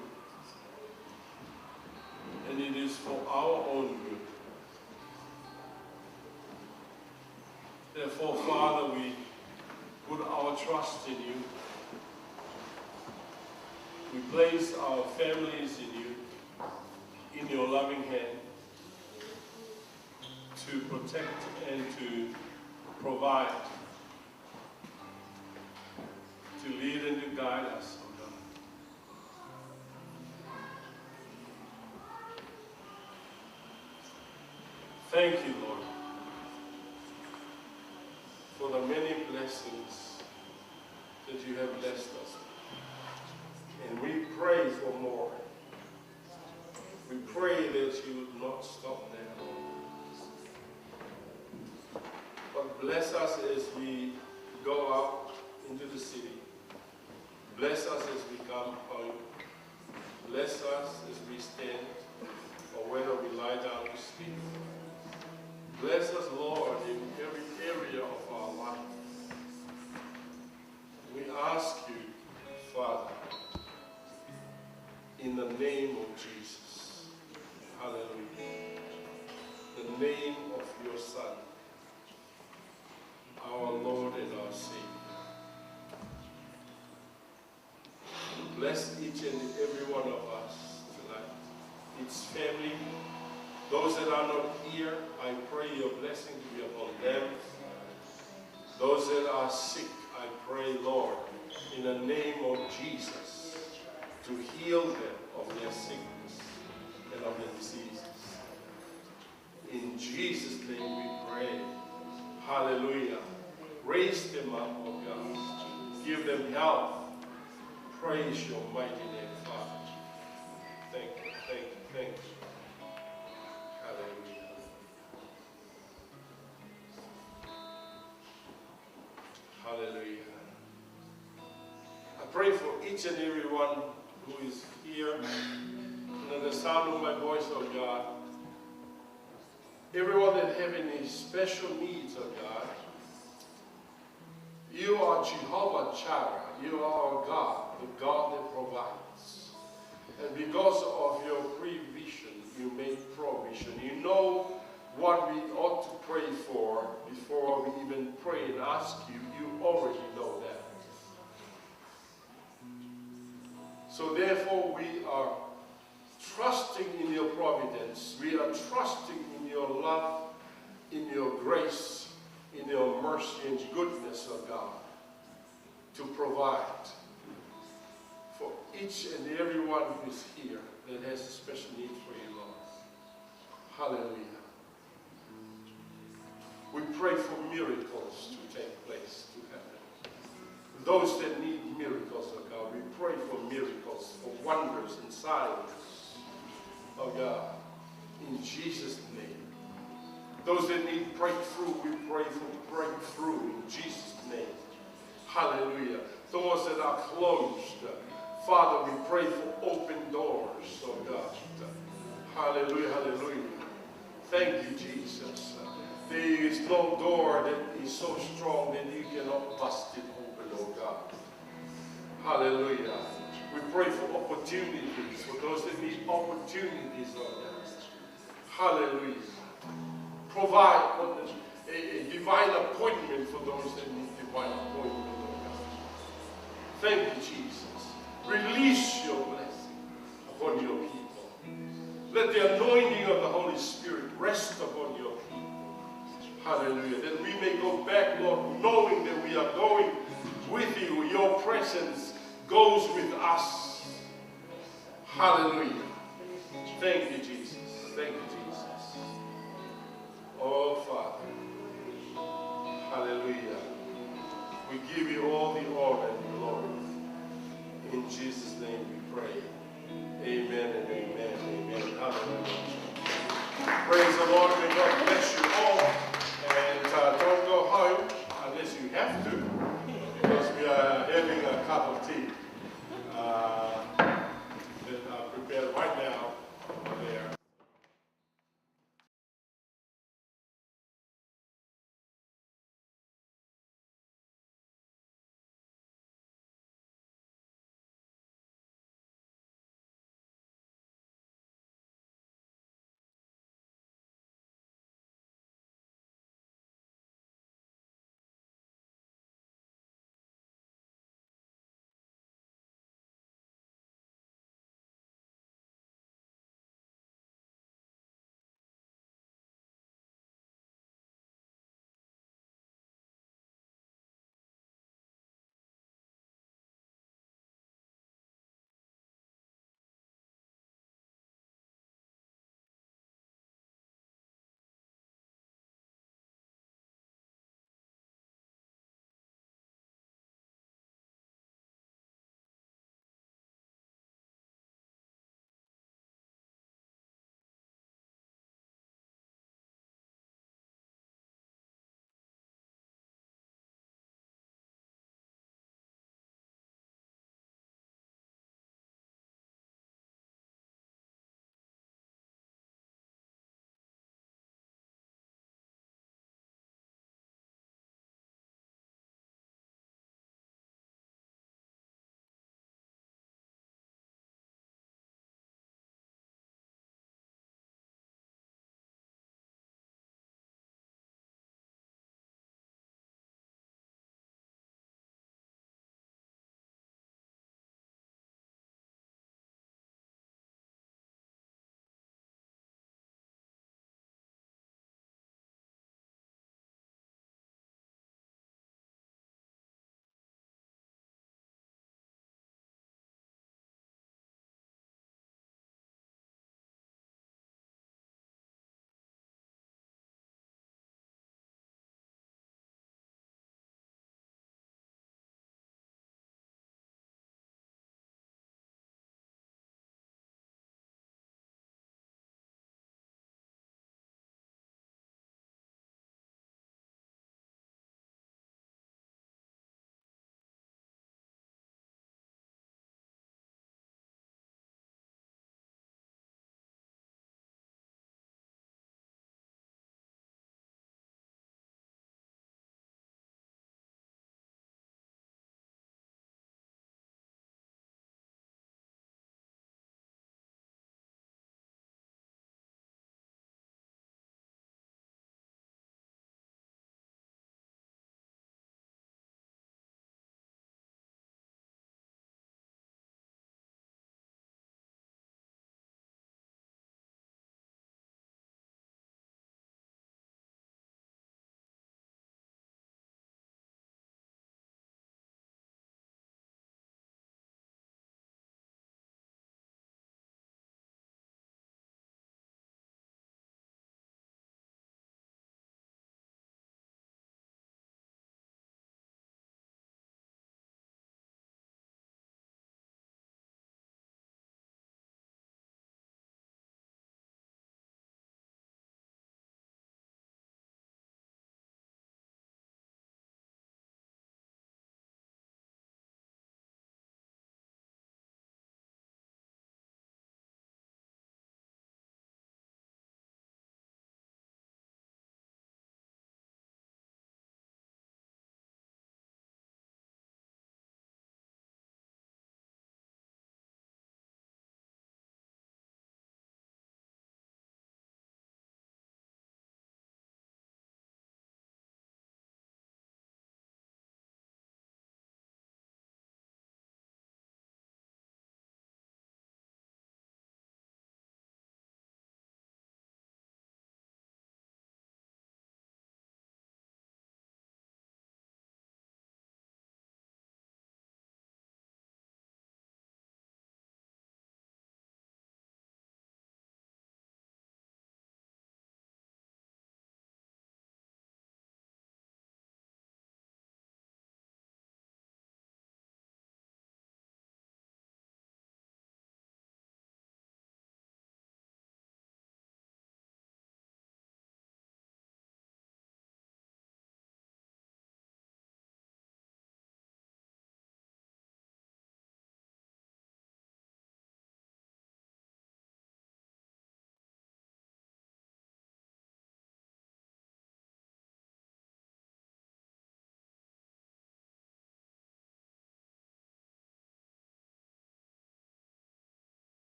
And it is for our own good. Therefore, Father, we put our trust in you. We place our families in you, in your loving hand, to protect and to provide, to lead and to guide us, O God. Thank you, Lord, for the many blessings that you have blessed us with. And we pray for more. We pray that you would not stop there. But bless us as we go out into the city. Bless us as we come home. Bless us as we stand or whether we lie down to sleep. Bless us, Lord, in every area of our life. We ask you, Father, in the name of Jesus. Hallelujah. The name of your Son, our Lord and our Savior. Bless each and every one of us tonight. Its family, those that are not here, I pray your blessing to be upon them. Those that are sick, I pray, Lord, in the name of Jesus, to heal them of their sickness and of their diseases. In Jesus' name we pray. Hallelujah. Raise them up, oh God. Give them health. Praise your mighty name, Father. Thank you, thank you, thank you. Hallelujah. Hallelujah. I pray for each and every one who is here, under the sound of my voice, oh God. Everyone that have any special needs, oh God. You are Jehovah Jireh. You are our God, the God that provides. And because of your provision, you make provision. You know what we ought to pray for before we even pray and ask you. You already know that. So therefore, we are trusting in your providence. We are trusting in your love, in your grace, in your mercy and goodness, oh God, to provide for each and every one who is here that has a special need for you, Lord. Hallelujah. We pray for miracles to take place, to happen. Those that need miracles, oh God, we pray for miracles, for wonders and signs, oh God, in Jesus' name. Those that need breakthrough, we pray for breakthrough in Jesus' name. Hallelujah. Doors that are closed, Father, we pray for open doors, oh God. Hallelujah, hallelujah. Thank you, Jesus. There is no door that is so strong that you cannot bust it open, oh God. Hallelujah. We pray for opportunities for those that need opportunities, oh God. Hallelujah. Provide for them a, a divine appointment for those that need divine appointment, oh God. Thank you, Jesus. Release your blessing upon your people. Let the anointing of the Holy Spirit rest upon your people. Hallelujah. That we may go back, Lord, knowing that we are going with you. Your presence goes with us. Hallelujah. Thank you, Jesus. Thank you, Jesus. Oh, Father. Hallelujah. We give you all the honor and glory. In Jesus' name we pray. Amen and amen. Amen. Hallelujah. Praise the Lord. May God bless you all. And uh, don't go home unless you have to, because we are having a cup of tea.